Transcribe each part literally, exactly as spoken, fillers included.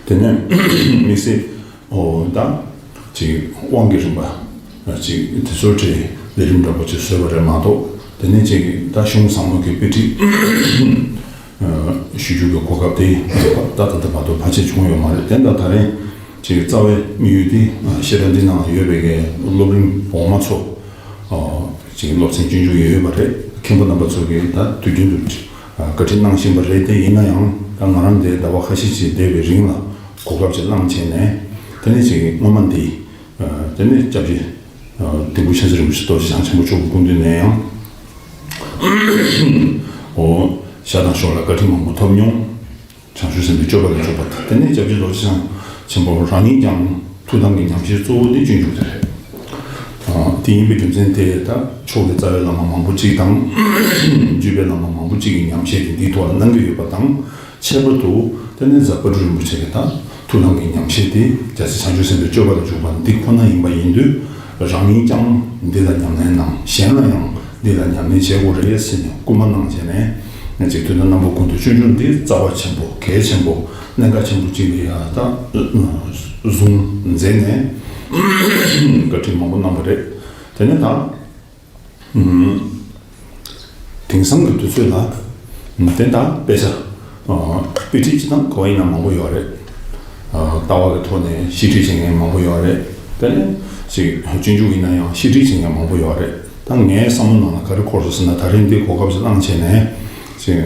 དེ་ནས་དམིགས་བསལ་ཨོ་ད་ཅིག་དབང་གི་རིམ་པ་ཅིག་དེ་ཚོའི་གྲས་ལས་རིམ་འདྲ་པོ་ཅིག་བཟོས་པ་རེད་མ་གཏོགས། དེ་ནས་ཅིག་ད་གཞུང་ཟབ་མོ་གི་དཔེ་ཁྲིད་ཞུ་རྒྱུ་གི་གོ་སྐབས་དེ་ད་ད་ལྟ་བར་དུ་ཕལ་ཆེར་བྱུང་ཡོད་མ་རེད། དེ་འདྲ་ད་རེས་ཅིག་རྩ་བའི་དམིགས་ཡུལ་དེ་བཤད་གྲྭ་འདི་ནང་ལ་ཡོད་པའི་གི་སློབ་རིམ་འོག་མ་ཚོ་ཅིག་སློབ་ཚན་སྤྱོད་འཇུག་ཡོད་ཡོད་པ་རེད། མཁན་པོ་རྣམ་པ་ཚོ་གིས་ད་དུས་རྒྱུན་དུ་བཀའ་ཁྲིད་གནང་བཞིན་པ་རེད། དེ་ཡིན་ན་ཡང་ད་ང་རང་འདིར་ཟླ་བ་ཁ་ཤས་ཅིག་བསྡད་པའི་རིང་ལ་གོ་སྐབས་ཅིག་བླངས་བྱས་ནས། དེ་ནས་ཅིག་སྔོན་མ་འདི་དེ་ནས་སྐྱབས་རྗེ་ལྡེ་གུ་མཁྱེན་བརྩེ་རིན་པོ་ཆེ་རྡོ་རྗེ་འཆང་ཆེན་པོ་མཆོག་གི་སྐུ་མདུན་ནས་ཡང་ཨོ་ཞར་དང་ཞོར་ལ་བཀའ་ཁྲིད་མང་པོ་ཐོབ་མྱོང་། བྱང་ཆུབ་སེམས་དཔའི་སྤྱོད་པ་ལ་འཇུག་པ་དང་། དེ་ནས་སྐྱབས་རྗེ་རྡོ་རྗེ་འཆང་ཆེན་པོ་རང་ཉིད་ཀྱང་ཐུགས་དམ་གྱི་ཉམས་བཞེས་གཙོ་བོ་དེ་སྤྱོད་འཇུག་དེ་རེད། དེ་ཡིན་པའི་རྒྱུ་མཚན་དེ་ད་ཕྱོགས་ཀྱི་རྩ་བའི་བླ་མ་མང་པོ་གཅིག་དང་། བརྒྱུད་པའི་བླ་མ་མང་པོ་གཅིག་གི་ཉམས་བཞེས་དེ་འདིའི་ཐོག་ལ་གནང་གི་ཡོད་པ་དང་། ཁྱད་པར་དུ་དེ་ནས་རྫ་དཔལ་སྤྲུལ་རིན་པོ་ཆེ་གི་ད་ཐུགས་དམ་གྱི་ཉམས་བཞེས་དེ་རྒྱལ་སྲས་བྱང་ཆུབ་སེམས་དཔའི་སྤྱོད་པ་ལ་འཇུག་པ་འདི་ཁོ་ན་ཡིན་པ་ཡིན་དུས། རང་ཉིད་ཀྱང་འདི་ལ་ཉམས་ལེན་གནང་། གཞན་ལ་ཡང་འདི་ལ་ཉམས་ལེན་བྱེད་དགོས་རེད་ཟེར་ནས་སྐུལ་མ་གནང་བྱས་ནས། ང་ཚོས་དུས་དང་རྣམ་པ་ཀུན་ཏུ་སྤྱོད་འཇུག་འདི་རྩ་བ་ཆེན་པོ་གལ་ཆེན་པོ་གནད་འགག་ཆེན་པོ་གཅིག་ལ་ཡང་ད་བཟུང་མཛད་ནས་བཀའ་ཁྲིད་མང་པོ་གནང་བ་རེད། དེ་ནས་ད་དེང་སང་གི་དུས་ཚོད་ལ་དེ་ད་དཔེ་ཆ་དཔེ་ཁྲིད་ཅིག་དང་ག་བ་ཡིན་ན་མང་པོ་ཡོད་རེད། ལྟ་བ་གི་ཐོག་ནས་བཤད་ཁྲིད་བྱེད་མཁན་མང་པོ་ཡོད་རེད། དེ་ནས་ཅིག་སྤྱོད་འཇུག་ཡིན་ན་ཡང་བཤད་ཁྲིད་བྱེད་མཁན་མང་པོ་ཡོད་རེད། ད་ངའི་བསམ་བློ་ནང་ལ་ག་རེ་འཁོར་སོང་ཟེར་ན། ད་རིང་འདི་གོ་སྐབས་ཤིག་བླངས་བྱས་ནས་ཅིག་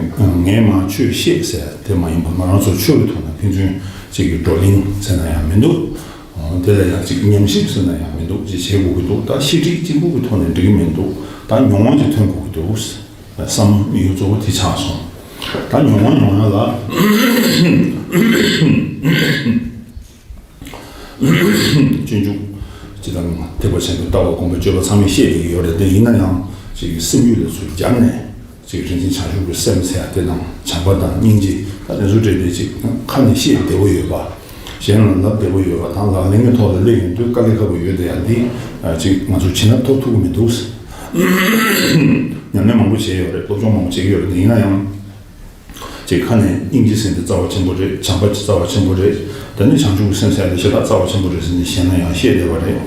ངས་མར་ཆོས་བཤད་ཟེར་དེ་མ་ཡིན་པ། ང་རང་ཚོ་ཆོས་ཀྱི་ཐོག་ནས་ཕན་ཚུན་ཅིག་གི་བགྲོ་གླེང་ཟེར་ན་ཡང་མི་འདུག་དེ་ལ་ཡང་ཅིག་ཉམས་ཞིབ་ཟེར་ན་ཡང་མི་འདུག་ཅིག་བྱེད་དགོས་ཀྱི་འདུག་ད་བཤད་ཁྲིད་གཅིག་པུ་གི་ཐོག་ནས་འགྲིག་གི་མི་འདུག་ད་མྱོང་བ་ཅིག་ཐོན་དགོས་ཀྱི་འདུག་བསམ་ཡུལ་གཙོ་བོ་དེ་ཆགས་སོང་། ད་མྱོང་བ་མྱོང་ཡ་ལ་སྤྱོད་འཇུག་ཅི་དང་ཐེག་པ་ཆེན་པོའི་ལྟ་བ་སྒོམ་པའི་སྤྱོད་པ་ཚང་མས་བཤད་བསྡད་ཀྱི་ཡོད་རེད། དེ་ཡིན་ན་ཡང་ཅིག་སེམས་རྒྱུད་ལ་ཚུར་སྦྱར་ནས་ཅིག་རིན་ཆེན་བྱང་ཆུབ་ཀྱི་སེམས་ཟེར་ཡ་དེ་དང་བྱམས་པ་དང་སྙིང་རྗེ་ད་དེ་ཚོ་སྤྲད་དེ་ཅིག་ཁ་ནས་བཤད་བདེ་པོ་ཡོད་པ། གཞན་ལ་ལབ་བདེ་པོ་ཡོད་པ་དང་ལག་ལེན་གྱི་ཐོག་ལ་སླེབས་ཡོང་དུས་དཀའ་ལས་ཁག་པོ་ཡོད་དེ་ཡང་འདི་ཅིག་ང་ཚོ་བྱིན་རླབས་ཐོབ་ཐུབ་ཀྱི་མི་འདུག་ཉམས་ལེན་མང་པོ་བྱས་ཡོད་རེད། སློབ་སྦྱོང་མང་པོ་བྱེད་ཀྱི་ཡོད་རེད། ཡིན་ན་ཡང་ཅིག་ཁ་ནས་སྙིང་རྗེ་ཟེར་འདི་རྩ་བ་ཆེན་པོ་རེད། བྱམས་པ་རྩ་བ་ཆེན་པོ་རེད། ད་ནི་བྱང་ཆུབ་ཀྱི་སེམས་ཟེར་ཡ་དེ་ཞེ་དྲག་རྩ་བ་ཆེན་པོ་རེད་ཟེར་ནས་བཤད་ན་ཡང་བཤད་བདེ་བ་རེད།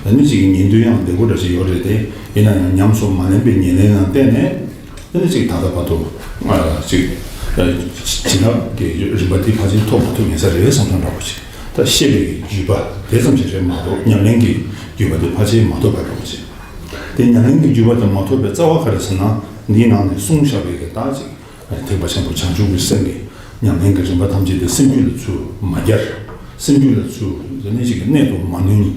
ད་ནི་ཅིག་ཉན་དུས་ཡང་བདེ་པོ་འདྲ་ཅིག་ཡོད་རེད་དེ། ཡིན་ན་ཡང་ཉམས་སུ་མ་ལེན་པའི་ཉེར་ལེན་ལ་བརྟེན་ནས། དེ་ནི་ཅིག་ད་ལྟ་བར་དུ་ཅིག་བྱིན་རླབས་ཀྱི་རིམ་པ་དེ་ཕལ་ཆེར་ཐོབ་མ་ཐུབ་ཡིན་ས་རེད་བསམ་བསམ་འདྲ་པོ་ཅིག་ད་བཤད་པའི་བརྒྱུད་པ་དེ་ཙམ་ཞིག་རེད་མ་གཏོགས་ཉམས་ལེན་གྱི་བརྒྱུད་པ་དེ་ཕལ་ཆེར་མ་ཐོབ་པ་འདྲ་པོ་ཅིག་དེ་ཉམས་ལེན་གྱི་བརྒྱུད་པ་དེ་མ་ཐོབ་པའི་རྩ་བ་ག་རེ་ཟེར་ན། འདིའི་ནང་ནས་གསུངས་བཞག་པའི་གི་ད་ཅིག་ཐེག་པ་ཆེན་པོ་བྱང་ཆུབ་ཀྱི་སེམས་ཀྱི་ཉམས་ལེན་གྱི་རིམ་པ་ཐམས་ཅད་དེ་སེམས་རྒྱུད་ལ་ཚུར་མ་སྦྱར། སེམས་རྒྱུད་ལ་ཚུར་དེ་ནས་ཅིག་གི་གནད་དུ་མ་བསྣུན།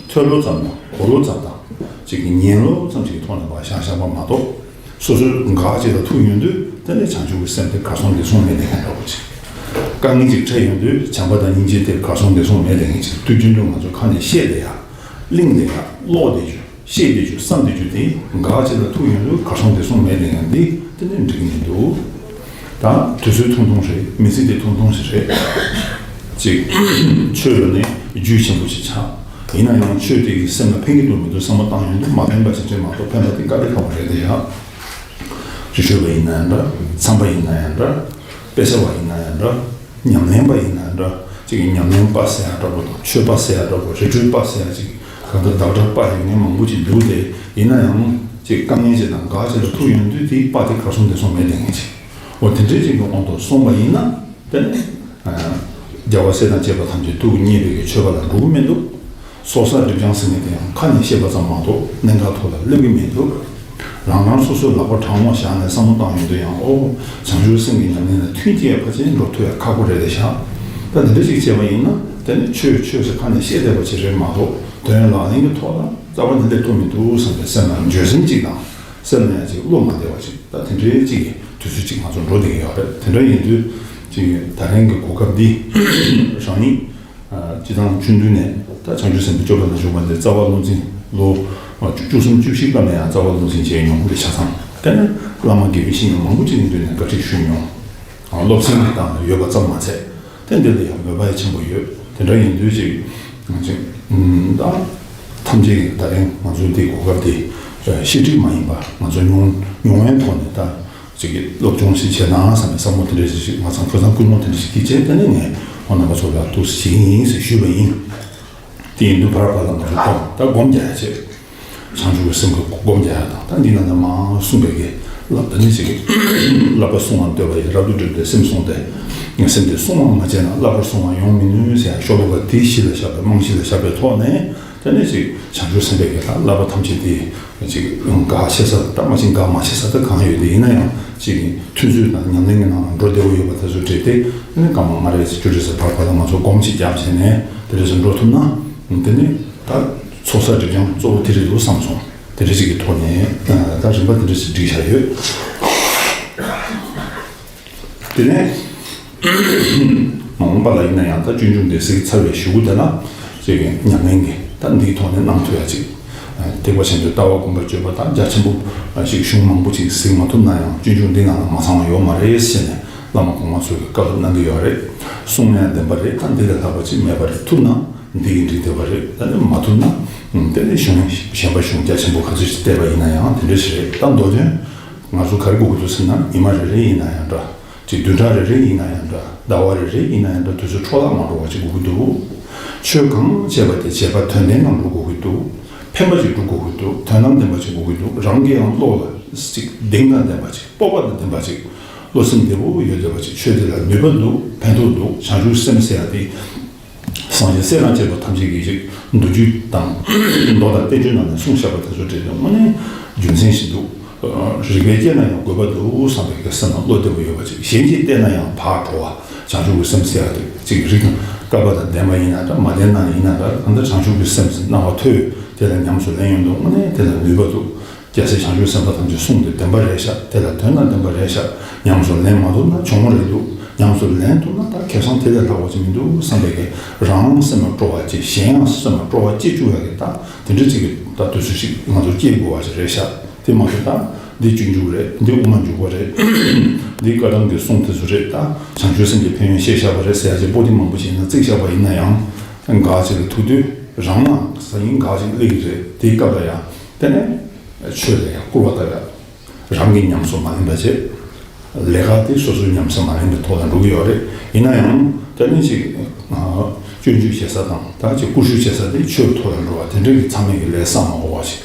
ཐོས་ལོ་ཙམ་དང་གོ་ལོ་ཙམ་དང་ཅིག་གི་ཉན་ལོ་ཙམ་ཞིག་གི་ཐོག་ནས་ཕར་བཞག་བཞག་པ་མ་གཏོགས། སོ་སོའི་འགག་ཅིག་ལ་ཐུག་ཡོང་དུས་དེ་ནས་བྱང་ཆུབ་ཀྱི་སེམས་དེ་གར་སོང་འདིར་སོང་མེད་བསྡད་མཁན་འདྲ་པོ་ཅིག་དཀའ་ངལ་ཅིག་འཕྲད་ཡོང་དུས་བྱམས་པ་དང་སྙིང་རྗེ་དེ་གར་སོང་འདིར་སོང་མེད་བསྡད་མཁན་ཅིག་དུས་རྒྱུན་དུ་ང་ཚོ་ཁ་ནས་བཤད་བསྡད་ཡ། གླེང་བསྡད་ཡ། ཀློག་བསྡད་རྒྱུ། བཤད་བསྡད་རྒྱུ། བསམ་བསྡད་རྒྱུ་དེ་འགག་ཅིག་ལ་ཐུག་ཡོང་དུས་གར་སོང་འདིར་སོང་མེད་བསྡད་མཁན་འདི་དེ་ནས་འགྲིག་གི་མི་འདུག་ད་དུས་ཚོད་ཐུང་ཐུང་རེད། མི་ཚེ་དེ་ཐུང་ཐུང་ཞིག་རེད། ཅིག་ཆོས་ལ་ནི་རྒྱུས་ཆེན་པོ་ཞིག་ཆགས། ཡིན་ན་ཡང་ཆོས་དེ་གིས་སེམས་ལ་ཕན་གྱི་འདུག་མི་འདུག་བསམ་བློ་བཏང་ཡོང་དུས་མ་ཕན་པ་ཞིག་རེད་མ་གཏོགས་ཕན་པ་དེ་དཀའ་ལས་ཁག་པོ་རེད་དེ་ཡ། རི་ཁྲོད་པ་ཡིན་ན་ཡང་འདྲ། མཚམས་པ་ཡིན་ན་ཡང་འདྲ། དཔེ་ཆ་བ་ཡིན་ན་ཡང་འདྲ། ཉམས་ལེན་པ་ཡིན་ན་ཡང་འདྲ། ཅིག་གིས་ཉམས་ལེན་པ་ཟེར་ཡ་འདྲ་པོ་དང་ཆོས་པ་ཟེར་ཡ་འདྲ་པོ། རི་ཁྲོད་པ་ཟེར་ཡ་ཅིག་གང་ལྟར་བདག་སྒྲ་པ་ཡིན་མཁན་མང་པོ་ཅིག་འདུག་སྟེ། ཡིན་ན་ཡང་ཅིག་དཀའ་ངལ་ཅིག་དང་འགག་ཅིག་ལ་ཐུག་ཡོང་དུས་དེའི་པ་དེ་གར་སོང་འདིར་སོང་མེད་བསྡད་མཁན་ཅིག་འོ་དེ་འདྲའི་ཅིག་གི་དབང་དུ་སོང་བ་ཡིན་ན། དེ་ནི་རྒྱལ་བ་སྲས་དང་བཅས་པ་ཐམས་ཅད་ཐུགས་མཉེས་པའི་གི་མཆོད་པ་ལ་འགྲོ་གི་མི་འདུག་སོ་སོ་སྒྲིབ་སྦྱང་ཟེར་མཁན་དེ་ཡང་ཁ་ནས་བཤད་པ་ཙམ་མ་གཏོགས་གནད་འགག་ཐོག་ལ་སླེབས་ཀྱི་མི་འདུག་རང་རང་སོ་སོའི་ལག་པ་དྲང་མོ་བཞག་ནས་བསམ་བློ་བཏང་ཡོང་དུས་ཡང་ཨོ། བྱང་ཆུབ་སེམས་ཀྱི་ཉམས་ལེན་ལ་མཐུན་རྐྱེན་ཕལ་ཆེར་འགྲོ་ཐུབ་ཡ་ཁག་པོ་རེད་དེ་ཤག་ད་འདི་འདྲ་ཞིག་བྱས་པ་ཡིན་ན་དེ་ནི་ཆོས་ཆོས་ཟེར་ཁ་ནས་བཤད་བསྡད་པ་ཅིག་རེད་མ་གཏོགས་དོན་ལག་ལེན་གྱི་ཐོག་ལ་རྩ་བ་ནས་སླེབས་ཐུབ་མི་འདུག་བསམ་པའི་སེམས་ལ་འགྱོད་སེམས་ཅིག་དང་། སེམས་ལ་ཡང་ཅིག་བློ་མ་བདེ་བ་ཅིག་ད་དེ་འདྲའི་ཅིག་དུས་ཚོད་ཅིག་ང་ཚོ་འགྲོ་བསྡད་ཀྱི་ཡོད་རེད། དེ་འདྲ་ཡིན་དུས་ཅིག་ད་རིང་གི་གོ་སྐབས་འདི་རང་ཉིད་སྤྱི་བཏང་ཆུང་དུས་ནས་ད་བྱང་ཆུབ་སེམས་དཔའི་སྤྱོད་པ་ལ་ཞུགས་པ་འདི་རྩ་བ་བློ་འཛིན་ལོ་བཅུ་གསུམ་བཅུ་བཞི་སྐབས་ནས་ཡང་རྩ་བ་བློ་འཛིན་བྱས་མྱོང་འདི་ཆ་ཚང་དེ་ནས་བླ་མ་དགེ་བའི་བཤེས་གཉེན་མང་པོ་ཅིག་གི་མདུན་ནས་བཀའ་ཁྲིད་ཞུས་མྱོང་། སློབ་ཚན་གྱི་སྟེང་ལ་ཡོད་པ་ཙམ་མ་ཚད་དེ་འདི་ལ་ཡང་མོས་པ་ཡང་ཆེན་པོ་ཡོད། དེ་འདྲ་ཡིན་དུས་ཅིག་ང་ཚོས་ད་ཐམས་ཅད་ཀྱིས་ད་རིང་ང་ཚོའི་འདི་གོ་སྐབས་འདི་བཤད་ཁྲིད་མ་ཡིན་པ་ང་ཚོ་མྱོང་མྱོང་བའི་ཐོག་ནས་ད། ཅིག་གི་སློབ་སྦྱོང་ཞིག་བྱས་ན་བསམ་པའི་བསམ་བློ་དེ་འདྲ་ཞིག་ང་ཚང་ཕུགས་བསམ་ཀུན་སློང་དེ་འདྲ་ཞིག་གིས་བྱས། དེ་ནས་ངས་ཁོང་རྣམ་པ་ཚོ་ལ་ཐུགས་སུ་བྱེད་ཀྱི་ཡིན་ཟེར་ཞུས་པ་ཡིན། དེ་ཡིན་དུས་བར་བར་ལ་ང་ཚོ་གཏོང་ད་སྒོམ་རྒྱག་ཡ་བྱེད། བྱང་ཆུབ་ཀྱི་སེམས་ཀྱི་སྒོམ་རྒྱག་ཡ་དང་ད་འདི་ནང་ནས་མང་གསུངས་པའི་གི་བསླབ་ད་ནི་ཅིག་གི་བསླབ་པ་བསྲུང་བར་འདོད་པ་ཡི་རབ་ཏུ་བསྒྲིམས་ཏེ་སེམས་བསྲུང་སྟེ། སེམས་དེ་བསྲུང་བར་མ་བྱས་ན་བསླབ་པར་བསྲུང་བ་ཡོང་མི་ནུས་ཟེར་ཡ་ཤོ་ལོ་ཀ་དེ་གཞི་ལ་བཞག་པའི་རྨང་གཞི་ལ་བཞག་པའི་ཐོག་ནས། དེ་ནས་ཅིག་བྱང་ཆུབ་སེམས་དཔའི་གི་ད་བསླབ་པ་ཐམས་ཅད་དེ་ཅིག་འགག་ཆེ་ས་ད་མ་ཅིག་འགག་མ་ཆེ་ས་ད་གང་ཡོད་དེ་ཡིན་ན་ཡང་ཅིག་ཐུན་ཚོད་དང་ཉམས་ལེན་གྱི་ནང་ལ་འགྲོ་བདེ་བོ་ཡོད་པ་དེ་ཚོ་བྲིས་ཏེ། དེ་ནས་སྐར་མ་ལྔ་རེ་ཙམ་བཅུ་རེ་ཙམ་བར་བར་ལ་ང་ཚོ་སྒོམ་ཅིག་རྒྱབ་བྱས་ནས་དེ་འདྲ་ཞིག་འགྲོ་ཐུབ་ན། དེ་ནས་ད་ཚོགས་བསགས་སྒྲིབ་སྦྱང་གཙོ་བོ་དེ་རེད་འདུག་བསམ་སོང་། དེ་འདྲ་ཞིག་གི་ཐོག་ནས་ད་རིམ་པ་དེ་འདྲ་ཞིག་བསྒྲིགས་བཞག་ཡོད། དེ་ནས་མ་འོངས་པ་ལ་ཡིན་ན་ཡང་ད་སྤྱོད་འཇུག་འདི་གཟིགས་ཚར་བའི་གཞུག་གུ་དེ་ལ་ཅིག་ཉམས་ལེན་གྱི་ད་འདིའི་ཐོག་ནས་གནང་ཐུབ་ཡ་ཅིག་ཐེག་པ་ཆེན་པོའི་ལྟ་བ་སྒོམ་པ་སྤྱོད་པ་དང་རྒྱ་ཆེན་པོ་ཞིག་གཞུང་མང་པོ་ཅིག་གཟིགས་མ་ཐུབ་ན་ཡང་སྤྱོད་འཇུག་འདི་ནང་ལ་མ་ཚང་བ་ཡོད་མ་རེད་ཟེར་ནས་བླ་མ་གོང་མ་ཚོས་བཀའ་སློབ་གནང་གི་ཡོད་རེད། གསུང་ཡང་བདེན་པ་རེད། ད་འདི་ལས་ལྷག་པ་ཅིག་མེད་པ་རེད། ཐུབ་ན་འདི་གིས་འགྲིག་བསྡད་པ་རེད། ད་ནི་མ་ཐུབ་ན་དེ་ནས་གཞུང་གཞན་པ་གཞུང་རྒྱ་ཆེན་པོ་ག་ཚོད་ཅིག་བལྟས་པ་ཡིན་ན་ཡང་དེ་འདྲ་ཞིག་རེད། ད་མདོ་དོན་ང་ཚོ་ག་རེ་དགོས་ཀྱི་འདུག་ཟེར་ན་ཉི་མ་རེ་རེ་ཡིན་ན་ཡང་འདྲ། ཅིག་བདུན་ཕྲག་རེ་རེ་ཡིན་ན་ཡང་འདྲ། ཟླ་བ་རེ་རེ་ཡིན་ན་ཡང་འདྲ། དུས་ཚོད་འཕྲོ་བརླག་མ་འགྲོ་བ་ཅིག་དགོས་ཀྱི་འདུག་ཆོས་གང་བྱས་པ་དེ་བྱས་པ་དོན་ལྡན་ངང་འགྲོ་དགོས་ཀྱི་འདུག་ཕན་པ་ཅིག་སྒྲུབ་དགོས་ཀྱི་འདུག་དོན་དམ་བདེན་པ་ཅིག་དགོས་ཀྱི་འདུག་རང་གི་ཡང་བློ་ལ་ཅིག་གདེང་དང་ལྡན་པ་ཅིག་སྤོབས་པ་དང་ལྡན་པ་ཅིག་བློ་སེམས་བདེ་པོ་ཡོད་བསྡད་པ་ཅིག་ཆོས་དེ་ལ་ནུས་པ་འདུག་ཕན་ཐོགས་འདུག་བྱང་ཆུབ་སེམས་ཟེར་ཡ་དེ། སངས་རྒྱས་སྲས་དང་བཅས་པ་ཐམས་ཅད་ཀྱི་ཅིག་མདོ་རྒྱུད་དང་མདོ་དང་བསྟན་བཅོས་ནང་ནས་གསུངས་བཞག་པ་དེ་ཚོ་བྲིས་ནས་དངོས་གནས་རྒྱུ་མཚན་ཞིག་འདུག་རིགས་པས་དཔྱད་ན་ཡང་དགོས་པ་འདུག་བསམ་པའི་གི་སེམས་ལ་བློ་བདེ་པོ་ཡོད་པ་ཅིག་གཞན་གྱིས་བལྟས་ན་ཡང་ཕར་འགྲོ་བ་བྱང་ཆུབ་ཀྱི་སེམས་ཟེར་ཡ་དེ་ཅིག་རིགས་དང་བསྐལ་པ་དང་ལྡན་པ་ཡིན་ན་འདྲ་མ་ལྡན་ན་ཡིན་ན་འདྲ་གང་ལྟར་བྱང་ཆུབ་ཀྱི་སེམས་སུ་སྣང་བ་ཐོས་དེ་ལ་ཉམས་སུ་ལེན་ཡོང་དུས་དངོས་གནས་དེ་ལ་ནུས་པ་འདུག་རྒྱལ་སྲས་བྱང་ཆུབ་སེམས་དཔའ་ཐམས་ཅད་གསུང་དེ་བདེན་པ་རེད་ཤག་དེ་ལ་དོན་དང་ལྡན་པ་རེད་ཤག་ཉམས་སུ་ལེན་མ་ཐུབ་ན་གྱོང་རེད་འདུག་ཉམས་སུ་ལེན་ཐུབ་ན་ད་ཁེ་བཟང་དེ་ལས་ལྷག་པ་ཅིག་མི་འདུག་བསམ་པའི་གི་རང་སེམས་ལ་སྤྲོ་བ་སྐྱེ། གཞན་ཡང་སེམས་ལ་སྤྲོ་བ་སྐྱེ་བཅུག་ཡ་གི་ད་དེ་འདྲ་ཅིག་གི་ད་དུས་ཚོད་ཅིག་ང་ཚོ་སྐྱེལ་དགོས་པ་ཞིག་རེད་ཤག་དེ་མ་གཏོགས་ད་འདི་སྤྱོད་འཇུག་རེད། འདི་དབུ་མ་འཇུག་པ་རེད། འདི་བཀའ་ཐང་གི་གསུང་དེ་ཚོ་རེད། ད་བྱང་ཆུབ་སེམས་ཀྱི་ཕན་ཡོན་བཤད་བཞག་པ་རེད་ཟེར་ཡ་ཅིག་པོ་ཏི་མང་པོ་ཞིག་ཡིན་ན་བརྩིགས་བཞག་པ་ཡིན་ན་ཡང་འགའ་ཅིག་ལ་ཐུག་དུས་རང་ལ་ས་ཡིན་འགའ་ཅིག་སླེབས་ཀྱི་རེད། དེའི་སྐབས་ལ་ཡང་དེ་ནས་ཆོས་ལ་ཡང་སྐུར་བ་བཏབ་ཡ། རང་གིས་ཉམས་སུ་མ་ལེན་པ་བྱས། ལས་ཀ་དེ་སོ་སོས་ཉམས་སུ་མ་ལེན་པའི་ཐོག་ལ་འགྲོ་གི་ཡོད་རེད། ཡིན་ན་ཡང་དེ་ནས་ཅིག་སྐྱོན་བརྗོད་བྱེད་ས་དང་ད་ཅིག་བཀུར་ཞུ་བྱེད་ས་དེ་ཆོས་ཐོག་ལ་འགྲོ་བ་དེ་འདྲ་གི་ཚང་མས་ཀྱི་ལས་བསམ་མ་དགོས་པ་ཞིག་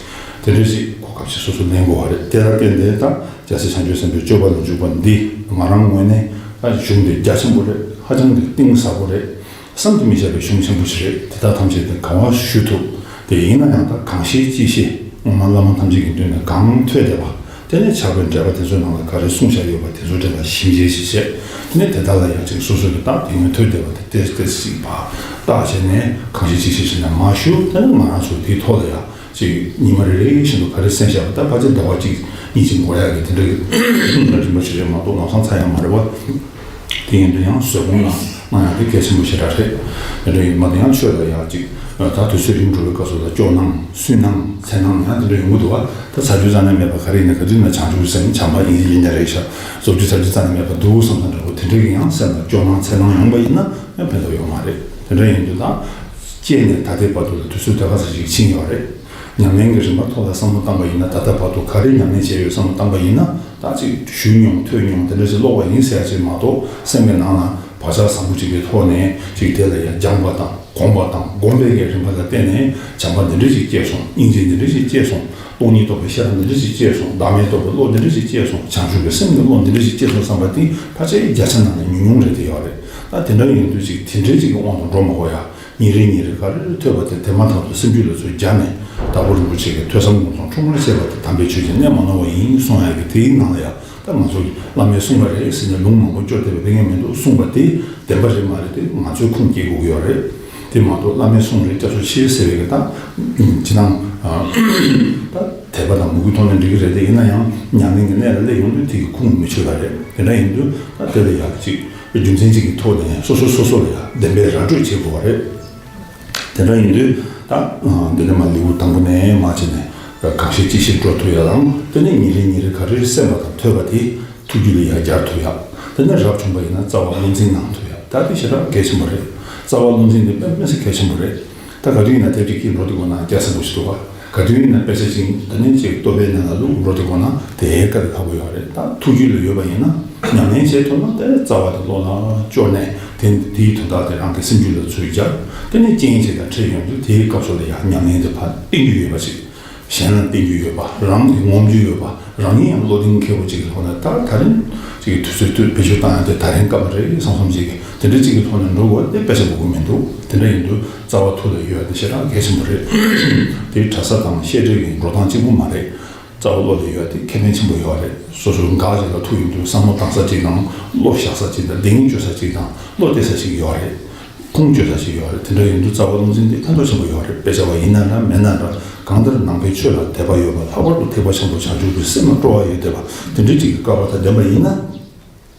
དེ་འདྲ་ཅིག་གོ་སྐབས་ཤིག་སོ་སོས་ལེན་དགོས་པ་རེད། དེ་ལ་བརྟེན་ཏེ་ད་རྒྱལ་སྲས་བྱང་ཆུབ་སེམས་དཔའི་སྤྱོད་པ་ལ་འཇུག་པ་འདི་ང་རང་ངོས་ནས་ད་གཞུང་འདི་རྒྱ་ཆེན་པོ་རེད། ཧ་ཅང་གི་གཏིང་ཟབ་པོ་རེད། བསམ་གྱིས་མི་ཁྱབ་པའི་གཞུང་ཆེན་པོ་ཞིག་རེད། དེ་དག་ཐམས་ཅད་དེ་གང་བ་ཞུ་ཐུབ། དེ་ཡིན་ན་ཡང་ད་གང་ཤེས་ཅི་ཤེས་སྔོན་མ་བླ་མ་ཐམས་ཅད་ཀྱི་མདུན་ནས་གང་ཐོས་བསྡད་པ། དེ་ནས་ཕྱག་དཔེ་འགྲེལ་པ་དེ་ཚོའི་ནང་ལ་ག་རེ་གསུངས་བཞག་ཡོད་པ་དེ་ཚོ་འདྲ་ལ་ཞིབ་འཇུག་ཞིག་བྱས། དེ་ནས་དེ་དག་ལ་ཡང་ཅིག་སོ་སོ་གི་ད་དེ་སྔོན་ཐོས་བསྡད་པ་དེ་ཏོག་ཙམ་ཅིག་ཕར་བརྟག་བྱས་ནས་གང་ཤེས་ཅི་ཤེས་བྱས་ནས་མར་ཞུ། དེ་ནས་ང་རང་ཚོ་དེའི་ཐོག་ལ་ཡང་ཅིག་ཉི་མ་རེ་རེ་བཞིན་དུ་ག་རེ་གསན་བཞག་པ་ད་ཕལ་ཆེར་ཟླ་བ་གཅིག་གཉིས་ཅིག་འགོར་ཡག་གི་དེ་འདྲ་གི་རིམ་པ་ཞིག་རེད་མ་གཏོགས་ལམ་སང་ཚར་ཡག་མ་རེད་བ། དེ་ཡིན་དུས་ཡང་བཟོད་སྒོམ་ལ་གནང་ཡག་དེ་གལ་ཆེན་པོ་ཞེ་དྲག་རེད། དེ་འདྲ་ཡིན་མ་གཏོགས་ཡང་ཆོས་ལ་ཡག་ཅིག་ད་དུས་ཚོད་རིང་འགྲོ་བའི་སྐབས་སུ་ལ་སྐྱོ་སྣང་སུན་སྣང་འཚེར་སྣང་ཡང་དེ་འདྲ་ཡོང་གི་འདུག་བ། ད་ཚ་རྒྱུ་རྩ་ནས་མེད་པ་ག་རེ་ཡིན་ན་ག་དུས་ན་བྱང་ཆུབ་སེམས་བྱམས་པ་ཡིན་ཡིན་ན་རེད་ཤག་བཟོད་རྒྱུ་ཚ་རྒྱུ་རྩ་ནས་མེད་པ་འདུག་བསམ་ན་འདྲ་བོ་དེ་འདྲ་གི་ཡང་སེམས་ལ་སྐྱོ་སྣང་འཚེར་སྣང་ཡོང་པ་ཡིན་ན་ཡང་ཕན་ཐོགས་ཡོད་མ་རེད། དེ་འདྲ་ཡིན་དུས་ད་སྐྱེས་ནས་ད་ལྟའི་བར་དུ་ལ་དུས་ཚོད་ད་ག་ས་ཞིག་ཕྱིན་ཡོད་རེད། ཉམས་ལེན་གྱི་རིམ་པ་ཐོག་ལ་བསམ་བློ་བཏང་པ་ཡིན་ན་ད་ལྟ་བར་དུ་ག་རེ་ཉམས་ལེན་བྱས་ཡོད་བསམ་བློ་བཏང་པ་ཡིན་ན་ད་ཅིག་ཞུས་མྱོང་ཐོས་མྱོང་དེ་འདྲ་ཞིག་ཀློག་པ་ཡིན་ཟེར་ཡ་ཅིག་མ་གཏོགས་སེམས་ཀྱི་ནང་ལ་བག་ཆགས་བཟང་པོ་ཅིག་གི་ཐོག་ནས་ཅིག་དེ་ལ་ཡང་སྦྱངས་པ་དང་སྒོམ་པ་དང་སྒོམ་པའི་གི་རིམ་པ་ལ་བརྟེན་ནས་བྱམས་པ་འདི་འདྲ་ཞིག་སྐྱེས་སོང་། སྙིང་རྗེ་འདི་འདྲ་ཞིག་སྐྱེས་སོང་། སྟོང་ཉིད་རྟོགས་པའི་ཤེས་རབ་འདི་འདྲ་ཞིག་སྐྱེས་སོང་། བདག་མེད་རྟོགས་པའི་བློ་འདི་འདྲ་ཞིག་སྐྱེས་སོང་། བྱང་ཆུབ་ཀྱི་སེམས་ཀྱི་བློ་འདི་འདྲ་ཞིག་སྐྱེས་སོང་བསམ་པ་དེ་ཕལ་ཆེར་བརྒྱ་ཆ་ནང་ནས་ཉུང་ཉུང་རེད་དེ་ཡོད་རེད། ད་དེ་འདྲ་ཡིན་དུས་ཅིག་དེ་འདྲའི་ཅིག་གི་དབང་དུ་འགྲོ་མ་དགོས་ཡ། ཉིན་རེ་ཉིན་རེ་ག་རེ་ཐོས་པ་དེ་དེ་མ་ཐག་ཏུ་སེམས་རྒྱུད་ལ་ཚུར་སྦྱར་ནས་དྭགས་པོ་རིན་པོ་ཆེ་གིས་ཐོས་བསམ་སྒོམ་གསུམ་འཁྲུལ་སྣང་ཤེས་པ་དེ་དམ་པའི་ཆོས་ཀྱི་གནད་མ་ནོར་བ་ཡིན་གསུང་ཡ་གི་དེའི་ནང་ལ་ཡ་ད་ང་ཚོ་གི་བླ་མས་གསུངས་པ་རེད་ཟེར་ནས་ལུང་མང་པོ་སྐྱོར་བསྡད་པ་དེ་ངས་མི་འདུག་གསུངས་པ་དེ་བདེན་པ་རེད་མ་རེད་དེ་ང་ཚོས་ཁུངས་སྐྱེལ་དགོས་ཀྱི་ཡོད་རེད། དེ་མ་གཏོགས་བླ་མས་གསུངས་རེད་སྐྱབས་སུ་མཆི་ཟེར་བའི་གི་ད་ཇི་ལྟར་ད་དད་པ་དང་མོས་གུས་ཐོག་ནས་འགྲིག་གི་རེད་དེ་ཡིན་ན་ཡང་ཉམས་ལེན་གྱི་གནད་ལ་སླེབས་ཡོང་དུས་དེ་གི་ཁུངས་མི་ཆོད་པ་རེད། དེ་འདྲ་ཡིན་དུས་ད་དེ་ལ་ཡག་ཅིག་རྒྱུ་མཚན་གཅིག་གི་ཐོག་ནས་སོ་སོ་སོ་སོ་ལ་ཡང་བདེན་པའི་ར་སྤྲོད་བྱེད་དགོས་པ་རེད། དེ་འདྲ་ཡིན་དུས་ད་འདི་ནས་མ་ལེའུ་དང་པོ་ནས་མ་བྱས་ནས་གང་ཤེས་ཅི་ཤེས་འགྲོ་ཐུབ་ཡ་དང་དེ་ནས་ཉིན་རེ་ཉིན་རེ་ག་རེ་གསན་པ་དང་ཐོས་པ་དེ་ཐུགས་རྒྱུད་ལ་ཡང་སྦྱར་ཐུབ་ཡ། དེ་ནས་རབ་བྱུང་པ་ཡིན་ན་རྩ་བ་བློ་འཛིན་གནང་ཐུབ་ཡ། ད་དེ་ཞེ་དྲག་གལ་ཆེན་པོ་རེད། རྩ་བ་བློ་འཛིན་དེ་དཔེ་མི་སྲིད་གལ་ཆེན་པོ་རེད། ད་ག་དུས་ཡིན་ན་དེབ་ཅིག་གིས་འགྲོ་དུས་གོ་ན་རྒྱ་ས་པོ་ཞིག་འདུག་བ། ག་དུས་ཡིན་ན་དཔེ་ཆ་ཅིག་ད་ནི་ཅིག་ལྟོ་ཕད་ནང་ལ་བླུགས་འགྲོ་དེ་དགོས་ན་དེ་དཀའ་ལས་ཁག་པོ་ཡོད་རེད། ད་ཐུགས་རྒྱུད་ལ་ཡོད་པ་ཡིན་ན་ཉམས་ལེན་བྱེད་ཐུབ་ན་དེ་རྩ་བ་དེ་བློ་ལ་སྐྱོར་ནས་དེ་དེའི་དོན་དག་དེ་རང་གི་སེམས་རྒྱུད་ལ་ཚུར་སྦྱར། དེ་ནས་རྐྱེན་ཅིག་དང་འཕྲད་ཡོང་དུས་དེའི་སྐབས་སུ་ལ་ཡང་ཉམས་ལེན་དེ་ཕར་བསྟེན་རྒྱུ་ཡོད་པ་ཅིག་གཞན་ལ་བསྟན་རྒྱུ་ཡོད་པ། རང་གི་ངོམ་རྒྱུ་ཡོད་པ། རང་ཉིད་ཡང་བློ་གདེང་འཁེལ་བོ་ཅིག་གི་ཐོག་ནས་ད་ད་རིང་ཅིག་གི་དུས་ཚོད་དུ་བེད་སྤྱོད་བཏང་ཡ་དེ་ད་རིང་སྐབས་རེད་བསམ་བསམ་ཅིག་གི་དེ་འདྲ་ཅིག་གི་ཐོག་ནས་འགྲོ་དགོས་དེ་དཔེ་ཆ་དགོས་ཀྱི་མི་འདུག་དེ་འདྲ་ཡིན་དུས་རྩ་བ་ཐུགས་ལ་ཡོད་ཡ་དེ་ཞེ་དྲག་གལ་ཆེན་པོ་རེད། དེ་གྲྭ་ས་དང་བཤད་གྲྭའི་འགྲོ་སྟངས་གཅིག་པུ་མ་རེད། རྩ་བ་བློ་ལ་ཡོད་ཡ་དེ་ཁེ་ཕན་ཆེན་པོ་ཡོད་རེད། སོ་སོའི་འགག་ཅིག་ལ་ཐུག་ཡོང་དུས་བསམ་བློ་བཏང་ས་ཅིག་དང་བློ་བཞག་ས་ཅིག་དང་གདེང་འཇོག་ས་ཅིག་དང་བློ་གཏད་ས་ཅིག་ཡོད་རེད། ཁུངས་བཅོལ་ས་ཞིག་ཡོད་རེད། དེ་འདྲ་ཡིན་དུས་རྩ་བ་བློ་འཛིན་དེ་ཕན་ཐོགས་ཆེན་པོ་ཡོད་རེད། དཔེ་ཆ་བ་ཡིན་ན་འདྲ་མིན་ན་འདྲ་གང་ལྟར་ནང་པའི་ཆོས་ལ་དད་པ་ཡོད་པ་ལྷག་པར་དུ་ཐེག་པ་ཆེན་པོ་བྱང་ཆུབ་ཀྱི་སེམས་ལ་སྤྲོ་བ་ཡོད་བསྡད་པ་དེ་འདྲ་ཅིག་གི་སྐལ་བ་དང་ལྡན་པ་ཡིན་ན།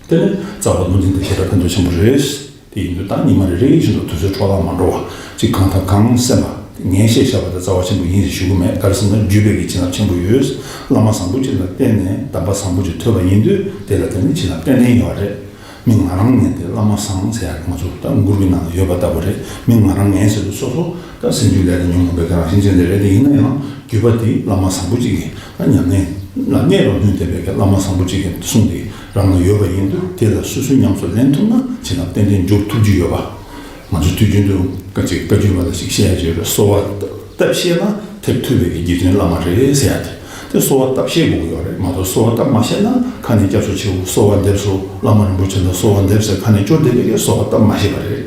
དེ་ནི་རྩ་བ་བློ་འཛིན་དེ་ཞེ་དྲག་ཕན་ཐོགས་ཆེན་པོ་རེད། དེ་ཡིན་དུས་ད་ཉི་མ་རེ་རེ་བཞིན་དུ་དུས་ཚོད་འཕྲོ་བརླག་མ་འགྲོ་བ་ཅིག་གང་ཐབས་གང་གསན་པ་ངས་བཤད་བཞག་པ་དེ་རྩ་བ་ཆེན་པོ་ཡིན་ཞེས་ཞུ་གི་མེད། ག་རེ་ཟེར་ན་བརྒྱུད་པའི་གི་བྱིན་རླབས་ཆེན་པོ་ཡོད། བླ་མ་བཟང་པོ་ཅིག་ལ་བརྟེན་ནས་གདམས་པ་བཟང་པོ་ཅིག་ཐོས་པ་ཡིན་དུས་དེ་ལ་བརྟེན་ནས་བྱིན་རླབས་ཏན་ཏན་ཡོད་རེད། མི་ང་རང་ངས་དེ་བླ་མ་བཟང་ཟེར་ཡག་ང་ཚོ་ད་མགུར་གྱི་ནང་ལ་ཡོད་པ་ལྟ་བུ་རེད། མི་ང་རང་ངས་ཟེར་དུས་སོ་སོ་ད་སེམས་རྒྱུད་ལས་དང་ཉོན་མོངས་པའི་ག་རང་བཞིན་ཅན་དེ་རེད། དེ་ཡིན་ན་ཡང་བརྒྱུད་པ་དེ་བླ་མ་བཟང་པོ་གཅིག་གིས་ད་ཉམས་ལེན་ལ་གནས་རོགས་ནུས་ལྡན་པའི་གི་བླ་མ་བཟང་པོ་གཅིག་གིས་གསུངས་ཏེ་རང་ལ་ཡོད་པ་ཡིན་དུས་དེ་ལ་སོ་སོས་ཉམས་སུ་ལེན་ཐུབ་ན་བྱིན་རླབས་ཏན་ཏན་འཇུག་ཐུབ་ཀྱི་ཡོད་པ། ང་ཚོ་དུས་རྒྱུན་དུ་སྐད་ཅིག་བཀའ་བརྒྱུད་པ་ལ་ཞིག་བཤད་ཡ་ཡོད་རེད། གསོལ་བ་བཏབ་ཤེས་ན། ཐེག་ཐུབ་པའི་གི་རྗེ་བཙུན་བླ་མ་རེད་ཟེར་ཡ་དེ། དེ་གསོལ་བ་བཏབ་ཤེས་དགོས་ཀྱི་ཡོད་རེད་མ་གཏོགས་གསོལ་བ་བཏབ་མ་ཤེས་ན་ཁ་ནས་སྐྱབས་སུ་མཆིའོ་གསོལ་བ་འདེབས་སོ་བླ་མ་རིན་པོ་ཆེ་ལ་གསོལ་བ་འདེབས་ཟེར་ཁ་ནས་སྐྱོར་བསྡད་པའི་གི་གསོལ་བ་བཏབ་མ་ཤེས་པ་རེད།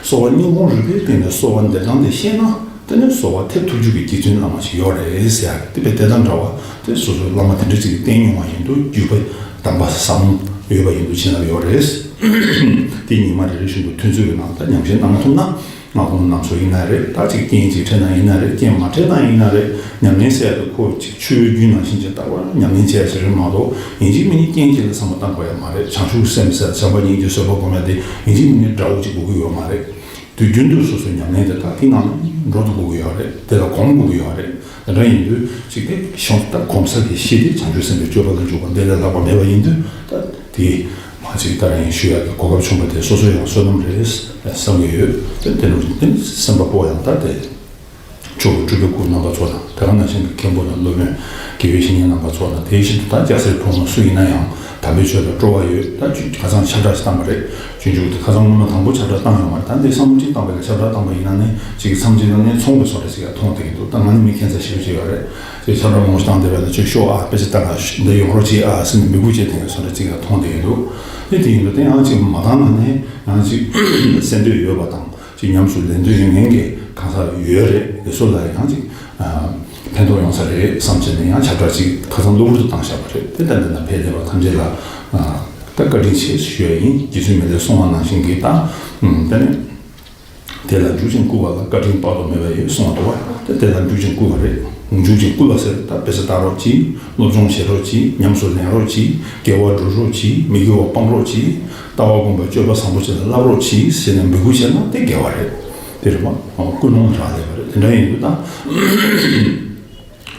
གསོལ་བ་སྙིང་ཁོང་རུས་པའི་གཏིང་ནས་གསོལ་བ་འདེབས་སྟངས་དེ་ཤེས་ན་དེ་ནས་གསོལ་བ་ཐེག་ཐུབ་རྒྱུ་གི་རྗེ་བཙུན་བླ་མ་ཞིག་ཡོད་རེད་ཟེར་ཡ་དེ་དཔེ་དེ་དང་འདྲ་བ་དེ་སོ་སོའི་བླ་མ་དེ་འདྲ་ཅིག་གིས་བསྟེན་མྱོང་བ་ཡིན་དུས་བརྒྱུད་པའི་གདམས་པ་བཟང་ཡོད་པ་ཡིན་དུས་བྱིན་རླབས་ཡོད་རེད། དེ་ཉི་མ་རེ་རེ་བཞིན་དུ་ཐུན་ཚོད་ཀྱི་ནང་ད་ཉམས་བཞེས་གནང་ཐུབ་ན། སྔགས་སྒོམ་རྣམས་སུ་ཡིན་ན་རེད། ད་ཅིག་རྐྱེན་ཅིག་འཕྲད་ན་ཡིན་ན་རེད། རྐྱེན་མ་འཕྲད་ན་ཡིན་ན་རེད། ཉམས་ལེན་ཟེར་ཡ་དེ་ཁོ་ཅིག་ཆོས་བརྒྱུད་ནང་བཞིན་ཅིག་ལྟ་བུར་ཉམས་ལེན་བྱེད་ཡ་ཞིག་རེད་མ་གཏོགས་ཡིན་གཅིག་མིན་གཉིས་རྐྱེན་གཅིག་ལ་བསམ་བློ་བཏང་དགོས་ཡ་མ་རེད། བྱང་ཆུབ་སེམས་ཟེར་བྱམས་པ་སྙིང་རྗེ་བཟོད་པ་སྒོམ་ཡ་དེ་ཡིན་གཅིག་མིན་གཉིས་འདྲ་བོ་ཅིག་དགོས་ཀྱི་ཡོད་མ་རེད། དུས་རྒྱུན་དུ་སོ་སོའི་ཉམས་ལེན་དེ་དག་དེ་ནང་འགྲོ་ཐུབ་དགོས་ཀྱི་ཡོད་རེད། དེ་ལ་གོམས་དགོས་ཀྱི་ཡོད་རེད། དེ་འདྲ་ཡིན་དུས་ཅིག་དེ་གཞུང་ལྟར་གོམས་ས་གི་གཞི་དེ་བྱང་ཆུབ་སེམས་དཔའི་སྤྱོད་པ་ལ་འཇུག་པ་འདི་ལས་ལྷག་པ་མེད་པ་ཡིན་དུས་ད་དེ། མ་གཅིག་ལྟར་ཡིན་ཞུ་ཡག་གི་གོ་སྐབས་བྱུང་བ་དེ་སོ་སོ་ཡང་བསོད་ནམས་རེད་བསམ་གྱི་ཡོད། དེ་དེ་ནི་དེ་ནི་སེམས་པ་པོ་ཡང་ད་དེ་མཆོག་གི་སྤྲུལ་པའི་སྐུ་རྣམ་པ་ཚོ་དང་དེ་ག་ནང་བཞིན་གྱི་མཁན་པོ་དང་སློབ་དཔོན་དགེ་བའི་བཤེས་གཉེན་རྣམ་པ་ཚོ་དང་དེ་བཞིན་དུ་ད་སྐྱ་སེར་ཕོ་མོ་སུ་ཡིན་ན་ཡང་དམ་པའི་ཆོས་ལ་སྤྲོ་བ་ཡོད། ད་ཁ་སང་ཁྱབ་བསྒྲགས་ཤིག་བཏང་བ་རེད། སྤྱོད་འཇུག་དེ་ཁ་སང་སྔོན་མ་དང་པོ་ཁྱབ་བསྒྲགས་བཏང་ཡོད་མ་རེད། ད་འདི་བསམ་བློ་གཅིག་བཏང་བ་ལ་ཁྱབ་བསྒྲགས་བཏང་བ་ཡིན་ན་ནི་གཅིག་གི་མཚམས་གཅིག་ལ་ནི་ཚོང་གི་བཟོ་འདྲ་ཞིག་ཡང་མཐོང་བསྡད་ཀྱི་འདུག་ད་ང་ནི་མི་མཁྱེན་ས་ཞེ་པོ་ཅིག་ཡོད་རེད། ཅེས་ཁྱབ་བསྒྲགས་མང་པོ་ཞིག་བཏང་བསྡད་པ་ལ་ཁྱོད་ཤོག་ཨ་དཔེ་ཆ་ལྟ་ག་འདི་ཡོང་རོགས་གྱིས་ཨ་ཟེར་ནས་འབོད་སྐུལ་བྱས་བསྡད་ཡོད་བཟོ་འདྲ་གཅིག་ཡང་མཐོང་བསྡད་ཀྱི་འདུག་དེ་དེ་ཡིན་དུས་དེ་ཡང་གཅིག་མ་བཏང་ན་ནི་ཡང་གཅིག་གསན་འདོད་ཡོད་པ་དང་གཅིག་ཉམས་སུ་ལེན་འདོད་ཡོད་མཁན་གྱི་གང་ཟག་ཡོད་རེད། དེ་ཚོ་ལ་ཡང་གཅིག་ཕན་ཐོགས་ཡོང་ས་རེད་བསམ་བྱས་ནས་ཡང་ཁྱབ་བསྒྲགས་གཅིག་ཁ་སང་གློ་བུར་དུ་བཏང་བཞག་པ་རེད། དེ་ལྟར་འདི་ན་ཕེབས་བསྡད་པ་ཐམས་ཅད་ལ་ད་བཀའ་དྲིན་ཆེ་ཞུ་ཡ་ཡིན། རྗེ་བཙུན་མི་ལས་གསུངས་པ་ནང་བཞིན་གྱི་ད་དེ་ནི། དེ་ལ་འཇུག་ཅིང་བསྐུལ་བ་ལ་བཀའ་དྲིན་དཔག་ཏུ་མེད་པ་ཡོད་གསུངས་པ་འདུག་བ། དེ་དེ་ལ་འཇུག་ཅིང་བསྐུལ་བ་རེད། འཇུག་ཅིང་བསྐུལ་བ་ཟེར་ད་དཔེ་ཆ་ལྟ་རོགས་གྱིས། སློབ་སྦྱོང་བྱེད་རོགས་གྱིས། ཉམས་སུ་ལེན་རོགས་གྱིས། དགེ་བ་སྒྲུབ་རོགས་གྱིས། མི་དགེ་བ་སྤང་རོགས་གྱིས། ལྟ་བ་སྒོམ་པ་སྤྱོད་པ་བཟང་པོ་ཅིག་ལ་བསླབ་རོགས་གྱིས་ཟེར་ནས་འབོད་སྐུལ་བྱས་ན་དེ་དགེ་བ་རེད། དེ་རེད་མ། ཀུན་སློང་རག་ལས་པ་རེད། དེ་འདྲ་ཡིན་དུས་ད།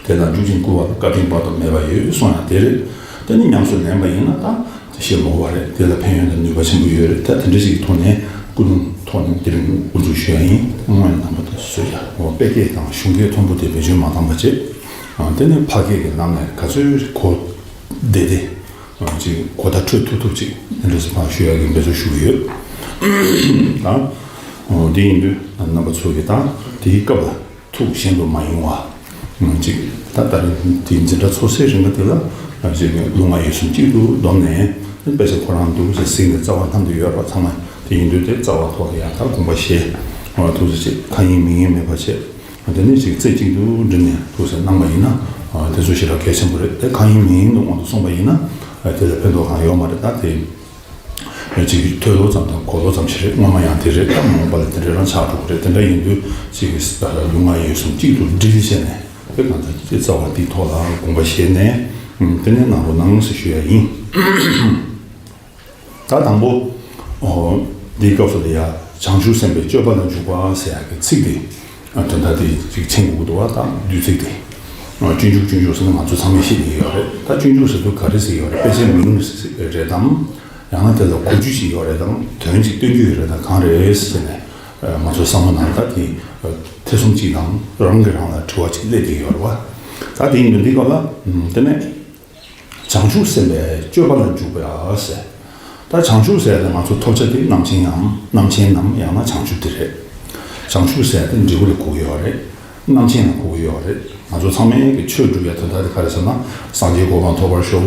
དེ་ལ་འཇུག་ཅིང་བསྐུལ་བ་ལ་བཀའ་དྲིན་དཔག་ཏུ་མེད་པ་ཡོད་གསུངས་ཡང་དེ་རེད། དེ་ནི་ཉམས་སུ་ལེན་པ་ཡིན་ན་ད་དེ་ཤེས་མོ་བ་རེད། དེ་ལ་ཕན་ཡོན་དང་ནུས་པ་ཆེན་པོ་ཡོད་རེད། ད་དེ་འདྲ་ཞིག་གི་ཐོག་ནས་ཀུན་སློང་ཐོག་ནས་དེ་རིང་དབུ་འཛུགས་ཞུ་ཡ་ཡིན། སྔོན་ནས་རྣམ་པ་དང་བཟོས་ཡ་འོ་དཔེ་སྐད་དང་གཞུང་སྐད་མཐོན་པོ་དེ་བེད་སྤྱོད་མ་བཏང་པ་བྱེད། དེ་ནས་ཕ་སྐད་ཀྱི་ལམ་ནས་ག་ཚོད་གོ་བདེ་བདེ་ཅིག་གོ་བརྡ་འཕྲོད་ཐུབ་ཐུབ་ཅིག་དེ་འདྲ་ཞིག་ཕར་ཞུ་ཡ་གི་འབད་རྩོལ་ཞུ་གི་ཡོད། ད་འོ་དེ་ཡིན་དུས་རྣམ་པ་ཚོ་གི་ད་དེའི་སྐབས་ལ། ཐུགས་གཞན་དུ་མ་ཡེངས་པ། ཅིག་ད་ལྟ་རིང་དེའི་འཛིན་གྲྭ་ཚོགས་སའི་རིང་ག་དེ་ལ་ཅིག་ལུས་ངག་ཡིད་གསུམ་གཅིག་ཏུ་བསྡོམས་ནས་དཔེ་ཆ་ཁོ་རང་འདུག་ཅེས་གཟིགས་ནས་རྩ་བ་ལྷམ་དུ་ཡོད་པ་ཚང་མ་དེ་ཡིན་དུས་དེ་རྩ་བ་ཐོག་ལ་ཡང་དག་དགོངས་པ་བཞེས། ཐུགས་སུ་ཅིག་ཁ་ཡེངས་མིག་ཡེངས་མེད་པ་བྱས། དེ་ནས་ཅིག་རྩེ་གཅིག་ཏུ་སྒྲིམ་ནས་ཐུགས་སུ་གནང་བ་ཡིན་ན་དེ་ཚོ་ཞེ་དྲག་གལ་ཆེན་པོ་རེད། དེ་ཁ་ཡེངས་མིག་ཡེངས་དུ་དབང་དུ་སོང་བ་ཡིན་ན་དེ་ལ་ཕན་ཐོགས་གང་ཡོད་མ་རེད། ད་དེ། ཅིག་ཐོས་ལོ་ཙམ་དང་གོ་ལོ་ཙམ་ཞིག་རེད། སྔོན་མ་ཡང་དེ་རེད། ད་མ་འོངས་པ་ལ་དེ་འདྲ་རང་ཆགས་འགྲོ་གི་རེད། དེ་འདྲ་ཡིན་དུས་ཅིག་ལུས་ངག་ཡིད་གསུམ་གཅིག་ཏུ་སྒྲིལ་བྱས་ནས་དེ་གང་ལྟར་དེ་རྩ་བ་འདིའི་ཐོག་ལ་དགོངས་པ་བཞེས་ནས་དེ་ནས་གནང་རོགས་གནང་ཞེས་ཞུ་ཡ་ཡིན། ད་དང་པོ་འདིའི་སྐབས་སུ་ལ་ཡ་བྱང་ཆུབ་སེམས་དཔའི་སྤྱོད་པ་ལ་འཇུག་པ་ཟེར་ཡ་གི་ཚིག་དེ་དོན་དག་དེ་ཅིག་མཁྱེན་དགོས་ཀྱི་འདུག་བ། ད་བསྡུས་ཚིག་དེ་སྤྱོད་འཇུག་སྤྱོད་འཇུག་ཟེར་ན་ང་ཚོ་ཚང་མས་ཤེས་ཀྱི་ཡོད་རེད། ད་སྤྱོད་འཇུག་ཟེར་དུས་ག་རེ་ཟེར་ཡོད་རེད། དཔེ་ཆའི་མིང་རེད་དམ། ཡང་ན་དེ་ལ་གོ་རྒྱུ་ཞིག་ཡོད་རེད་དམ། དོན་ཅིག་སྟོན་རྒྱུ་ཡོད་རེད་དམ། གང་རེད་ཟེར་ནས་ང་ཚོའི་བསམ་བློ་ནང་ད་དེ་དེ་ ཐེ་ཚོམ་གཅིག་དང་རང་གིས་རང་ལ་དྲི་བ་གཅིག་སླེབས་བསྡད་ཡོད་རེད་བ། ད་དེ་ཡིན་དུས་འདི་སྐབས་ལ་དེ་ནས་བྱང་ཆུབ་སེམས་དཔའི་སྤྱོད་པ་ལ་འཇུག་པ་ཟེར། ད་བྱང་ཆུབ་ཟེར་ཏེ་ང་ཚོ་ཐོབ་བྱ་དེ་རྣམ་མཁྱེན་ནམ་རྣམ་མཁྱེན་ནམ་ཡང་ན་བྱང་ཆུབ་དེ་རེད། བྱང་ཆུབ་ཟེར་ཏེ་འབྲས་བུ་ལ་གོ་གི་ཡོད་རེད། རྣམ་མཁྱེན་ལ་གོ་གི་ཡོད་རེད། ང་ཚོ་ཚང་མས་ཀྱི་ཆོས་སྒྲུབ་ཡ་དོན་དག་དེ་ག་རེ་ཟེར་ན། སངས་རྒྱས་གོ་འཕང་ཐོབ་པར་ཤོག་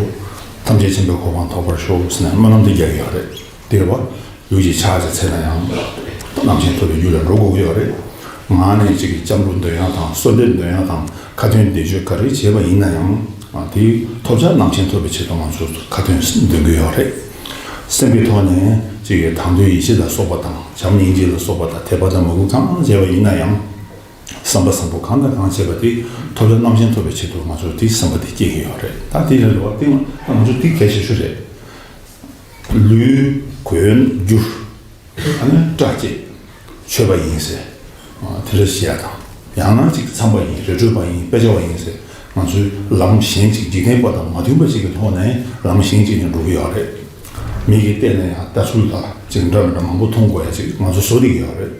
ཐམས་ཅད་མཁྱེན་པའི་གོ་འཕང་ཐོབ་པར་ཤོག་ཟེར་ནས་སྨོན་ལམ་དེ་རྒྱག་གི་ཡོད་རེད། དེ་རེད་བ། ལུས་ཀྱི་ཕྱག་ཅིག་འཚལ་ན་ཡང་རྣམ་མཁྱེན་ཐོབ་པའི་རྒྱུ་ལ་འགྲོ་དགོས་ཀྱི་ཡོད་རེད། ངག་ནས་ཅིག་སྐྱབས་འགྲོ་འདོན་ཡག་དང་གསོལ་འདེབས་འདོན་ཡག་དང་ཁ་ཏོན་བཟླས་བརྗོད་ག་རེ་བྱས་པ་ཡིན་ན་ཡང་། དེའི་ཐོབ་བྱ་རྣམ་མཁྱེན་ཐོབ་པའི་ཆེད་དུ་ང་ཚོས་ཁ་ཏོན་འདོན་གྱི་ཡོད་རེད། སེམས་ཀྱི་ཐོག་ནས་ཅིག་དང་དོན་ཡིད་ཆེས་ལ་སོགས་པ་དང་བྱམས་སྙིང་རྗེ་ལ་སོགས་པ་དང་དད་པ་དང་མོས་གུས་གང་བྱས་པ་ཡིན་ན་ཡང་། བསམ་པ་བཟང་པོ་གང་དང་གང་བྱས་པ་དེ་ཐོབ་བྱ་རྣམ་མཁྱེན་ཐོབ་པའི་ཆེད་དུ་ང་ཚོས་དེའི་བསམ་པ་དེ་སྐྱེ་གི་ཡོད་རེད། ད་དེ་རེད་བ། དེ་ང་ཚོ་དེ་གལ་ཆེ་ཤོས་རེད། ལུས་གོས་གྱུར། ཨ་ནི་སྐྲ་བཅད། ཆོས་པ་ཡིན་ཟེར། དེ་འདྲ་བཤད་ཡ་དང་། ཡང་ན་ཅིག་ཚངས་པ་ཡིན། རི་ཁྲོད་པ་ཡིན། དཔེ་ཆ་བ་ཡིན་ཟེར། ང་ཚོའི་ལམ་གཞན་ཅིག་འཇིག་རྟེན་པ་དང་མ་མཐུན་པ་ཅིག་གི་ཐོག་ནས་ལམ་གཞན་ཅིག་ནས་འགྲོ་གི་ཡོད་རེད། མི་གིས་བལྟས་ན་ཡང་ལྟ་ཚུལ་དང་ཅིག་འདྲ་མི་འདྲ་མང་པོ་མཐོང་དགོས་ཡ་ཅིག་ང་ཚོ་བཟོ་བསྡད་ཀྱི་ཡོད་རེད།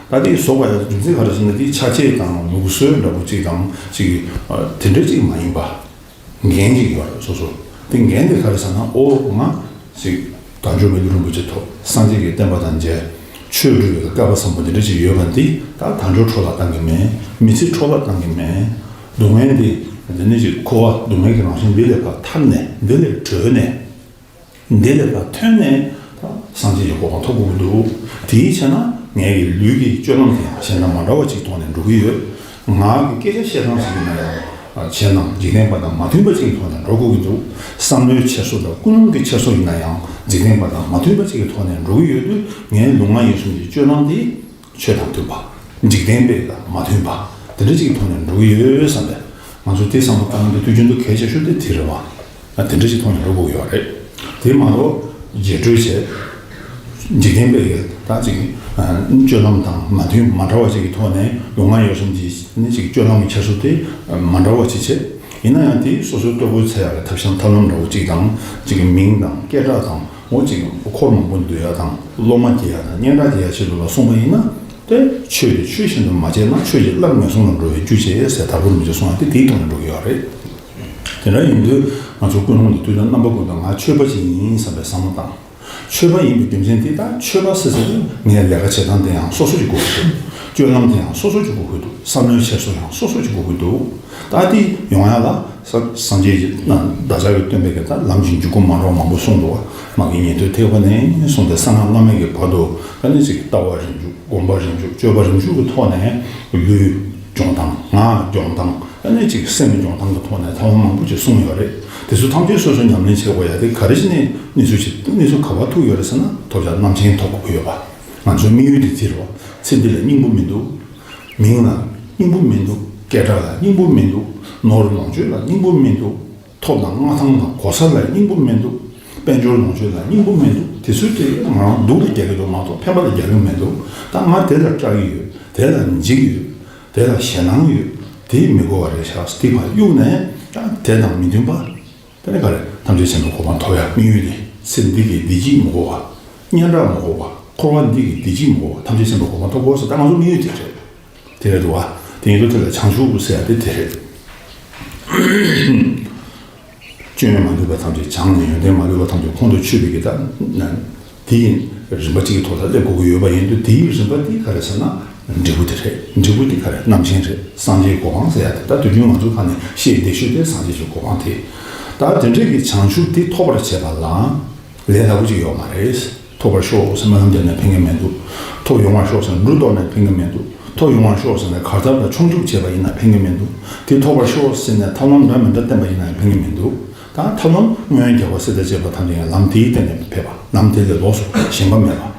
ད་དེ་བཟོ་དགོས་ཡ་རྒྱུ་མཚན་ག་རེ་ཟེར་ན། དེ་ཆ་བྱད་དང་ལུགས་སྲོལ་འདྲ་པོ་ཅིག་དང་ཅིག་དེ་འདྲ་ཅིག་མ་ཡིན་པ། འགན་ཅིག་ཡོད་རེད་སོ་སོ། དེ་འགན་དེ་ག་རེ་ཟེར་ན། ཨོ་ང་ཅིག་དལ་འབྱོར་མི་ལུས་རིན་པོ་ཆེ་ཐོབ། སངས་རྒྱས་ཀྱི་བསྟན་པ་དང་མཇལ། ཆོས་སྒྲུབ་པའི་སྐལ་པ་བཟང་པོ་འདི་འདྲ་ཅིག་ཡོད་པ་འདི་ད་དལ་འབྱོར་འཕྲོ་བརླག་བཏང་གི་མེད། མི་ཚེ་འཕྲོ་བརླག་བཏང་གི་མེད། སྡུག་བསྔལ་འདི་འདི་ནི་ཅིག་འཁོར་བ་སྡུག་བསྔལ་གྱི་རང་བཞིན་འདི་ལས་ཕར་ཐར་ནས། འདི་ལས་གྲོལ་ནས། འདི་ལས་ཕར་ཐོན་ནས་ད་སངས་རྒྱས་ཀྱི་གོ་འཕང་ཐོབ་དགོས་ཀྱི་འདུག་དེའི་ཕྱིར་ན་ངའི་ལུས་ཀྱི་སྤྱོད་ལམ་དེ་ཡང་གཞན་དང་མ་འདྲ་བ་ཅིག་ཐོག་ནས་འགྲོ་གི་ཡོད། ངག་གི་སྐད་ཆ་བཤད་སྟངས་ཤིག་ཡིན་ན་ཡང་། གཞན་དང་འཇིག་རྟེན་པ་དང་མ་མཐུན་པ་ཅིག་གི་ཐོག་ནས་འགྲོ་དགོས་ཀྱི་འདུག་བསམ་བློའི་འཁྱེར་སོ་དང་ཀུན་སློང་གི་འཁྱེར་སོ་ཡིན་ན་ཡང་འཇིག་རྟེན་པ་དང་མ་མཐུན་པ་ཅིག་གི་ཐོག་ནས་འགྲོ་གི་ཡོད་དུས། ངའི་ལུས་ངག་ཡིད་གསུམ་གྱི་སྤྱོད་ལམ་དེ་ཆོས་དང་མཐུན་པ། འཇིག་རྟེན་པའི་དང་མ་མཐུན་པ་དེ་འདྲ་ཅིག་གི་ཐོག་ནས་འགྲོ་གི་ཡོད་བསམ་པས། ང་ཚོས་དེ་བསམ་བློ་བཏང་དུས་དུས་རྒྱུན་དུ་གལ་ཆེ་ཤོས་དེ་དེ་རེད་བ། ཨ། དེ་འདྲ་ཞིག་མཐོང་ནས་འགྲོ་དགོས་ཡོད་རེད། དེ་མ་གཏོགས་རྗེས་གྲོལ་བྱས། འཇིག་རྟེན་པའི་ད་ཅིག་ཨ། སྤྱོད་ལམ་དང་མ་མཐུན། མ་འདྲ་བ་ཅིག་གི་ཐོག་ནས་ལུས་ངག་ཡིད་གསུམ་གྱི་ནི་ཅིག་སྤྱོད་ལམ་གྱི་འཁྱེར་སོ་དེ་མ་འདྲ་བ་ཅིག་བྱས། ཡིན་ན་ཡང་དེ་སོ་སོའི་ལྟོ་གོས་འཚོལ་ཡག་གི་ཐབས་ཤེས་ཐབས་ལམ་འདྲ་བོ་ཅིག་དང་། ཅིག་གི་མིང་དང་སྐད་གྲགས་དང་། འོ་ཅིག་འཁོར་མང་པོ་འདུས་ཡག་དང་། སློབ་མ་སྐྱེ་ཡག་དང་། སྙན་གྲགས་སྐྱེ་ཡག་ཆེད་དུ་ལ་སོང་བ་ཡིན་ན། དེ་ཆོས་དེ་ཆོས་བཞིན་དུ་མ་བྱས་ན་ཆོས་ཀྱི་བླ་ན་མེད་གསུང་ལ་འགྲོ་བའི་རྒྱུ་བྱེད་ཟེར། དྭགས་པོ་རིན་པོ་ཆེས་གསུངས་པ་དེ་དེའི་ཐོག་ནས་འགྲོ་གི་ཡོད་རེད། དེ་འདྲ་ཡིན་དུས་ང་ཚོ་ཀུན་སློང་དེ་དུས་དང་རྣམ་པ་ཀུན་ཏུ་ང་ཆོས་པ་ཅིག་ཡིན་བསམ་པའི་བསམ་བློ་བཏང་། ཆོས་པ་ཡིན་པའི་རྒྱུ་མཚན་དེ། ད་ཆོས་པ་ཟེར་ཟེར་དུས་ངའི་ལས་ཀ་བྱེད་སྟངས་དེ་ཡང་སོ་སོ་ཅིག་དགོས་ཀྱི་འདུག་སྤྱོད་ལམ་དེ་ཡང་སོ་སོ་ཅིག་དགོས་ཀྱི་འདུག་བསམ་བློའི་འཁྱེར་སོ་ཡང་སོ་སོ་ཅིག་དགོས་ཀྱི་འདུག་ད་དེ་ཡོང་ཡག་ལ་ས་སངས་རྒྱས་ཀྱིས་ན་བདག་ཅག་གི་སྟོན་པས་ཀྱི་ད་ལམ་གྱི་འཇུག་སྒོ་མ་འདྲ་བ་མང་པོ་གསུངས་འདུག་བ། མ་གི་ཉན་ཐོས་ཐེག་པ་ནས་བཟུང་སྟེ་གསང་སྔགས་བླ་མེད་ཀྱི་བར་དུ། ད་ནི་ཅིག་ལྟ་བ་རིམ་བྱུང་། སྒོམ་པ་རིམ་བྱུང་། སྤྱོད་པ་རིམ་བྱུང་གི་ཐོག་ནས་ལུས་སྦྱོང་སྟངས། ངག་སྦྱོང་སྟངས། ཨ་ནི་ཅིག་སེམས་སྦྱོང་སྟངས་ཀྱི་ཐོག་ནས་ཐབས་ལམ་མང་པོ་ཅིག་གསུངས་ཡོད་རེད། དེ་ཚོ་ཐམས་ཅད་སོ་སོས་ཉམས་ལེན་བྱེད་དགོས་ཡ་དེ་ག་རེ་བྱས་ནས་གནས་ཚུལ་ཅིག་གནས་ཚུལ་ག་པར་ཐུག་ཡོད་རེད་ཟེར་ན། ཐོབ་བྱ་རྣམ་མཁྱེན་ཐོབ་དགོས་ཀྱི་ཡོད་པ། ང་ཚོའི་དམིགས་ཡུལ་དེ་དེ་རེད་བ། ཚེ་འདི་ལ་སྙིང་པོ་མི་འདུག་མིང་ལ་སྙིང་པོ་མི་འདུག་སྐད་གྲགས་ལ་སྙིང་པོ་མི་འདུག་ནོར་ལོངས་སྤྱོད་ལ་སྙིང་པོ་མི་འདུག་ཐོབ་དང་མངའ་ཐང་དང་གོ་ས་ལ་སྙིང་པོ་མི་འདུག་དཔལ་འབྱོར་ལོངས་སྤྱོད་ལ་སྙིང་པོ་མི་འདུག་དེ་ཚོའི་དེ་ང་རང་སྡུག་ལ་རྒྱག་གི་འདུག་མ་གཏོགས་ཕན་པ་ལ་རྒྱག་གི་མི་འདུག་ད་ང་དེ་ལ་སྐྲག་གི་ཡོད། དེ་ལ་འཇིགས་ཡོད། དེ་ལ་ཞེད་སྣང་ཡོད། དེ་མི་དགོས་པ་རེད་ཤག་དེ་ཕར་གཡུག་ནས། ད་དེ་དང་མི་མཐུན་པ། དེ་ནས་ག་རེ། ཐམས་ཅད་མཁྱེན་པའི་གོ་འཕང་ཐོབ་ཡ་དམིགས་ཡུལ་དེ། ཚེ་འདི་གི་བདེ་སྐྱིད་མི་དགོས་པ། སྙན་གྲགས་མི་དགོས་པ། འཁོར་བ་འདི་གི་བདེ་སྐྱིད་མི་དགོས་པ། ཐམས་ཅད་མཁྱེན་པའི་གོ་འཕང་ཐོབ་དགོས་ཟེར། ད་ང་ཚོ་དམིགས་ཡུལ་དེ་རེད། དེ་རེད་འདུག་བ། དེ་ཡིན་དུས་དེ་ལ་བྱང་ཆུབ་ཟེར་ཡ་དེ་དེ་རེད། སྐྱོན་མ་ལུས་པ་ཐམས་ཅད་སྦྱངས་ནས། ཡོན་ཏན་མ་ལུས་པ་ཐམས་ཅད་ཁོང་དུ་ཆུད་པའི་གི་ད་ན། དེ་ཡིན། རིམ་པ་གཅིག་གི་ཐོག་ལ་སླེབས་དགོས་ཀྱི་ཡོད་པ་ཡིན་དུས། དེའི་རིམ་པ་དེ་ག་རེ་ཟེར་ན། འབྲས་བུ་དེ་རེད། འབྲས་བུ་དེ་ག་རེ། རྣམ་མཁྱེན་རེད། སངས་རྒྱས་གོ་འཕང་ཟེར་ཡ་དེ། ད་དུས་རྒྱུན་ང་ཚོ་ཁ་ནས་བཤད་བསྡད་ཤོས་དེ་སངས་རྒྱས་ཀྱི་གོ་འཕང་དེ། ད་དེ་འདྲས་ཀྱི་བྱང་ཆུབ་དེ་ཐོབ་པར་བྱེད་པ་ལ་ལས་སླ་པོ་ཅིག་ཡོད་མ་རེད། ཐོབ་པར་ཤོག་ཟེར་སྨོན་ལམ་འདེབས་ནས་ཕན་གྱི་མི་འདུག་ཐོབ་ཡོང་བར་ཤོག་ཟེར་འབྲུ་གཏོར་ནས་ཕན་གྱི་མི་འདུག་ཐོབ་ཡོང་བར་ཤོག་ཟེར་ནས་གར་སྟབས་ལ་མཆོང་རྒྱུག་བྱས་པ་ཡིན་ན་ཕན་གྱི་མི་འདུག་དེ་ཐོབ་པར་ཤོག་ཟེར་ནས་ཐབས་ལམ་འདྲ་མི་འདྲ་བསྟན་པ་ཡིན་ན་ཡང་ཕན་གྱི་མི་འདུག་ད་ཐབས་ལམ་སྔོན་རྒྱལ་བ་སྲས་དང་བཅས་པ་ཐམས་ཅད་ཀྱང་ལམ་དེའི་སྟེང་ནས་ཕེབས་པ། ལམ་དེ་ལས་ལོགས་སུ་གཞན་པ་མེད་པ།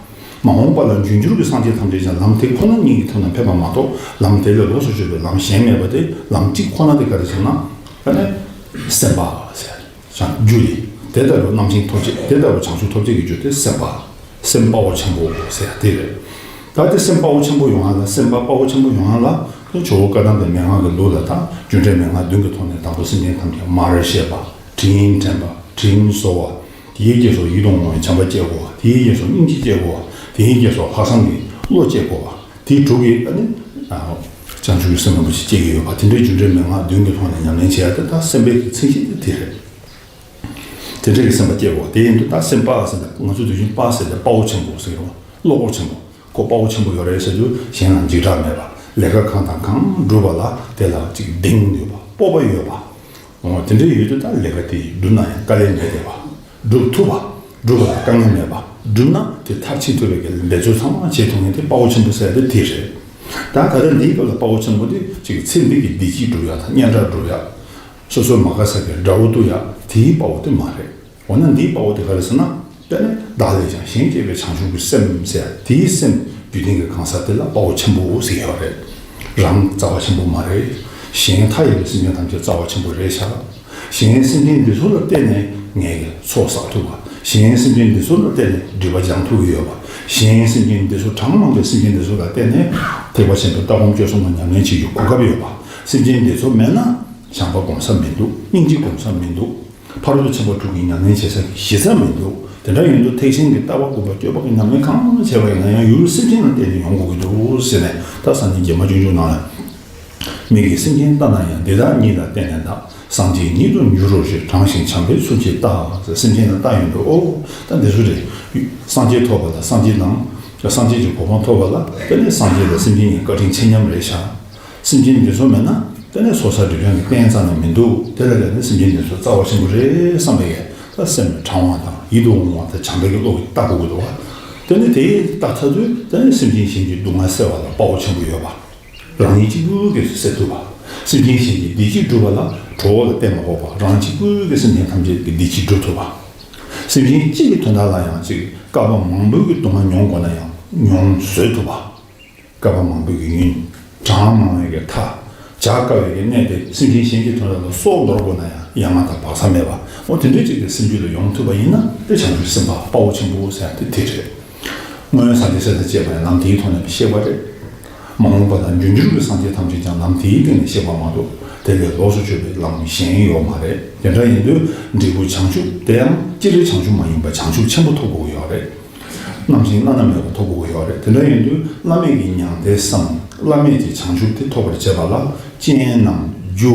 མ་འོངས་པ་ལ་འབྱུང་འགྱུར་གྱི་སངས་རྒྱས་ཐམས་ཅད་ཀྱང་ལམ་དེ་ཁོ་ན་ཉིད་ཀྱི་ཐོག་ནས་ཕེབས་པ་མ་གཏོགས། ལམ་དེ་ལས་ལོགས་སུ་གཅོད་པའི་ལམ་གཞན་མེད་པ་དེ། ལམ་གཅིག་ཁོ་ན་དེ་ག་རེ་ཟེར་ན། ཨ་ནི་སེམས་པ་ཟེར། བྱང་རྒྱུ་ལས། དེ་ལྟ་བུ་རྣམ་མཁྱེན་ཐོབ་བྱེད། དེ་ལྟ་བུ་བྱང་ཆུབ་ཐོབ་བྱེད་ཀྱི་རྒྱུ་དེ་སེམས་པ། སེམས་དཔའ་བོ་ཆེན་པོ་ཟེར་ཡ་དེ་རེད། ད་དེ་སེམས་དཔའ་བོ་ཆེན་པོ་ཡོང་ཡ་ལ། སེམས་པ་དཔའ་བོ་ཆེན་པོ་ཡོང་ཡ་ལ། ཇོ་བོ་བཀའ་གདམས་པའི་མན་ངག་གི་ལུགས་ལ། ད་རྒྱུ་འབྲས་མན་ངག་བདུན་གྱི་ཐོག་ནས་དང་པོ་སེམས་ཅན་ཐམས་ཅད་མར་བཤད་པ། དྲིན་དྲན་པ། དྲིན་གཟོ་བ། དེའི་རྗེས་སུ་ཡིད་དུ་འོང་བའི་བྱམས་པ་སྐྱེ་དགོས་པ། དེའི་རྗེས་སུ་སྙིང་རྗེ་སྐྱེ་དགོས་པ། དེའི་རྗེས་སུ་ལྷག་བསམ་གྱི་བློ་སྐྱེ་དགོས་པ། དེ་དྲུག་གིས་ཨ་ནི། ཨ། བྱང་ཆུབ་ཀྱི་སེམས་རིན་པོ་ཆེ་སྐྱེ་གི་ཡོད་པ་དེ་འདྲའི་རྒྱུ་འབྲས་མན་ངག་བདུན་གྱི་ཐོག་ནས་ཉམས་ལེན་བྱེད་ཡ་དེ་ད་སེམས་དཔའི་གི་མཚན་གཞི་དེ་དེ་རེད། དེ་འདྲའི་གི་སེམས་པ་སྐྱེ་དགོས། དེ་ཡིན་དུས་ད་སེམས་དཔའ་ཟེར་ནས་ང་ཚོ་དུས་རྒྱུན་དཔའ་ཟེར་ཏེ་དཔའ་བོ་ཆེན་པོ་ཟེར་གི་རེད་བ། བློ་ཁོག་ཆེན་པོ། ཁོ་དཔའ་བོ་ཆེན་པོ་ཡོད་རེད་ཟེར་དུས་གཞན་ལ་འཇིགས་སྐྲག་མེད་པ། ལས་ཀ་གང་དང་གང་བསྒྲུབ་པ་ལ་དེ་ལ་ཅིག་གདེང་ཡོད་པ། སྤོབས་པ་ཡོད་པ། འོ་དེ་འདྲའི་ཡོད་དུས་ད་ལས་ཀ་དེ་བསྒྲུབ་ན་ཡང་དཀའ་ལས་མེད་བསྡད་པ། སྒྲུབ་ཐུབ་པ། སྒྲུབ་པ་ལ་དཀའ་ངལ་མེད་པ། བསྒྲུབ་ན་དེ་མཐར་ཕྱིན་ཐུབ་པའི་གི་འབད་རྩོལ་ཚང་མ་བྱེད་ཐུབ་མཁན་དེ་དཔའ་བོ་ཆེན་པོ་ཟེར་ཡ་དེ་དེ་རེད། ད་ག་ད་འདིའི་སྐབས་ལ་དཔའ་བོ་ཆེན་པོ་དེ་ཅིག་ཚེ་འདི་གི་བདེ་སྐྱིད་སྒྲུབ་ཡ་དང་སྙན་གྲགས་སྒྲུབ་ཡ། སོ་སོའི་མ་དགའ་ས་གི་དགྲ་བོ་གཏུབ་ཡ་དེའི་དཔའ་བོ་དེ་མ་རེད། འོ་ན་འདིའི་དཔའ་བོ་དེ་ག་རེ་ཟེར་ན། དེ་ནི་བདག་ལས་ཀྱང་གཞན་གཅེས་པའི་བྱང་ཆུབ་ཀྱི་སེམས་ཟེར་དེའི་སེམས་རྒྱུད་ལྡན་གྱི་གང་ཟག་དེ་ལ་དཔའ་བོ་ཆེན་པོ་ཟེར་ཡོད་རེད། རང་རྩ་བ་ཆེན་པོ་མ་རེད། གཞན་མཐའ་ཡས་པའི་སེམས་ཅན་ཐམས་ཅད་རྩ་བ་ཆེན་པོ་རེད་ཤག་གཞན་སེམས་ཅན་འདི་ཚོ་ལ་བརྟེན་ནས་ངས་ཀྱི་ཚོགས་བསགས་ཐུབ་པ། གཞན་སེམས་ཅན་འདི་ཚོ་ལ་བརྟེན་ནས་སྒྲིབ་པ་སྦྱང་ཐུབ་ཀྱི་ཡོད་པ། གཞན་སེམས་ཅན་འདི་ཚོ་གྲངས་མང་པའི་སེམས་ཅན་འདི་ཚོ་ལ་བརྟེན་ནས་ཐེག་པ་ཆེན་པོའི་ལྟ་སྒོམ་སྤྱོད་གསུམ་ལ་ཉམས་ལེན་བྱེད་རྒྱུའི་གོ་སྐབས་ཡོད་པ། སེམས་ཅན་འདི་ཚོ་མེད་ན་བྱམས་པ་སྒོམ་ས་མི་འདུག་སྙིང་རྗེ་སྒོམ་ས་མི་འདུག་ཕ་རོལ་ཏུ་ཕྱིན་པ་དྲུག་གི་ཉམས་ལེན་བྱེད་ས་ཀྱི་གཞི་རྩ་མི་འདུག་དེ་འདྲ་ཡིན་དུས་ཐེག་ཆེན་གྱི་ལྟ་བ་དགུ་པ་སྤྱོད་པ་གི་ཉམས་ལེན་གང་བྱས་པ་ཡིན་ན་ཡང་ཡུལ་སེམས་ཅན་ལ་བརྟེན་ནས་ཡོང་དགོས་ཀྱི་འདུག་ཟེར་ནས། ད་སངས་རྒྱས་བྱེ་མ་སྐྱོང་ཆུང་ནང་ལ། མིག་གིས་སེམས་ཅན་ལྟ་ན་ཡང་། འདི་དག་ཉིད་ལ་བརྟེན་ནས་གདའ། སངས་རྒྱས་ཉིད་དུ་འགྱུར་རོ་ཞེས། དྲང་ཞིང་བྱམས་པས་ཚུལ་གྱིས་བལྟ། ཟེར་སེམས་ཅན་ལ་བལྟ་ཡོང་དུས། ཨོ། ད་འདི་ཚོ་རེད། སངས་རྒྱས་ཐོབ་པ་ལ་སངས་རྒྱས་དང་། སངས་རྒྱས་ཀྱི་གོ་འཕང་ཐོབ་པ་ལ་དེ་ནི་སངས་རྒྱས་དང་སེམས་ཅན་གཉིས་བཀའ་དྲིན་ཆེ་མཉམ་རེད་ཤག་སེམས་ཅན་འདི་ཚོ་མེད་ན་དེ་ནས་ཚོགས་བསགས་སྒྲིབ་སྦྱང་གི་རྟེན་རྩ་ནས་མི་འདུག་དེ་ལ་བརྟེན་ནས་སེམས་ཅན་འདི་ཚོ་རྩ་བ་ཆེན་པོ་རེད་བསམ་པའི་ད་སེམས་དྲང་བ་དང་ཡིད་དུ་འོང་བ་དང་བྱམས་པའི་བློ་གིས་བལྟ་དགོས་ཀྱི་འདུག་བ། དེ་ནས་དེ་ལྟ་ཚར་དུས་དེ་ནས་སེམས་ཅན་གཞན་གྱི་སྡུག་བསྔལ་སེལ་བ་ལ་དཔའ་བོ་ཆེན་པོ་ཡོད་པ། རང་ཉིད་གཅིག་པུ་གིས་སེལ་ཐུབ་པ། སེམས་ཅན་གཞན་གྱི་བདེ་སྐྱིད་སྒྲུབ་པ་ལ་གྲོགས་པོ་ལ་བརྟེན་མ་དགོས་པ། རང་གཅིག་པུ་གིས་སེམས་ཅན་ཐམས་ཅད་ཀྱི་བདེ་སྐྱིད་སྒྲུབ་ཐུབ་པ། སེམས་ཅན་གཅིག་གི་དོན་དག་ལ་ཡང་ཅིག་བསྐལ་པ་མང་པོའི་གི་སྡུག་བསྔལ་མྱོང་དགོས་ན་ཡང་མྱོང་བཟོད་ཐུབ་པ། བསྐལ་པ་མང་པོའི་གི་ཡུན། གྲངས་མང་བའི་གི་མཐའ། བྱ་དཀའ་བའི་གི་གནས་དེ་སེམས་ཅན་གཞན་གྱི་དོན་དག་ལ་སྲོག་འདོར་དགོས་ན་ཡང་ཡ་ང་དང་བག་ཚ་མེད་པ། འོ་དེ་འདྲའི་ཅིག་གི་སེམས་རྒྱུད་ལ་ཡོང་ཐུབ་པ་ཡིན་ན་དེ་བྱང་ཆུབ་སེམས་དཔའ་དཔའ་བོ་ཆེན་པོ་ཟེར་ཡ་དེ་དེ་རེད། སྔོན་སངས་རྒྱས་སྲས་དང་བཅས་པ་ཡང་ལམ་དེའི་ཐོག་ནས་གཤེགས་པ་རེད། མ་འོངས་པ་དང་འབྱུང་འགྱུར་གྱི་སངས་རྒྱས་ཐམས་ཅད་ཀྱང་ལམ་དེའི་སྟེང་ནས་གཤེགས་པ་མ་གཏོགས་དེ་ལས་ལོགས་སུ་གྱུར་པའི་ལམ་གཞན་ཡོད་མ་རེད། དེ་འདྲ་ཡིན་དུས་འབྲས་བུ་བྱང་ཆུབ་དེ་ཡང་སྤྱིར་བྱང་ཆུབ་མ་ཡིན་པ་བྱང་ཆུབ་ཆེན་པོ་ཐོབ་དགོས་ཀྱི་ཡོད་རེད། རྣམ་མཁྱེན་བླ་ན་མེད་པ་ཐོབ་དགོས་ཀྱི་ཡོད་རེད། དེ་འདྲ་ཡིན་དུས་བླ་མེད་ཀྱི་མྱང་འདས་སམ་བླ་མེད་ཀྱི་བྱང་ཆུབ་དེ་ཐོབ་པར་བྱེད་པ་ལ་རྐྱེན་ནམ་རྒྱུ་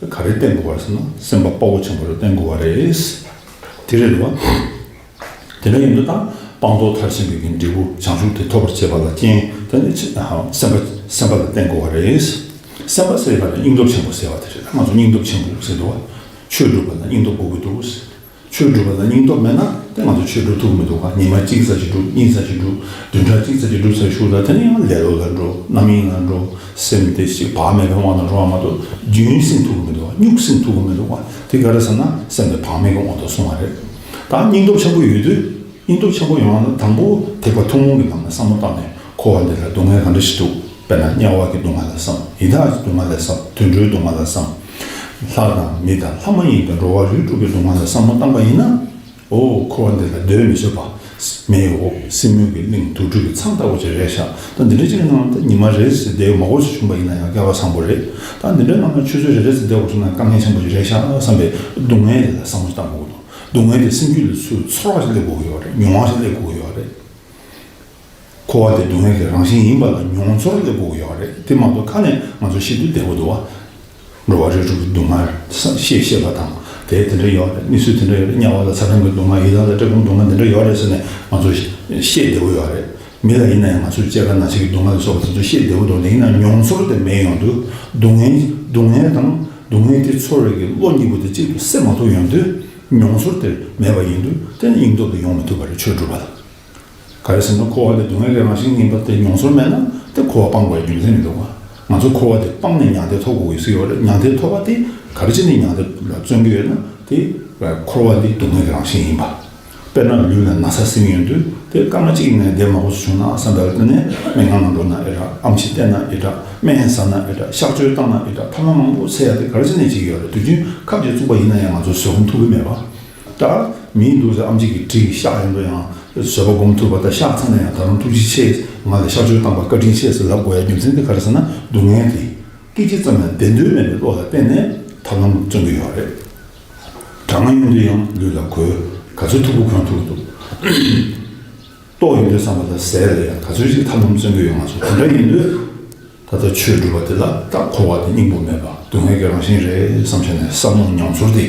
ག་རེ་བསྟེན་དགོས་པ་རེད་ཟེར་ན་སེམས་པ་དཔའ་བོ་ཆེན་པོ་རེ་བསྟེན་དགོས་པ་རེད། དེ་རེད་བ། དེ་འདྲ་ཡིན་དུས་ད་སྤངས་རྟོགས་མཐར་ཕྱིན་པའི་གི་འབྲས་བུ་བྱང་ཆུབ་དེ་ཐོབ་པར་བྱེད་པ་ལ་རྐྱེན་དེ་ནི་ཆེ་ཨ་སེམས་པ་སེམས་པ་ལ་བརྟེན་དགོས་པ་རེད། སེམས་པ་ཟེར་བ་ནི་སྙིང་སྟོབས་ཆེན་པོ་ཟེར་བ་དེ་རེད། ང་ཚོ་སྙིང་སྟོབས་ཆེན་པོ་ཟེར་འདུག་བ། ཆོས་སྒྲུབ་པ་ལ་སྙིང་སྟོབས་དགོས་ཀྱི་འདུག་ཆོས་སྒྲུབ་པ་ལ་སྙིང་སྟོབས་མེད་ན་དེ་ང་ཚོ་ཆོས་སྒྲུབ་ཐུབ་ཀྱི་མི་འདུག་ག་ཉི་མ་གཅིག་ཙམ་ཞིག་སྒྲུབ། གཉིས་ཙམ་ཞིག་སྒྲུབ། བདུན་ཕྲག་གཅིག་ཙམ་ཞིག་སྒྲུབ་ཚར་ཤུལ་ལ་དེ་ནས་ཡང་ལེ་ལོ་ལ་འགྲོ། རྣམ་གཡེང་ལ་འགྲོ། སེམས་དེ་ཞིག་བག་མེད་པའི་དབང་དུ་འགྲོ་བ་མ་གཏོགས་རྒྱུན་སྲིང་ཐུབ་ཀྱི་མི་འདུག་ག་གཉུག་སྲིང་ཐུབ་ཀྱི་མི་འདུག་ག་དེ་ག་རེ་ཟེར་ན་སེམས་དེ་བག་མེད་ཀྱི་དབང་དུ་སོང་བ་རེད། ད་སྙིང་སྟོབས་ཆེན་པོ་ཡོད་དུས། སྙིང་སྟོབས་ཆེན་པོ་ཡོང་བ་ན་དང་པོ་ཐེག་པ་ཐུན་མོང་གི་ལམ་ལ་བསམ་བློ་བཏང་ནས་འཁོར་བ་འདི་ལ་སྡུག་བསྔལ་ག་འདྲ་ཞིག་འདུག་དཔེར་ན་དམྱལ་བ་གི་སྡུག་བསྔལ་ལ་བསམ། ཡི་དྭགས་ཀྱི་སྡུག་བསྔལ་ལ་བསམ། དུད་འགྲོའི་སྡུག་བསྔལ་ལ་བསམ། ལྷ་དང་མི་དང་ལྷ་མ་ཡིན་པའི་འགྲོ་བ་རིགས་དྲུག་གི་སྡུག་བསྔལ་ལ་བསམ་བློ་བཏང་པ་ཡིན་ན། ཨོ་འཁོར་བ་འདི་ལ་སྡོད་མི་བཟོད་པ། མེའི་འོབས་སྲིན་མོའི་གི་གླིང་དུར་ཁྲོད་ཀྱི་ཚང་ལྟ་བུ་ཅིག་རེད་ཤག་ད་འདི་འདྲ་ཅིག་གི་ནང་ད་ཉི་མ་རེ་ཟེར་བསྡད་ཡོད་མ་དགོས་སུ་བྱུང་པ་ཡིན་ན་ཡང་སྐལ་བ་བཟང་པོ་རེད། ད་འདི་འདྲའི་ནང་ན་ཆུ་ཚོད་རེ་རེ་ཟེར་བསྡད་དགོས་བྱུང་ན་དཀའ་ངལ་ཆེན་པོ་ཅིག་རེད་ཤག་བསམ་པའི་སྡུག་བསྔལ་འདི་ལ་བསམ་བློ་བཏང་དགོས་ཀྱི་འདུག་སྡུག་བསྔལ་དེ་སེམས་རྒྱུད་ལ་ཚུར་ཚོར་བ་ཞིག་སླེབས་དགོས་ཀྱི་ཡོད་རེད། མྱོང་བ་ཞིག་སླེབས་དགོས་ཀྱི་ཡོད་རེད། འཁོར་བ་དེ་སྡུག་བསྔལ་གྱི་རང་བཞིན་ཡིན་པ་ལ་མྱོང་ཚོར་སླེབས་དགོས་ཀྱི་ཡོད་རེད། དེ་མ་གཏོགས་ཁ་ནས་ང་ཚོ་ཤེས་དུས་བདེ་པོ་འདུག་བ། འགྲོ་བ་རིགས་དྲུག་གི་སྡུག་བསྔལ་ཤེས་ཤེས་པ་དང་དེ་དེ་འདྲ་ཡོད་རེད། གནས་ཚུལ་དེ་འདྲ་ཡོད་རེད། དམྱལ་བ་ལ་ཚ་གྲང་གི་སྡུག་བསྔལ་ཡི་དྭགས་ལ་བཀྲེས་སྐོམ་སྡུག་བསྔལ་དེ་འདྲ་ཡོད་རེད་ཟེར་ནས་ང་ཚོ་ཤེས་བདེ་པོ་ཡོད་རེད། མི་ལ་ཡིན་ན་ཡང་ང་ཚོས་སྐྱེ་རྒ་ན་འཆི་གི་སྡུག་བསྔལ་ལ་སོགས་པ་དེ་ཚོ་ཤེས་བདེ་པོ་འདུག་དེ་ཡིན་ན་མྱོང་ཚོར་དེ་མེད་ཡོང་དུས་སྡུག་བསྔལ་སྡུག་བསྔལ་དང་སྡུག་བསྔལ་དེ་ཚོར་བའི་གི་བློ་གཉིས་པོ་དེ་གཅིག་ཏུ་བསྲེ་མ་ཐུབ་ཡོང་དུས་མྱོང་ཚོར་དེ་མེད་པ་ཡིན་དུས་དེ་ནི་སྙིང་སྟོབས་དེ་ཡོང་མི་ཐུབ་པ་རེད། ཆོས་སྒྲུབ་པ་ལ། ག་རེ་ཟེར་ན་འཁོར་བ་དེ་སྡུག་བསྔལ་གྱི་རང་བཞིན་ཡིན་པ་དེ་མྱོང་ཚོར་མེད་ན་དེ་འཁོར་བ་སྤང་དགོས་ཡ་རྒྱུ་མཚན་མི་འདུག་ག་ང་ཚོ་འཁོར་བ་དེ་སྤངས་ནས་མྱང་འདས་ཐོབ་དགོས་ཀྱི་ཟེར་ཡོད་རེད། མྱང་འདས་ཐོབ་པ་དེ་ག་རེ་བྱས་ནས་མྱང་འདས་ལ་བརྩོན་གྱི་ཡོད་ན་དེ་འཁོར་བ་འདི་སྡུག་བསྔལ་གྱི་རང་བཞིན་ཡིན་པ། དཔེར་ན་ལུས་ལ་ན་ཚ་ཟིན་ཡོང་དུས་དེ་སྐར་མ་གཅིག་ནས་བསྡད་མ་དགོས་སུ་བྱུང་ན་བསམ་པའི་དེ་ནས་སྨན་ཁང་ལ་འགྲོ་ན་ཨེ་དྲག་ཨེམ་ཆི་བསྟེན་ན་ཨེ་དྲག་སྨན་ཟ་ན་ཨེ་དྲག་གཤག་བཅོས་བཏང་ན་ཨེ་དྲག་ཐབས་ལམ་མང་པོ་འཚོལ་ཡ་དེ་ག་རེ་བྱས་ནས་བྱེད་ཀྱི་ཡོད་རེད། དུས་རྒྱུན་ཁབ་ཀྱིས་བཙུགས་པ་ཡིན་ན་ཡང་ང་ཚོ་བཟོད་སྒོམ་ཐུབ་ཀྱི་མེད་པ། ད་མིའི་འདུག་ཟེར་ཨམ་ཆི་གི་གྲི་གཤག་ཡོང་དུས་ཡང་བཟོད་པ་སྒོམ་ཐུབ་པ་དང་གཤག་ཚར་ན་ཡང་ད་རུང་ཐུགས་རྗེ་ཆེ། ང་ལ་གཤག་བཅོས་བཏང་པར་བཀའ་དྲིན་ཆེ་ཟེར་ལབ་དགོས་ཡ་རྒྱུ་མཚན་དེ་ག་རེ་ཟེར་ན་སྡུག་བསྔལ་དེ་སྐད་ཅིག་ཙམ་ཡང་བདེ་འདོད་མེད་པའི་བློ་ལ་བརྟེན་ནས་ཐབས་ལམ་བརྩོན་གྱི་ཡོད་རེད། གྲང་ངར་ཡོང་དུས་ཡང་ལུས་ལ་གོས་ག་ཚོད་མཐུག་པོ་གོན་ཐུབ་ཀྱི་འདུག་ལྟོགས་ཡོང་དུས་བསམ་པ་ལ་ཟས་ལ་ཡང་ག་ཚོད་ཅིག་ཐབས་ལམ་བརྩོན་གྱི་ཡོད་མ་སོང་། དེ་འདྲ་ཡིན་དུས། ད་ ད་ལྟ་ཆོས་སྒྲུབ་པ་དེ་ལ་ད་འཁོར་བ་དེ་སྙིང་པོ་མེད་པ་སྡུག་བསྔལ་གྱི་རང་བཞིན་རེད་བསམ་བྱས་ནས་བསམ་བློ་ཉམས་ཚོར་དེ་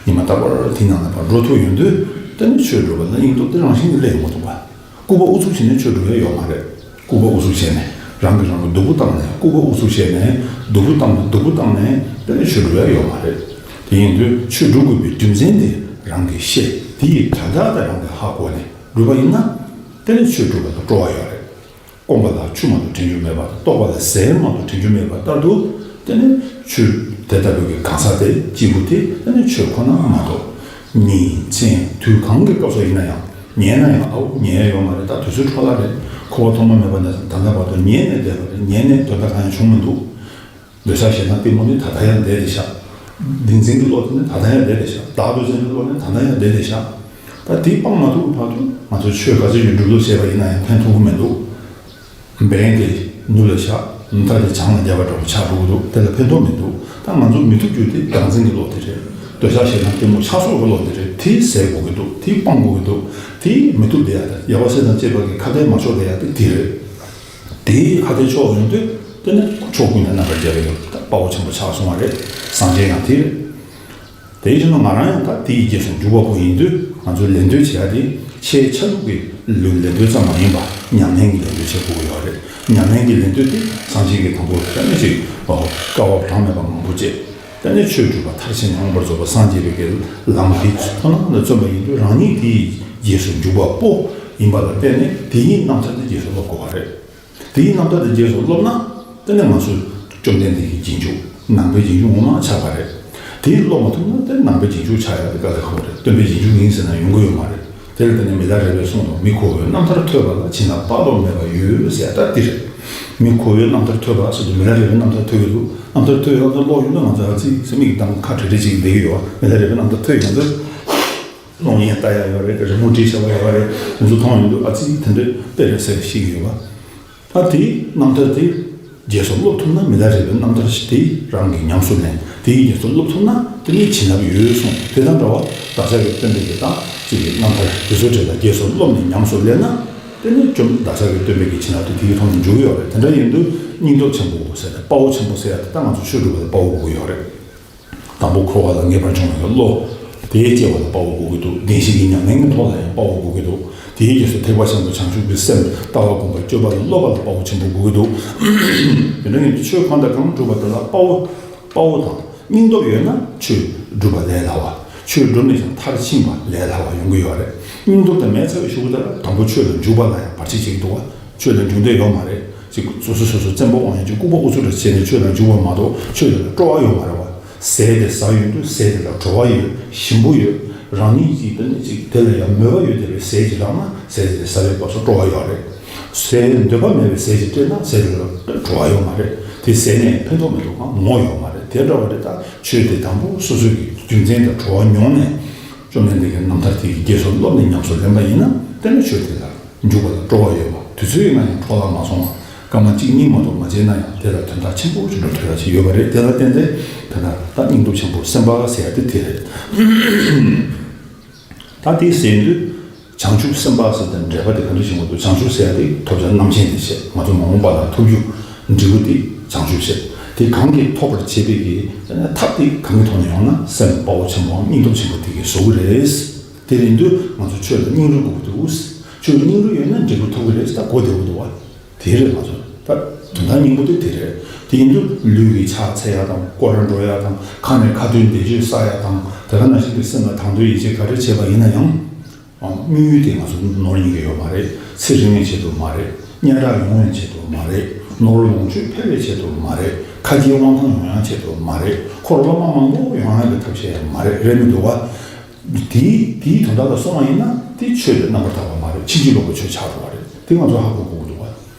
ཉི་མ་རྟག་པར་དེ་ནང་ལ་ཕར་འགྲོ་ཐུབ་ཡོང་དུས། དེ་ནི་ཆོས་སྒྲུབ་པ་ལ་སྙིང་སྟོབས་དེ་རང་བཞིན་གྱིས་སླེབས་ཡོང་གི་འདུག་བ། ལྐུགས་པ་ཨུ་ཚུགས་བྱས་ནས་ཆོས་སྒྲུབ་ཡ་ཡོད་མ་རེད། ལྐུགས་པ་ཨུ་ཚུགས་བྱས་ནས་རང་གིས་རང་ལ་སྡུག་པོ་བཏང་ནས། ལྐུགས་པ་ཨུ་ཚུགས་བྱས་ནས་སྡུག་པོ་བཏང་ནས། སྡུག་པོ་བཏང་ནས་དེ་ནི་ཆོས་སྒྲུབ་ཡ་ཡོད་མ་རེད། དེ་ཡིན་དུས་ཆོས་སྒྲུབ་དགོས་པའི་རྒྱུ་མཚན་དེ་རང་གིས་ཤེས། དེ་ཡི་དོན་དག་དེ་རང་གིས་ཧ་གོ་ནས་སྒྲུབ་པ་ཡིན་ན། དེ་ནི་ཆོས་སྒྲུབ་པ་ལ་སྤྲོ་བ་ཡོད་རེད། སྐོམ་པ་ལ་ཆུ་མ་གཏོགས་དྲན་རྒྱུ་མེད་པ་དང་། ལྟོགས་པ་ལ་ཟས་མ་གཏོགས་དྲན་རྒྱུ་མེད་པ་ལྟར་དུ། དེ་ནི་ཆོས་དེ་ལྟ་བུའི་གི་གང་ཟག་དེ་གཅིག་པུ་དེ། དེ་ནི་ཆོས་ཁོ་ན་མ་གཏོགས། ཉིན་མཚན་དུས་གང་གི་སྐབས་སུ་ཡིན་ན་ཡང་། ཉལ་ན་ཡང་ཨའུ་ཉལ་ཡོད་མ་རེད། ད་དུས་ཚོད་འཕྲོ་བརླག་རེད། འཁོར་བ་ཐོག་མ་མེད་པ་ནས་ད་ལྟ་བར་དུ་ཉལ་ནས་བསྡད་པ་རེད། ཉལ་ནས་དོན་དག་གང་ཡང་བྱུང་མི་འདུག། འདོད་ཆགས་ཞེ་སྡང་གཏི་མུག་ནི་ད་ལྟ་ཡང་བསྡད་དེ་བཞག། བདེན་འཛིན་གྱི་བློ་དེ་ནི་ད་ལྟ་ཡང་བསྡད་དེ་བཞག། བདག་འདོད་བཅས་པའི་བློ་ནི་ད་ལྟ་ཡང་བསྡད་དེ་བཞག། ད་དེ་སྤང་མ་ཐུབ་བར་དུ་ང་ཚོས་ཆོས་ག་ཚོད་ཀྱི་སྒྲུབ་ལུགས་བྱས་པ་ཡིན་ན་ཡང་ཕན་ཐོགས་ཀྱི་མི་འདུག། འབེན་དེ་ནུབ་ལ་བཞག། མཐའ་དེ་བྱང་ལ་རྒྱབ་པ་འདྲ་པོ་ཆགས་འགྲོ་གི་འདུག། དེ་ལ་ཕན་ཐོགས་མི་འདུག། ད་ང་ཚོ་མི་ཐུབ་རྒྱུ་དེ་བདག་འཛིན་གྱི་བློ་དེ་རེད། འདོད་ཆགས་ཞེ་སྡང་གཏི་མུག་ཆགས་སོགས་ཀྱི་བློ་དེ་རེད། དེ་ཟད་དགོས་ཀྱི་འདུག། དེ་སྤང་དགོས་ཀྱི་འདུག། དེ་མི་ཐུབ་བསྡད་ཡ་དེ། ཡ་ཝ་སེ་དང་བཅས་པ་གི་ཁ་ཏས་མ་ཆོག་བསྡད་ཡ་དེ་དེ་རེད། དེའི་ཁ་ཏས་ཆོག་ཡོང་དུས་དེ་ནི་ཕྱོགས་ཀུན་ནས་རྣམ་པར་རྒྱལ་བའི་དཔའ་བོ་ཆེན་པོ་ཆགས་སོང་བ་རེད། སངས་རྒྱས་ཡང་དེ་རེད། དེའི་ཕྱིར་ན་ང་རང་ཡང་ད་དེའི་རྗེས་སུ་འཇུག་པ་པོ་ཡིན་དུས། ང་ཚོའི་ལེན་འདོད་བྱེད་ཡ་དེ་ཆེས་ཆ་ལུགས་ཀྱི་ལུས་ལེན་འདོད་ཙམ་མ་ཡིན་པ་ཉམས་ལེན་གྱི་ལེན་འདོད་བྱེད་དགོས་ཀྱི་ཡོད་རེད། ཉམས་ལེན་གྱི་ལེན་འདོད་དེ་སངས་རྒྱས་ཀྱིས་དང་པོ་དེ་ནས་ཅིག་ཨོ་དཀའ་བ་གྲངས་མེད་པ་མང་པོ་སྤྱད། དེ་ནས་ཆོས་སྒྲུབ་པ་མཐར་ཕྱིན་ནས་མངོན་པར་རྫོགས་པར་སངས་རྒྱས་པའི་གི་ལམ་དེ་ཁོ་ན་ལ་བརྩོན་པ་ཡིན་དུས། རང་ཉིད་དེའི་རྗེས་སུ་འཇུག་པ་པོ་ཡིན་པ་ལ་བརྟེན་ནས་དེའི་རྣམ་ཐར་དེ་རྗེས་སུ་སློབ་དགོས་པ་རེད། དེའི་རྣམ་ཐར་དེ་རྗེས་སུ་སློབ་ན། དེ་ནས་ང་ཚོས་བཅོམ་ལྡན་འདས་ཀྱི་རྗེས་འཇུག། ནང་པའི་རྗེས་འཇུག་ངོ་མ་ཆགས་པ་རེད། དེ་སློབ་མ་ཐུབ་ན་དེ་ནང་པའི་རྗེས་འཇུག་ཆགས་ཡ་དེ་དཀའ་ལས་ཁག་པོ་རེད། སྟོན་པའི་རྗེས་འཇུག་ཡིན་ཟེར་ན་ཡོང་གི་ཡོད་མ་རེད། དེ་ལ་བརྟེན་ནས་མི་ལ་རས་པས་གསུངས་དང་། མི་ཁོ་བོའི་རྣམ་ཐར་ཐོས་པ་ལ། བྱིན་རླབས་དཔག་ཏུ་མེད་པ་ཡོད་ཟེར་ཡ་ད་འདི་རེད། མི་ཁོ་བོའི་རྣམ་ཐར་ཐོས་པ་ཟེར་དུས་མི་ལ་རས་པའི་རྣམ་ཐར་ཐོས་ཀྱི་འདུག། རྣམ་ཐར་ཐོས་ཡོད་ན་ཀློག་ཡོད་ན་ང་ཚོ་ཨ་ཙི་ཟེར་མིག་གིས་བལྟས་ན་ཁ་བྲེག་བྲེག་བྱེད་ཀྱི་བསྡད་ཀྱི་ཡོད། མི་ལ་རས་པའི་རྣམ་ཐར་ཐོས་ཡོད་ན་ཚོ། གློག་བརྙན་ལྟ་ཡ་ཡོད་རེད། རི་མོ་བྲིས་བྱས་པ་ཡོད་རེད། དེ་ཚོ་མཐོང་ཡོང་དུས་ཨ་ཙི་དེ་འདྲ་དཔེ་རེད་ཟེར་ཤེས་ཀྱི་ཡོད་པ། ད་དེའི་རྣམ་ཐར་དེ་རྗེས་སུ་སློབ་ཐུབ་ན། མི་ལ་རས་པའི་རྣམ་ཐར་ཞིག་དེ་རང་གིས་ཉམས་སུ་ལེན། དེའི་རྗེས་སུ་སློབ་ཐུབ་ན་དེ་ནི་བྱིན་རླབས་ཡོད་གསུངས། དེ་དང་འདྲ་བ་བདག་ཅག་གི་སྟོན་པའི་གི་ད་ཅིག་གི་རྣམ་ཐར་དེ་ཚོ་འདྲ་ལ་རྗེས་སུ་སློབ་ནས་ཉམས་སུ་ལེན་ན། དེ་ནི་བཅོམ་བདག་ཅག་གི་སྟོན་པའི་གི་བྱིན་རླབས་དེ་དེའི་ཐོག་ནས་འཇུག་གི་ཡོད་རེད། དེ་འདྲ་ཡིན་དུས་སྙིང་སྟོབས་ཆེན་པོ་ཟེར་ཏེ་དཔའ་བོ་ཆེན་པོ་ཟེར་ཡ་དེ་ད་ང་ཚོ་ཆོས་སྒྲུབ་པ་ལ་དཔའ་བོ་དགོས་ཀྱི་ཡོད་རེད། དང་པོ་འཁོར་བ་ལ་ངེས་པར་འབྱུང་བའི་བློ་དེ་སྐྱེ་བ་ལ་དཔའ་བོ་དགོས་ཀྱི་འདུག། བདེན་བཞི་གི་ཉམས་ལེན་གྱི་ཐོག་ལ་ཡང་དཔའ་བོ་དགོས་ཀྱི་འདུག། དེའི་རྗེས་སུ་ཐེག་པ་ཆེན་པོ་བྱང་ཆུབ་ཀྱི་སེམས། ལྟ་བ་སྒོམ་པ་སྤྱོད་པ་ལ་སློབ་པ་ལ་དཔའ་བོ་ཆེན་པོ་དགོས་ཀྱི་འདུག། དེ་འདྲ་ཡིན་དུས་ཆོས་གང་དང་གང་སྒྲུབ་པ་དེ་ལ་དཔའ་བོ་དཔའ་བོ་དང་སྙིང་སྟོབས་ཡོད་ན་ཆོས་སྒྲུབ་པ་ལས་སླ་བ། ཆོས་སྒྲུབ་ནས་ཀྱང་མཐར་ཕྱིན་པ་ལས་སླ་བ་ཡོང་གི་ཡོད་རེད། སྙིང་སྟོབས་དེ་མེད་ཚར་བའི་གཞུག་གུ་དེ་ལ་དང་པོ་ཆོས་ལ་འཇུག་པ་ལ་ཡང་བར་ཆད་བྱེད་ཀྱི་འདུག་བ། ཆོས་ལ་འཇུག་འདོད་ཡོད་མ་རེད། ཅིག་སོ་སོ་སོ་སོ་བཙན་པོ་དབང་ཡོད་ཅིག་ལྐུགས་པ་ཨུ་ཚུགས་འདྲ་བྱས་ནས་ཆོས་ལ་འཇུག་པ་མ་གཏོགས་ཆོས་དེ་ལ་སྤྲོ་བ་ཡོད་མ་རེད་བ། ཟས་དེ་ཟ་ཡོང་དུས་ཟས་དེ་ལ་བྲོ་བ་ཡོད། ཞིམ་པོ་ཡོད། རང་ཉིད་ཀྱིས་དེ་ནི་ཅིག་དེ་ལ་ཡང་མོས་པ་ཡོད་བསྡད་པའི་ཟས་ཅིག་རག་ན། ཟས་དེ་ཟ་བའི་སྐབས་སུ་སྤྲོ་བ་ཡོད་རེད། ཟས་འདོད་པ་མེད་པའི་ཟས་ཅིག་སྤྲད་ན་ཟས་དེ་ལ་བྲོ་བ་ཡོད་མ་རེད། དེ་ཟས་ནས་ཕན་ཐོགས་མི་འདུག་གམ། ངོ་ཡོད་མ་རེད། དེ་འདྲ་བ་རེད། ད་ཆོས་དེ་དང་པོ་སོ་སོ་གི་རྒྱུ་མཚན་དང་བྲོ་བ་མྱོང་ནས། བཅོམ་ལྡན་འདས་ཀྱི་རྣམ་ཐར་དེ་གི་རྗེས་སུ་སློབ་ནས་ཉམས་སུ་ལེན་པ་ཡིན་ན། དེ་ནི་ཆོས་དེ་ལ་འཇུག་པ་ལ་སྤྲོ་བ་ཡོད་པ། དུས་ཚོད་ཡིན་ན་ཡང་འཕྲོ་བརླག་མ་སོང་བ། སྐར་མ་གཅིག་གཉིས་མ་གཏོགས་མ་བྱས་ན་ཡང་དེ་ལ་དོན་དག་ཆེན་པོ་ཞིག་འགྲོ་ཐུབ་ཡ་ཞིག་ཡོད་པ་རེད། དེ་ལ་བརྟེན་ཏེ་ད་ལྟ་ད་སྙིང་སྟོབས་ཆེན་པོ་སེམས་དཔའ་ཟེར་ཡ་དེ་དེ་རེད། ད་དེ་ཟེར་དུས་བྱང་ཆུབ་སེམས་དཔའ་ཟེར་དེ་འགྲེལ་པ་དེ་ག་འདྲ་ཞིག་འོང་དུས། བྱང་ཆུབ་ཟེར་ཡ་དེ་ཐོབ་བྱ་རྣམ་མཁྱེན་དེ་བྱས། ང་ཚོ་མ་འོངས་པ་ལ་ཐོབ་རྒྱུ་འབྲས་བུ་དེ་བྱང་ཆུབ་བྱས། དེ་གང་གིས་ཐོབ་པར་བྱེད་པའི་གི་ཐབས་དེ་གང་གི་ཐོག་ནས་ཡོང་ན། སེམས་དཔའ་བོ་ཆེན་པོའམ་སྙིང་སྟོབས་ཆེན་པོ་དེ་གིས་བཟོ་གི་རེད། དེ་ཡིན་དུས་ང་ཚོ་ཆོས་ལ་སྙིང་རུས་དགོས་ཀྱི་འདུག། ཆོས་ལ་སྙིང་རུས་ཡོད་ན་འབྲས་བུ་ཐོབ་ཀྱི་རེད། ད་གོ་བདེ་བོ་འདུག་བ། དེ་རེད། ང་ཚོ་ད་དོན་དག་སྙིང་པོ་དེ་དེ་རེད། དེ་ཡིན་དུས་ལུས་ཀྱི་ཕྱག་འཚལ་ཡ་དང་། སྐོར་ར་འགྲོ་ཡ་དང་། ཁ་ནས་ཁ་ཏོན་བཟླས་བརྗོད་བསགས་ཡ་དང་། དེ་ག་ནང་བཞིན་དུ་སེམས་ལ་དང་དོད་ཡིད་ཆེས་ག་རེ་བྱས་པ་ཡིན་ན་ཡང་། དམིགས་ཡུལ་དེ་ང་ཚོ་ནོར་ཉན་གྱི་ཡོད་མ་རེད། ཚེ་རིང་བའི་ཆེད་དུ་མ་རེད། སྙན་གྲགས་ཡོང་བའི་ཆེད་དུ་མ་རེད། ནོར་ལོངས་སྤྱོད་འཕེལ་བའི་ཆེད་དུ་མ་རེད། ཁ་རྗེ་དབང་ཐང་ཡོང་ཡ་ཆེད་དུ་མ་རེད། འཁོར་སློབ་མ་མང་པོ་ཡོང་ཡ་གི་ཐབས་ཤེས་ཡ་མ་རེད། རེད་མི་འདུག་བ། དེའི་དེའི་དོན་དག་ལ་སོང་བ་ཡིན་ན་དེ་ཆོས་དེ་རྣམ་པར་དག་པ་མ་རེད། ཕྱིན་ཅི་ལོག་པའི་ཆོས་ཆགས་འགྲོ་བ་རེད། དེ་ང་ཚོ་ཧ་གོ་དགོས་ཀྱི་འདུག་བ།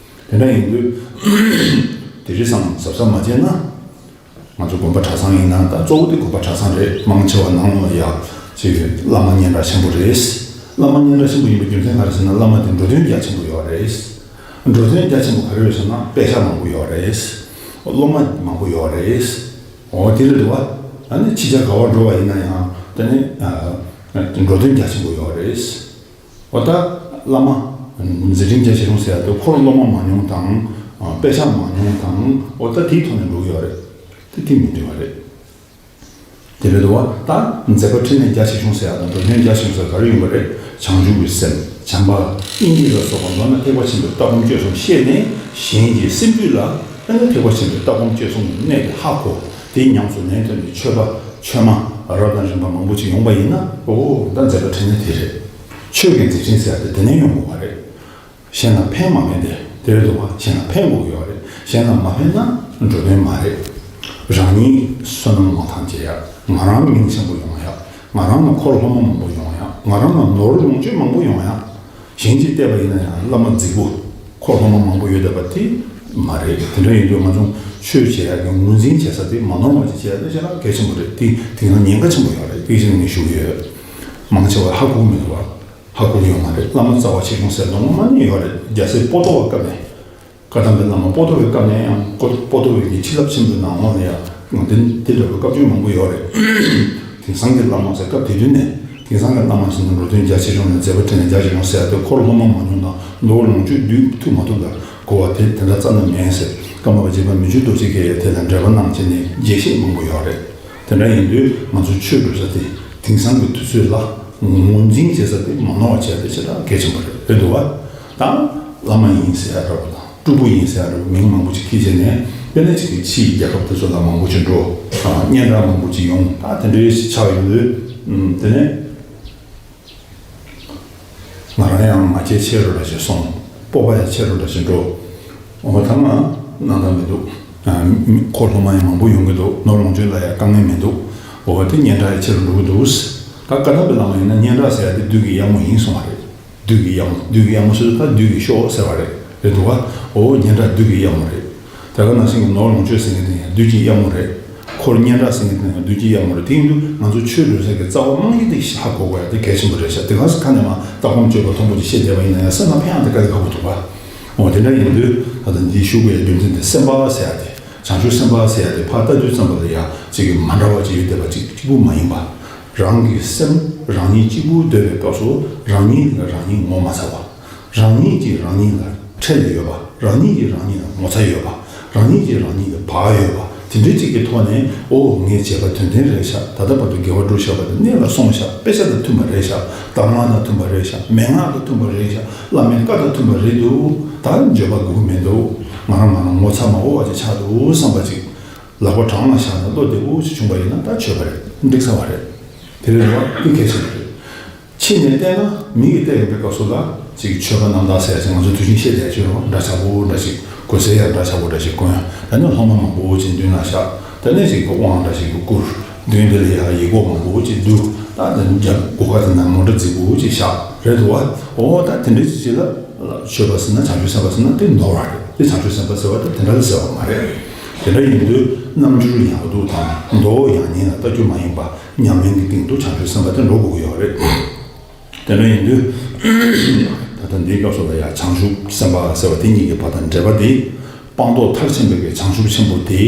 དེ་འདྲ་ཡིན་དུས་དེ་རིང་སང་གཟབ་གཟབ་མ་བྱས་ན། ང་ཚོ་དགོན་པ་གྲྭ་ཚང་ཡིན་ན། ད་གཙོ་བོ་དེ་དགོན་པ་གྲྭ་ཚང་རེད། མང་ཆེ་བ་ནང་ལོགས་ཡ་ཅིག་བླ་མ་སྙན་གྲགས་ཆེན་པོ་རེད། བླ་མ་སྙན་གྲགས་ཆེན་པོ་ཡིན་པའི་རྒྱུ་མཚན་ག་རེ་ཟེར་ན། བླ་མ་དེ་འགྲོ་དོན་རྒྱ་ཆེན་པོ་ཡོད་རེད། འགྲོ་དོན་རྒྱ་ཆེན་པོ་ག་རེ་རེད་ཟེར་ན། དཔེ་ཆ་མང་པོ་ཡོད་རེད། སློབ་མ་མང་པོ་ཡོད་རེད། འོ་དེ་རེད་འདུག་བ། ཨ་ནི་ཕྱི་རྒྱལ་ག་བར་འགྲོ་བ་ཡིན་ན་ཡང་དེ་ནི་ཨ་འགྲོ་དོན་རྒྱ་ཆེན་པོ་ཡོད་རེད། འོ་ད་བླ་མ་མཛད་འཕྲིན་རྒྱ་ཆེ་རུང་ཟེར་ཡ་དེ་འཁོར་སློབ་མ་མང་ཉུང་དང་ དཔེ་ཆ་མང་ཉུང་དང་འོ་ད་དེའི་ཐོག་ནས་འགྲོ་གི་ཡོད་རེད། དེ་དེ་མི་འགྲིག་པ་རེད། དེ་རེད་འདུག་བ། ད་མཛད་པ་འཕྲིན་ལས་རྒྱ་ཆེ་ཆུང་ཟེར་ཡག་དང་འགྲོ་དོན་རྒྱ་ཆེ་ཆུང་ཟེར་ག་རེ་ཡོང་གི་རེད། བྱང་ཆུབ་ཀྱི་སེམས། བྱམས་པ། སྙིང་རྗེ་ལ་སོགས་པ་མདོར་ན་ཐེག་པ་ཆེན་པོའི་ལྟ་སྒོམ་སྤྱོད་གསུམ་ཤེས་ནས་གཞན་གྱི་སེམས་རྒྱུད་ལ་ཨ་ནི་ཐེག་པ་ཆེན་པོའི་ལྟ་སྒོམ་སྤྱོད་གསུམ་གནད་དེ་ཧ་གོ། དེ་ཉམས་སུ་ལེན་ཐུབ་ནས་ཆོས་པ་ཆོས་མ་རབ་དང་རིམ་པ་མང་པོ་ཅིག་ཡོང་པ་ཡིན་ན། ཨོ་ད་མཛད་པ་འཕྲིན་ལས་དེ་རེད། ཆོས་ཀྱི་མཛད་འཕྲིན་ཟེར་ཡག་དེ་དེ་ནས་ཡོང་དགོས་པ་རེད། གཞན་ལ་ཕན་མ་ཕན་ཏེ་དེ་རེད་འདུག་བ། གཞན་ལ་ཕན་དགོས་ཀྱི་ཡོད་རེད། གཞན་ལ་མ་ཕན་ན་འགྲོ་དོན་མ་རེད། རང་ཉིད་བསོད་ནམས་མང་ཐང་བྱེད་ཡག་ང་རང་མིང་ཆེན་པོ་ཡོང་ཡག་ང་རང་ལ་འཁོར་སློབ་མ་མང་པོ་ཡོང་ཡག་ང་རང་ལ་ནོར་ལོངས་སྤྱོད་མང་པོ་ཡོང་ཡག་གཞན་གྱིས་བལྟས་པ་ཡིན་ན་ཡང་བླ་མ་རྫིག་པོ། འཁོར་སློབ་མ་མང་པོ་ཡོད་བསྡད་པ་དེ་མ་རེད། དེ་འདྲ་ཡིན་དུས་ང་ཚོ་ཆོས་བྱེད་ཡག་གི་ངོས་འཛིན་བྱེད་ས་དེ་མ་ནོར་བ་ཅིག་བྱེད་ཡག་དེ་ཞེ་དྲག་གལ་ཆེན་པོ་རེད། དེ་དེང་སང་ཉེན་ཁ་ཆེན་པོ་ཡོད་རེད། དེ་བཞིན་ངས་ཞུ་གི་ཡོད། མང་ཆེ་བ་ཧ་གོ་མི་འདུག་བ། ཧ་གོ་གི་ཡོད་མ་རེད། བླ་མ་རྩ་བ་ཆེ་ཆུང་ཟེར་ནོ་མ་ནི་ཡོད་རེད། རྒྱལ་སྲས་པོ་ཏོ་བའི་སྐབས་ནས། བཀའ་གདམས་པའི་བླ་མ་པོ་ཏོ་བའི་སྐབས་ནས་ཡང་ཀོ་པོ་ཏོ་བའི་གི་ཆིག་ལབ་ཆེན་པོའི་ནང་ལོགས་ལ་ཡང་དེ་དེ་འདྲ་བའི་བཀའ་བརྒྱུད་མང་པོ་ཡོད་རེད། དེང་སང་གི་བླ་མ་ཟེར་སྐབས་དེ་དུས་ནས་དེང་སང་གི་བླ་མ་ཟེར་ན་འགྲོ་དོན་རྒྱ་ཆེ་ཆུང་ནས་མཛད་པ་འཕྲིན་ལས་རྒྱ་ཆེ་ཆུང་ཟེར་ཡ་དེ་འཁོར་སློབ་མ་མང་ཉུང་དང་ནོར་ལོངས་སྤྱོད་བསྡུ་ཐུབ་མ་ཐུབ་ལ་གོ་བ་དེ་དེ་འདྲ་རྩ་ནས་མེད་ཟེར། ཀརྨ་པ་རྗེ་འབངས་མི་བསྐྱོད་རྡོ་རྗེ་གིས་དེ་ལ་འགྲེལ་པ་གནང་བྱས་ནས་རྒྱས་བཤད་མང་པོ་ཡོད་རེད། དེ་འདྲ་ཡིན་དུས་ང་ཚོ་ཆོས་སྒྲུབ་ས་དེ་དེང་སང་གི་དུས་ཚོད་ལ་ངོས་འཛིན་བྱེད་ས་དེ་མ་ནོར་བ་བྱས་ཏེ་ཞེ་དྲག་གལ་ཆེན་པོ་རེད། རེད་འདུག་བ། དང་བླ་མ་ཡིན་ཟེར་ཡ་འདྲ་བོ་དང་སྤྲུལ་སྐུ་ཡིན་ཟེར་ཡ་འདྲ་བོ་མིང་མང་པོ་ཅིག་ཁྱེར་བྱས་ནས་དཔེར་ན་ཅིག་གི་ཕྱིའི་རྒྱལ་ཁབ་དེ་ཚོ་ལ་མང་པོ་ཅིག་འགྲོ། སྙན་གྲགས་མང་པོ་ཅིག་ཡོང་། ད་དེ་འདྲའི་ཞིག་ཆགས་ཡོང་དུས་དེ་ནས། ང་རང་ཡང་མ་བྱས་ཆེ་རུ་འདྲ་ཞིག་སོང་། སྤོབས་པ་ཡང་ཆེ་རུ་འདྲ་ཞིག་འགྲོ། འོ་ད་ང་སྣང་དག་མི་འདུག་ཨ་མི་འཁོར་སློབ་མ་ཡང་མང་པོ་ཡོང་གི་འདུག་ནོར་ལོངས་སྤྱོད་ལ་ཡང་དཀའ་ངལ་མི་འདུག་འོ་དེ་སྙན་གྲགས་ཡང་ཆེ་རུ་འགྲོ་གི་འདུག་ད་བཀའ་གདམས་པའི་བླ་མ་ཡིན་ན་སྙན་གྲགས་ཟེར་ཡ་དེ་བདུད་ཀྱི་གཡབ་མོ་ཡིན་གསུངས་པ་རེད། བདུད་ཀྱི་གཡབ་མོ། བདུད་ཀྱི་གཡབ་མོ་ཟེར་དུས་ད་བདུད་ཀྱི་ཤོག་ཟེར་བ་རེད། རེད་འདུག་བ། འོ་སྙན་གྲགས་བདུད་ཀྱི་གཡབ་མོ་རེད། དེ་ག་ནང་བཞིན་གྱི་ནོར་ལོངས་སྤྱོད་ཟེར་མཁན་དེ་ཡང་བདུད་ཀྱི་གཡབ་མོ་རེད། འཁོར་སྙན་གྲགས་ཟེར་མཁན་དེ་ཡང་བདུད་ཀྱི་གཡབ་མོ་རེད། དེ་ཡིན་དུས་ང་ཚོ་ཆོས་སྒྲུབ་ས་གི་རྩ་བ་རྨང་གཞི་དེ་ཧ་གོ་དགོས་ཡ་དེ་གལ་ཆེན་པོ་རེད་ཤག་དེ་ག་ས་ཁ་ནས་མ་ལྟ་སྒོམ་སྤྱོད་པ་མཐོན་པོ་ཅིག་བཤད་བསྡད་པ་ཡིན་ན་ཡང་སེམས་ལ་ཕན་ཡག་དེ་དཀའ་ལས་ཁག་པོ་འདུག་བ། འོ་དེ་འདྲ་ཡིན་དུས་ད་ལྟ་འདི་ཞུ་དགོས་ཡ་རྒྱུ་མཚན་དེ་སེམས་དཔའ་ཟེར་ཡ་དེ་བྱང་ཆུབ་སེམས་དཔའ་ཟེར་ཡ་དེ་ཕར་ལྟ་དུས་ཙམ་པ་ལ་ཡ་ཅིག་གི་མ་འདྲ་བ་ཅིག་ཡོད་བསྡད་པ་ཅིག་གཅིག་པུ་མ་ཡིན་པ། རང་གི་སེམས་རང་ཉིད་གཅིག་པུ་སྡོད་པའི་སྐབས་སུ་རང་ཉིད་ལ་རང་ཉིད་ངོ་མ་ཚ་བ། རང་ཉིད་ཀྱིས་རང་ཉིད་ལ་ཁྲེལ་ཡོད་པ། རང་ཉིད་ཀྱིས་རང་ཉིད་ལ་ངོ་ཚ་ཡོད་པ། རང་ཉིད་ཀྱིས་རང་ཉིད་ལ་བག་ཡོད་པ། དེ་འདྲའི་ཅིག་གི་ཐོག་ནས་ཨོ་ངའི་བྱས་པ་དོན་ལྡན་རེད་ཤག་ད་ལྟ་བར་དུ་དགེ་བ་སྒྲུབ་བཞག་པ་དེ་གནད་ལ་སོང་ཤག་དཔེ་ཆ་དང་མཐུན་པ་རེད་ཤག་གདམས་ངག་དང་མཐུན་པ་རེད་ཤག་མན་ངག་དང་མཐུན་པ་རེད་ཤག་བླ་མའི་བཀའ་དང་མཐུན་པ་རེད་འདུག་ད་འགྱོད་པ་དགོས་ཀྱི་མི་འདུག་ང་རང་ང་རང་ངོ་ཚ་མ་དགོས་པ་ཅིག་ཆགས་འདུག་བསམ་པ་ཅིག་ལག་པ་བྲང་ལ་བཞག་ནས་བློ་བདེ་པོ་ཅིག་བྱུང་པ་ཡིན་ན་ད་ཆོས་པ་རེད། འགྲིག་ཚར་བ་རེད། དེ་རེད་རེད་བ། དེ་གལ་ཆེན་པོ་རེད། ཕྱི་ནས་བལྟས་ན་མི་གིས་བལྟས་ཡོང་པའི་སྐབས་སུ་ལ་ཅིག་ཆོས་པ་རྣམ་དག་ཟེར་ཡ་ཅིག་ང་ཚོ་དུས་རྒྱུན་བཤད་བསྡད་ཀྱི་ཡོད་རེད་བ། འདྲ་ཆགས་པོ་འདྲ་ཞིག་གོས་གསལ་ཡང་འདྲ་ཆགས་པོ་འདྲ་ཞིག་གོན། ད་ནི་སློབ་མ་མང་པོ་ཅིག་མདུན་ལ་བཞག་ད་ནི་ཅིག་གི་དབང་འདྲ་ཞིག་གི་བསྐུར། མདུན་དེ་ལ་ཡང་ཡིག་མགོ་མང་པོ་ཅིག་བསྡུ། ད་ནི་རྒྱབ་སྒོ་ཁ་དེ་ན་མོ་ཊ་རྫིག་པོ་ཅིག་བཞག་རེད་འདུག་བ། འོ་ད་དེ་འདྲའི་ཅིག་ཅིག་ལ་ཆོས་པ་ཟེར་ན་བྱང་ཆུབ་སེམས་དཔའ་ཟེར་ན་དེ་ནོར་བ་རེད། དེ་བྱང་ཆུབ་སེམས་དཔའ་ཟེར་བ་དེ་དེ་འདྲ་ལ་ཟེར་བ་མ་རེད། དེ་འདྲ་ཡིན་དུས་རྣམ་འགྱུར་ཡག་སྡུག་དང་མདོ་ཡང་སྙིང་ལ་ལྟ་རྒྱུ་མ་ཡིན་པ། ཉམས་ལེན་གྱི་སྟེང་དུ་བྱང་ཆུབ་སེམས་དཔའ་དེ་འགྲོ་དགོས་ཀྱི་ཡོད་རེད། དེ་འདྲ་ཡིན་དུས་ད་ལྟ་འདིའི་སྐབས་སུ་ལ་ཡང་བྱང་ཆུབ་སེམས་དཔའ་ཟེར་བ་དེ་གཉིས་ཀྱི་བར་དང་འབྲེལ་བ་དེ་སྤངས་རྟོགས་མཐར་ཕྱིན་པའི་གི་བྱང་ཆུབ་ཆེན་པོ་དེ་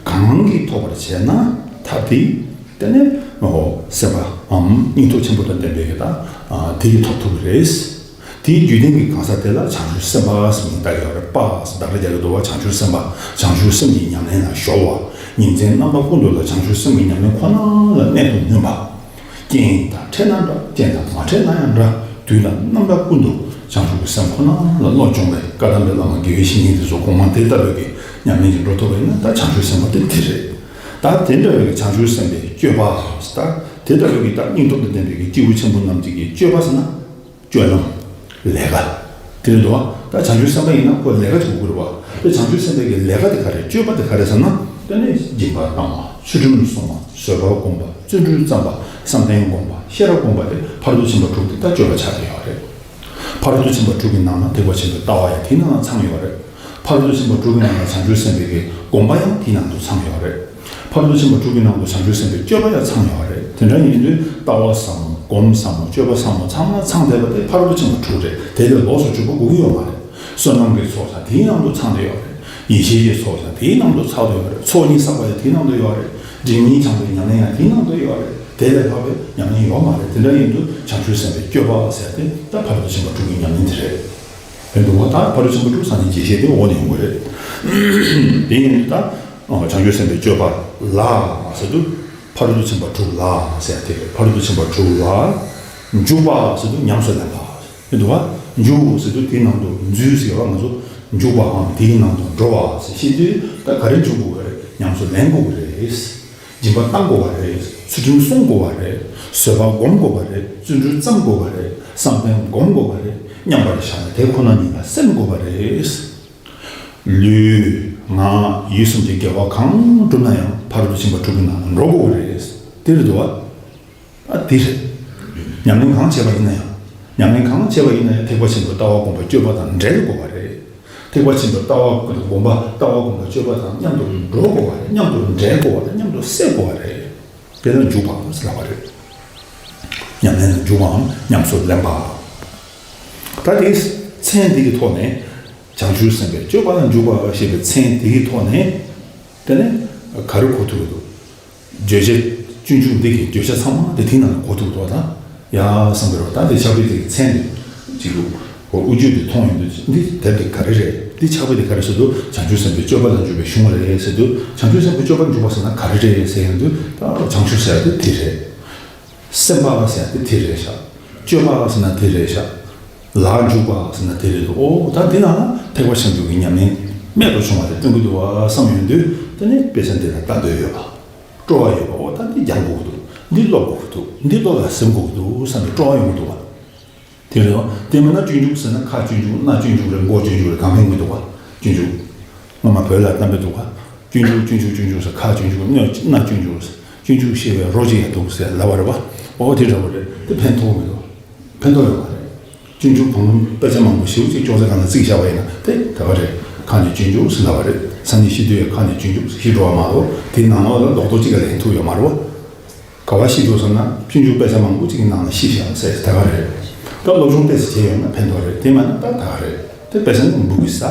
གང་གིས་ཐོབ་པར་བྱས་ན་ཐབས་དེ་དེ་ནི་སེམས་དཔའམ་སྙིང་སྟོབས་ཆེན་པོ་དང་ལྡན་པའི་གི་ད་དེ་གིས་ཐོབ་ཐུབ་ཀྱི་རེད། དེའི་རྒྱུད་ལྡན་གྱི་གང་ཟག་དེ་ལ་བྱང་ཆུབ་སེམས་དཔའ་ཟེར་མིང་བཏགས་ཡོད་རེད། དཔའ་ཟེར་བདག་སྒྲ་རྒྱག་གི་འདུག་བ། བྱང་ཆུབ་སེམས་དཔའ། བྱང་ཆུབ་སེམས་ཀྱི་ཉམས་ལེན་ལ་གཞོལ་བ། ཉིན་མཚན་རྣམ་པ་ཀུན་ཏུ་ལ་བྱང་ཆུབ་སེམས་ཀྱི་ཉམས་ལེན་ཁོ་ན་ལ་གནད་དུ་བསྣུན་པ། རྐྱེན་དང་འཕྲད་ན་འདྲ། རྐྱེན་དང་མ་འཕྲད་ན་ཡང་འདྲ། དུས་དང་རྣམ་པ་ཀུན་ཏུ་བྱང་ཆུབ་ཀྱི་སེམས་ཁོ་ན་ལ་བློ་སྦྱོང་བའི་བཀའ་གདམས་པའི་བླ་མ་དགེ་བའི་བཤེས་གཉེན་དེ་ཚོ་གོང་མ་དེ་ལྟ་བུའི་གི་ཉམས་ལེན་གྱི་འགྲོ་ཐུབ་པ་ཡིན་ན་ད་བྱང་ཆུབ་སེམས་དཔའ་དེ་དེ་རེད། ད་དེ་འདྲ་བའི་གི་བྱང་ཆུབ་སེམས་དཔའི་སྤྱོད་པ་ཟེར། ད་དེ་ལྟ་བུའི་གི་ད་སྙིང་སྟོབས་དང་ལྡན་པའི་གི་སྐྱེས་བུ་ཆེན་པོ་རྣམས་ཀྱི་གི་སྤྱོད་པ་ཟེར་ན། སྤྱོད་ལམ། ལས་ཀ། དེ་རེད་འདུག་བ། ད་བྱང་ཆུབ་སེམས་དཔའ་ཡིན་ན་ཁོ་ལས་ཀ་བྱེད་དགོས་རེད་བ། དེ་བྱང་ཆུབ་སེམས་དཔའི་གི་ལས་ཀ་དེ་ག་རེ་རེད། སྤྱོད་པ་དེ་ག་རེ་རེད་ཟེར་ན། དེ་ནི་སྦྱིན་པ་གཏང་བ། ཚུལ་ཁྲིམས་སྲུང་བ། བཟོད་པ་སྒོམ་པ། བརྩོན་འགྲུས་བརྩམ་པ། བསམ་གཏན་སྒོམ་པ། ཤེས་རབ་སྒོམ་པ་དེ་ཕ་རོལ་ཏུ་ཕྱིན་པ་དྲུག་དེ་ད་སྤྱོད་པ་ཆགས་ཀྱི་ཡོད་རེད། ཕ་རོལ་ཏུ་ཕྱིན་པ་དྲུག་གི་ནང་ན་ཐེག་པ་ཆེན་པོའི་ལྟ་བ་ཡང་དེའི་ནང་ན་ཚང་ཡོད་རེད། ཕ་རོལ་ཏུ་ཕྱིན་པ་དྲུག་གི་ནང་ན་བྱང་ཆུབ་སེམས་དཔའི་གི་སྒོམ་པ་ཡང་དེའི་ནང་དུ་ཚང་ཡོད་རེད། ཕ་རོལ་ཏུ་ཕྱིན་པ་དྲུག་གི་ནང་དུ་བྱང་ཆུབ་སེམས་དཔའི་སྤྱོད་པ་ཡང་ཚང་ཡོད་རེད། དེ་འདྲ་ཡིན་དུས་ལྟ་བ་ཟབ་མོ། སྒོམ་ཟབ་མོ། སྤྱོད་པ་ཟབ་མོ་ཚང་མ་ཚང་བསྡད་པ་དེ་ཕ་རོལ་ཏུ་ཕྱིན་པ་དྲུག་རེད། དེ་ལས་ལོགས་སུ་གྱུར་པ་དགོས་ཀྱི་ཡོད་མ་རེད། བསོད་ནམས་ཀྱི་ཚོགས་ཀྱང་དེའི་ནང་དུ་ཚང་བསྡད་ཡོད་རེད། ཡེ་ཤེས་ཀྱི་ཚོགས་ཀྱང་དེའི་ནང་དུ་ཚང་བསྡད་ཡོད་རེད། ཚོགས་གཉིས་བསགས་པ་ཡང་དེའི་ནང་དུ་ཡོད་རེད། སྒྲིབ་གཉིས་སྦྱངས་པའི་ཉམས་ལེན་ཡང་དེའི་ནང་དུ་ཡོད་རེད། དེ་ལས་ལྷག་པའི་ཉམས་ལེན་ཡོད་མ་རེད། དེ་འདྲ་ཡིན་དུས་བྱང་ཆུབ་སེམས་དཔའི་སྤྱོད་པ་ཟེར་ཏེ་ད་ཕ་རོལ་ཏུ་ཕྱིན་པ་དྲུག་གི་ཉམས་ལེན་དེ་རེད། དོན་དུ་བ་ད་ཕ་རོལ་ཏུ་ཕྱིན་པ་དྲུག་སངས་རྒྱས་རྒྱས་བཤད་དེ་འོག་ནས་ཡོང་གི་རེད། དེ་ཡིན་དུས་ད་བྱང་ཆུབ་སེམས་དཔའི་སྤྱོད་པ་ལ་ཟེར་དུས་ཕ་རོལ་ཏུ་ཕྱིན་པ་དྲུག་ལ་ཟེར་ཡ་དེ་རེད། ཕ་རོལ་ཏུ་ཕྱིན་པ་དྲུག་ལ་འཇུག་པ་ཟེར་དུས་ཉམས་སུ་ལེན་པ་ཡིན་དུས་བ། འཇུག་ཟེར་དུས་དེའི་ནང་དུ་འཛུལ་ཟེར་བ་ང་ཚོ་འཇུག་པའམ་དེའི་ནང་དུ་འགྲོ་བ་ཟེར་བཤད་དུས་ད་ག་རེ་འཇུག་དགོས་ཀྱི་རེད། ཉམས་སུ་ལེན་དགོས་ཀྱི་རེད། སྦྱིན་པ་བཏང་དགོས་པ་རེད། ཚུལ་ཁྲིམས་བསྲུང་དགོས་པ་རེད། བཟོད་པ་སྒོམ་དགོས་པ་རེད། བརྩོན་འགྲུས་བརྩམ་དགོས་པ་རེད། བསམ་གཏན་སྒོམ་དགོས་པ་རེད། མཉམ་པར་བཞག་ནས་དེ་ཁོ་ན་ཉིད་ལ་སེམས་དགོས་པ་རེད། ལུས་ངག་ཡིད་གསུམ་གྱི་དགེ་བ་གང་བསྒྲུབ་ན་ཡང་ཕ་རོལ་ཏུ་ཕྱིན་པ་དྲུག་གི་ནང་ལ་འགྲོ་དགོས་པ་རེད། དེ་རེད་འདུག་བ། ཨ་དེ་རེད། ཉམས་ལེན་གང་བྱས་པ་ཡིན་ན་ཡང་། ཉམས་ལེན་གང་བྱས་པ་ཡིན་ན་ཡང་ཐེག་པ་ཆེན་པོའི་ལྟ་བ་སྒོམ་པ་སྤྱོད་པ་དང་འབྲེལ་དགོས་པ་རེད། ཐེག་པ་ཆེན་པོའི་ལྟ་བ་སྒོམ་པ་ལྟ་བ་སྒོམ་པ་སྤྱོད་པ་དང་མཉམ་དུ་འགྲོ་དགོས་པ་རེད། མཉམ་དུ་འབྲེལ་དགོས་པ་དང་མཉམ་དུ་བསྲེ་དགོས་པ་རེད། དེ་ལ་འཇུག་པ་ཟེར་བ་རེད། ཉམས་ལེན་ལ་འཇུག་པའམ་ཉམས་སུ་ལེན་པ། ད་དེའི་མཚན་འདི་གི་ཐོག་ནས་བྱང་ཆུབ་སེམས་དཔའི་སྤྱོད་པ་ལ་འཇུག་པ་ཞེས་པའི་མཚན་འདི་གི་ཐོག་ནས་དེ་ནས་ག་རེ་གོ་ཐུབ་ཀྱི་འདུག་བརྗོད་བྱ་སྤྱོད་འཇུག་འདི་གི་བརྗོད་བྱ་ཚང་མ་དེ་དེའི་ནང་ལ་གོ་ཐུབ་འདུག་ད་ཡ་བསམ་གི་རེད། ད་དེ་ཕྱག་དཔེ་དེ་གི་མཚན་དེ་གཅིག་འདུག་འོ་དབུ་འཇུག་དེ་མཐོང་ཡོང་དུས་འདི་དེབ་དེ་ག་རེ་རེད། འདི་ཕྱག་དཔེ་དེ་ག་རེ་ཟེར་དུས་བྱང་ཆུབ་སེམས་དཔའི་སྤྱོད་པ་ལ་འཇུག་པའི་གཞུང་རེད་ཟེར་དུས་བྱང་ཆུབ་སེམས་དཔའི་སྤྱོད་པ་ལ་འཇུག་པ་ཟེར་ན་ག་རེ་རེད་ཟེར་ཡོང་དུས་ད་བྱང་ཆུབ་ཟེར་ཡ་དེ་དེ་རེད། སེམས་པ་ཟེར་ཡ་དེ་དེ་རེད་ཤག་སྤྱོད་པ་ཟེར་ན་དེ་རེད་ཤག་ལ་འཇུག་པ་ཟེར་ན་དེ་རེད་འདུག་འོ་ད་འདི་ནང་ལ་ཐེག་པ་ཆེན་པོའི་ཉམས་ལེན་རྨད་དུ་བྱུང་བ་དེ་སྟོན་གྱི་འདུག་བ་བསམ་ཡོང་དུས་དེ་ནས་དཔེ་ཆ་འདི་ལ་ལྟ་འདོད་ཡོད་པ། སྤྲོ་བ་ཡོད་པ། འོ་ད་འདི་སྦྱང་དགོས་ཀྱི་འདུག་འདི་སློབ་དགོས་ཀྱི་འདུག་འདི་སློབ་ལ་སེམས་དགོས་ཀྱི་འདུག་བསམ་པའི་སྤྲོ་བ་ཡོང་གི་འདུག་བ། དེ་རེད་བ། དེ་མིན་ན་སྤྱོད་འཇུག་ཟེར་ན་ཁ་སྤྱོད་འཇུག་སྣ་སྤྱོད་འཇུག་རེད། མགོ་སྤྱོད་འཇུག་རེད། གང་ཕན་གྱི་འདུག་བ། སྤྱོད་འཇུག་སྔོན་མ་བོད་ལ་གཏམ་དཔེ་འདུག་བ། སྤྱོད་འཇུག་སྤྱོད་འཇུག་སྤྱོད་འཇུག་ཟེར། ཁ་སྤྱོད་འཇུག་སྣ་སྣ་སྤྱོད་འཇུག་ཟེར། སྤྱོད་འཇུག་ཤེས་པའི་རོ་གཅིག་ཡང་འདུག་ཟེར་ལབ་པ་རེད་བ། འོ་དེ་འདྲ་བོ་རེད། དེ་ཕན་ཐོགས་མི་འདུག་ཕན་ཐོགས་ཡོད་མ་རེད། སྤྱོད་འཇུག་བང་རིམ་དཔེ་ཆ་མང་པོ་ཞེ་པོ་ཅིག་ཅོག་ཙེ་སྒང་ལ་བརྩིགས་བཞག་པ་ཡིན་ན་དེ་དེ་ག་རེད། ཁ་ནས་སྤྱོད་འཇུག་ཟེར་ལབ་པ་རེད། ས་ནས་ཤི་དུས་ཡང་ཁ་ནས་སྤྱོད་འཇུག་ཟེར་ཤི་འགྲོ་བ་མ་གཏོགས་དེའི་ནང་ལོགས་ལ་རྡོག་རྡོག་གཅིག་ག་ལ་ཡིན་ཐུག་ཡོད་མ་རེད་བ། ག་བ་ཤི་འདུག་ཟེར་ན་སྤྱོད་འཇུག་དཔེ་ཆ་མང་པོ་ཅིག་གི་ནང་ལ་ཤི་བཞག་ཟེར་དེ་ག་རེད། ད་སློབ་སྦྱོང་ཏོག་ཙམ་བྱས་ཡོང་ན་ཕན་ཐོགས་རེད། དེ་མ་ན་ད་དེ་ག་རེད། དེ་དཔེ་ཆ་ནི་འབུ་གི་ཟ།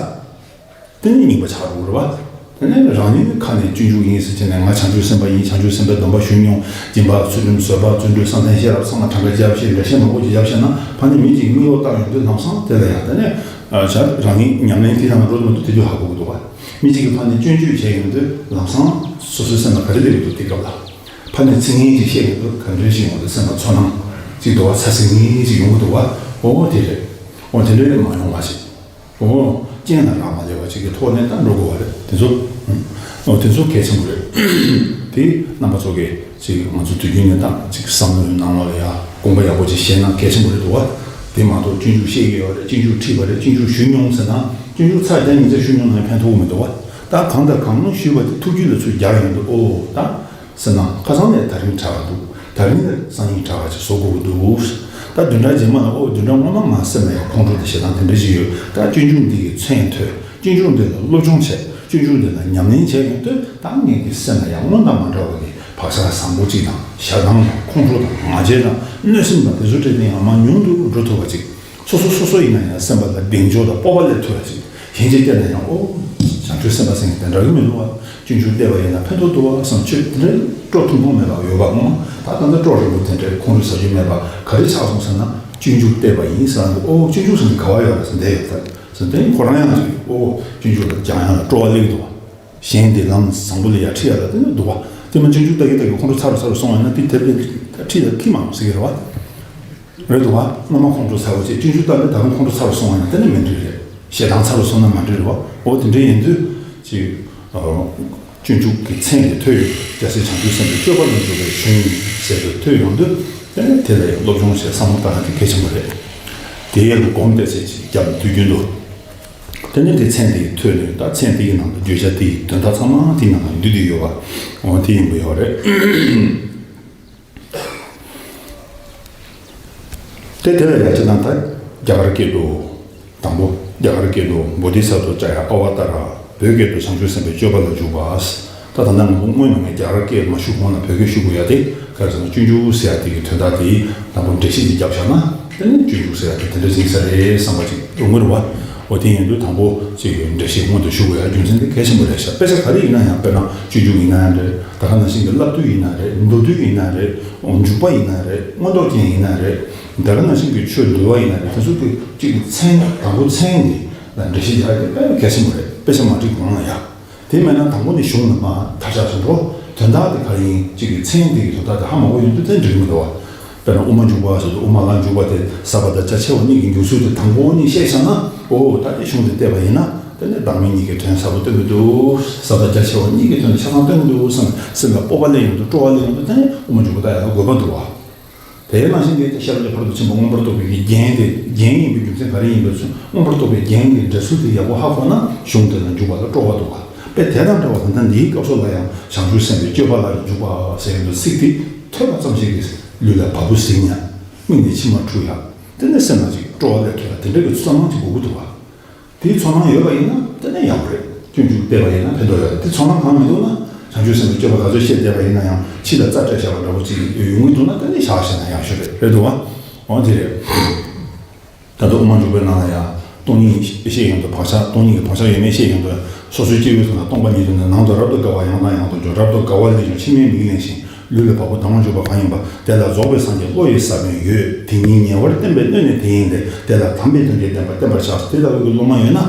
དེ་ནི་རྙིང་པ་ཆགས་འགྲོ་གི་རེད་བ། དེ་ནས་རང་ཉིད་ཁ་ནས་སྤྱོད་འཇུག་ཡིན་ཟེར་བྱས་ནས་ང་བྱང་ཆུབ་སེམས་དཔའ་ཡིན། བྱང་ཆུབ་སེམས་དཔའི་སྡོམ་པ་ཞུ་མྱོང་། སྦྱིན་པ་ཚུལ་ཁྲིམས་བཟོད་པ་བརྩོན་འགྲུས་བསམ་གཏན་ཤེས་རབ་ཚང་མ་གྲངས་ཀ་བརྒྱབ་བྱས་འགྲེལ་བཤད་མང་པོ་ཅིག་བརྒྱབ་བྱས་ན་ཕ་ནི་མི་གཅིག་མིག་ལོག་བལྟ་ཡོང་དུས་ལམ་སང་དེ་ལ་ཡང་དེ་ནས་བྱ་རང་ཉིད་ཉམས་ལེན་དེ་ནང་འགྲོ་དུ་མ་འདུག་དེ་དུས་ཧ་གོ་གི་འདུག་བ། མི་གཅིག་གིས་ཕ་ནི་སྐྱོན་བརྗོད་བྱས་ཡོང་དུས་ལམ་སང་སོ་སོའི་སེམས་ལ་ག་རེ་སླེབས་ཀྱི་འདུག་དེ་སྐབས་ལ། ཕ་ནི་ཚིག་ངན་ཅིག་བཤད་ཡོང་དུས་ག་འདྲ་ཞིག་ཡོང་དུས་སེམས་ལ་ཚོར་སྣང་ཅིག་འདུག་བ། ཚ་ཚིག་ངན་ཅིག་ཡོང་གི་འདུག་བ། འོ་དེ་རེད། འོ་དེ་འདྲ་མ་ཡོང་བ་ཞིག་འོ། རྐྱེན་ལ་རག་མ་ལས་པ་ཅིག་གི་ཐོག་ནས་ད་འགྲོ་དགོས་པ་རེད། དེ་ཚོ། འོ་དེ་ཚོ་གལ་ཆེན་པོ་རེད། དེ་རྣམ་པ་ཚོ་གིས་ཅིག་ང་ཚོ་དུས་རྒྱུན་ནས་ད་ཅིག་བསམ་བློའི་ནང་ལོགས་ལ་ཡ་དགོངས་པ་ཡག་པོ་ཅིག་བཞེས་ན་གལ་ཆེན་པོ་རེད་འདུག་བ། དེ་མ་གཏོགས་སྤྱོད་འཇུག་བཤད་ཀྱི་ཡོད་རེད། སྤྱོད་འཇུག་ཁྲིད་པ་རེད། སྤྱོད་འཇུག་ཞུས་མྱོང་ཟེར་ན་སྤྱོད་འཇུག་ཚར་བརྒྱ་ཉིས་བརྒྱ་ཞུས་མྱོང་ན་ཕན་ཐོགས་མི་འདུག་བ། ད་གང་དང་གང་ཞུས་པ་དེ་ཐུགས་རྒྱུད་ལ་ཚུར་རྒྱག་ཡོང་དུས་ཨོ་ད། སེམས་ནང་ཁ་སང་ནས་ད་རིང་དྲག་པ་འདུག་ད་རིང་ནས་སང་ཉིན་དྲག་པ་ཅིག་བཟོ་དགོས་ཀྱི་འདུག་ད་བདུན་ཕྲག་རྗེས་མ་ལ་ཨོ་བདུན་ཕྲག་སྔོན་མ་ང་སེམས་ལ་ཡང་ཁོང་ཁྲོ་དང་ཞེ་སྡང་དེ་འདྲ་ཞིག་ཡོད། ད་སྤྱོད་འཇུག་འདི་གི་མཚན་ཐོས། སྤྱོད་འཇུག་འདི་ལ་སློབ་སྦྱོང་བྱས། སྤྱོད་འཇུག་འདི་ལ་ཉམས་ལེན་བྱས་ཡོང་དུས་ད་ངེད་ཀྱི་སེམས་ལ་ཡང་སྔོན་དང་མ་འདྲ་བ་གི་བག་ཆགས་བཟང་པོ་ཅིག་དང་ཞེ་སྡང་དང་ཁོང་ཁྲོ་དང་ང་རྒྱལ་དང་གནོད་སེམས་དང་དེ་ཚོ་སྤྲད་དེ་ཡང་མར་ཉུང་དུ་འགྲོ་ཐུབ་པ་ཅིག་སོ་སོ་སོ་སོ་ཡིན་ན་ཡང་སེམས་པ་ལ་གདེང་འཇོག་དང་སྤོབས་པ་སླེབས་ཐུབ་པ་ཅིག་གཞན་གྱིས་བལྟས་ན་ཡང་ཨོ། བྱང་ཆུབ་སེམས་དཔའ་ཟེར་མཁན་དེ་འདྲ་གི་མི་འདུག་བ། སྤྱོད་འཇུག་བལྟས་པ་ཡིན་ན་ཕན་ཐོགས་འདུག་བ་བསམ། ཆོས་དེ་འདྲའི་སྤྲོ་ཐུང་ཐུང་མེད་པ་ཡོད་པ་ངོ་མ། ད་ད་ལྟ་སྤྲོ་རིང་པོ་དེ་འདྲའི་ཁོང་ཁྲོ་ཟ་རྒྱུ་མེད་པ་ག་རེ་ཆགས་སོང་ཟེར་ན། སྤྱོད་འཇུག་བལྟས་པ་ཡིན་ཟེར་ན་འདུག་ཨོ་སྤྱོད་འཇུག་ཟེར་མཁན་ག་བ་ཡོད་རེད་ཟེར་བསྡད་ཡོད་ད། ཟེར་དེ་ཁོ་རང་ཡང་ཅིག་ཨོ་སྤྱོད་འཇུག་ལ་སྦྱང་ཡག་ལ་སྤྲོ་བ་སླེབས་འདུག་བ། གཞན་དེ་ལམ་བཟང་པོ་ལ་ཡར་ཁྲིད་ཡག་ལ་དེ་འདྲ་འདུག་བ། དེ་མ་སྤྱོད་འཇུག་ལྟ་གི་ལྟ་གི་ཁོང་ཁྲོ་ཚ་རུ་ཚ་རུ་སོང་བ་ཡིན་ན་དེ་དེབ་དེ་ཁྲིད་ཡག་ཁྱི་མ་ཟེར་གི་རེད་བ། རེད་འདུག་བ། སྔོན་མ་ཁོང་ཁྲོ་ཚ་བོ་བྱས་སྤྱོད་འཇུག་བཏང་ནས་ད་རུང་ཁོང་ཁྲོ་ཚ་བོ་སོང་བ་ཡང་དེ་ནི་མི་འགྲིག་རེད། ཞེ་སྡང་ཚ་བོ་སོང་ན་མ་འགྲིག་རེད་བ། འོ་དེ་འདྲ་ཡིན་དུས་ཅིག་སྤྱོད་འཇུག་གི་མཚན་དེ་ཐོས་ཡོང་། རྒྱལ་སྲས་བྱང་ཆུབ་སེམས་དཔའི་སྤྱོད་པ་ལ་འཇུག་པའི་གཞུང་ཟེར་དུ་ཐོས་ཡོང་དུས་དེ་ནི་དེ་ལ་ཡང་སློབ་སྦྱོང་བྱས་བསམ་བློ་བཏང་ན་དེ་གལ་ཆེན་པོ་རེད། དེ་ཡང་སྒོམ་བལྟས་ཚད་ཅིག་རྒྱབ་དུས་རྒྱུན་དུ། དེ་ནི་དེ་མཚན་དེ་ཐོས་ནས་ད་མཚན་དེ་ཡི་ནང་དུ་བརྗོད་བྱ་དེ་ཡི་དོན་དག་ཚང་མ་དེའི་ནང་ལ་འདུས་བསྡད་ཡོད་པ། འོ་དེ་ཡིན་པ་ཡོད་རེད། དེ་དེ་ལ་ཡ་ཅི་ན་ད་རྒྱ་གར་སྐད་དུ་དང་པོ། རྒྱ་གར་སྐད་དུ་བོ་དྷི་ས་ཏྭ་ཙ་ཡ་ཨ་བ་ཏཱ་ར། བོད་སྐད་དུ་བྱང་ཆུབ་སེམས་དཔའི་སྤྱོད་པ་ལ་འཇུག་པ། ད་ད་ལྟ་ང་ཚོ་སྔོན་ནས་ངས་རྒྱ་གར་སྐད་མ་ཞུ་གོང་ལ་བོད་སྐད་ཞུ་དགོས་ཡ་དེ་ག་རེ་ཟེར་ན་སྤྱོད་འཇུག་ཟེར་ཡ་དེ་གི་དོན་དག་དེ་དང་པོ་འགྲེལ་བཤད་ཅིག་བརྒྱབ་བཞག་ན་དེ་ནི་སྤྱོད་འཇུག་ཟེར་ཡ་དེ་དེ་འདྲ་ཅིག་ཡིན་ས་རེད་བསམ་པ་ཅིག་ཡོང་གི་རེད་བ། འོ་དེ་ཡིན་དུས་དང་པོ་ཅིག་འགྲེལ་བཤད་སྔོན་དུ་ཞུ་དགོས་ཡ་རྒྱུ་མཚན་དེ་གལ་ཆེན་པོ་རེད་ཤག་དཔེ་ཆ་ག་རེ་ཡིན་ན་ཡང་དཔེར་ན་སྤྱོད་འཇུག་ཡིན་ན་ཡང་རེད། ད་ག་ནང་བཞིན་གྱི་བསླབ་བཏུས་ཡིན་ན་རེད། མདོ་བཏུས་ཡིན་ན་རེད། འཇུག་པ་ཡིན་ན་རེད། མངོན་རྟོགས་རྒྱན་ཡིན་ན་རེད། དེ་ག་ནང་བཞིན་གྱི་ཆོས་འདུལ་བ་ཡིན་ན་རེད། དེ་ཚོ་གི་གཅིག་གི་མཚན་དང་པོ་མཚན་ནི་ལ་འགྲེལ་བཤད་རྒྱག་ཡ་དེ་དཔེ་གལ་ཆེན་པོ་རེད། དཔེ་ཆ་མ་བྲིས་གོང་ལ་ཡ། དེ་མེད་ན་དང་པོ་ནས་གཞུང་ལ་མར་མཐར་ཆགས་སུ་འགྲོ། དོན་དག་དེ་ག་རེ་ཡིན་གཅིག་གི་མཚན་དེ་གི་དོན་དག་དེ་ཧ་མ་གོ་ཡོང་དུས་དེ་འགྲིག་གི་མི་འདུག་བ། དཔེར་ན་དབུ་མ་འཇུག་པ་ཟེར་དུས་དབུ་མ་ལ་འཇུག་པ་དེ་ཟབ་པ་དང་རྒྱ་ཆེ་བ་གཉིས་ཀྱི་འཇུག་ཚུལ་དེ་དང་པོ་ནས་བཤད་བཞག་ན། ཨོ་ད་དེ་གཞུང་དེ་བལྟས་པ་ཡིན་ན་དེ་ནས་བདག་མེད་གཉིས་ཀྱི་དོན་ཟབ་པོ་སྟོན་གི་འདུག་ཟབ་དང་རྒྱ་ཆེ་བ་གཉིས་ཀྱི་དོན་དེ་ཆ་ཚང་སྟོན་གི་འདུག་བསམ་སེམས་ལ་སྤོབས་པ་སླེབས་ཡོང་དུས་སྤྲོ་བ་སླེབས་ཡོང་དུས་དེ་ནས་དབུ་མ་འཇུག་པ་ལྟ་ཡག་ལ་དགོས་པ་འདུག་བ། དེའི་ནང་བཞིན་གྱི་ཤེས་རབ་ཀྱི་ཕ་རོལ་ཏུ་ཕྱིན་པ་མངོན་པར་རྟོགས་པའི་གི་རྒྱན་དེ་རྒྱན་ཡིན་པའི་རྒྱུ་མཚན་ག་རེ་ཡིན་པའི་ཚུལ་མངོན་པར་རྟོགས་པའི་རྒྱན་གྱི་འགྲེལ་ཚུལ་དེ་ཡག་པོ་ཧ་གོ་ན་གཞུང་དེ་ལ་འཇུག་པ་ལ་སྤྲོ་བ་འདུག་བ། དཔེ་དེ་དང་འདྲ་བ་ད་ལྟ་འདིའི་སྐབས་སུ་ལ་ཡང་བྱང་ཆུབ་སེམས་དཔའི་སྤྱོད་པ་ལ་འཇུག་པ་ཟེར་ཡོང་དུས་ཚིག་དེ་ཐོས་པ་ཙམ་ཞིག་གིས་ལུས་ལ་བ་སྤུ་ཟིང་ཡ། མིག་ནས་མཆི་མ་འཁྲུག་ཡ། དེ་ནས་སེམས་ལ་ཅིག་སྤྲོ་བ་སླེབས་ཐུབ་ཡ་དེ་འདྲ་གི་ཚོར་སྣང་ཅིག་དགོས་ཀྱི་འདུག་བ། དེའི་ཚོར་སྣང་ཡོད་པ་ཡིན་ན་དེ་ནས་ཡག་པོ་རེད། སྤྱོད་འཇུག་བལྟས་པ་ཡིན་ན་ཕན་ཐོགས་ཡོད་རེད། དེ་ཚོར་སྣང་གང་མི་འདུག་ན་བྱང་ཆུབ་སེམས་དཔའི་སྤྱོད་པ་ག་ཚོད་བཤད་བསྡད་པ་ཡིན་ན་ཡང་ཕྱི་ལ་རྩ་སྤྲད་བཞག་པ་འདྲ་པོ་ཅིག་ཡོང་གི་འདུག་ན་དེ་ནས་བཞག་བཞག་ན་ཡག་ཤོས་རེད། རེད་འདུག་བ། འོ་དེ་རེད། ད་དུང་དབུ་མ་འཇུག་པའི་ནང་ལ་ཡང་སྟོང་ཉིད་བཤད་ཡོང་དུས་བག་ཆགས་སྟོང་ཉིད་ཀྱི་བག་ཆགས་ཡོད་མེད་བཤད་ཡོང་དུས་སོ་སོའི་སྐྱེ་བོའི་ཚོགས་ན་སྟོང་པ་ཉིད་དུ་ནི་ནང་དུ་རབ་ཏུ་དགའ་བ་ཡང་དང་ཡང་དུ་འཇུག་རབ་ཏུ་དགའ་བ་ལས་བྱུང་མཆི་མའི་མིག་ལེན་ཞིང་། ལུས་ལ་བ་སྤུ་དྭངས་མ་འཇུག་པ་གང་ཡིན་པ། དེ་ལ་རྫོགས་པའི་སངས་རྒྱས་བློ་ཡི་ས་བོན་ཡོད། དེ་ཉིད་ཉེ་བར་བསྟན་པའི་སྣོད་ནི་དེ་ཡིན་ཏེ། དེ་ལ་དམ་པའི་དོན་གྱི་བདེན་པ་བསྟན་པར་བྱ། དེ་ལྟ་བུའི་སློབ་མ་ཡོད་ན།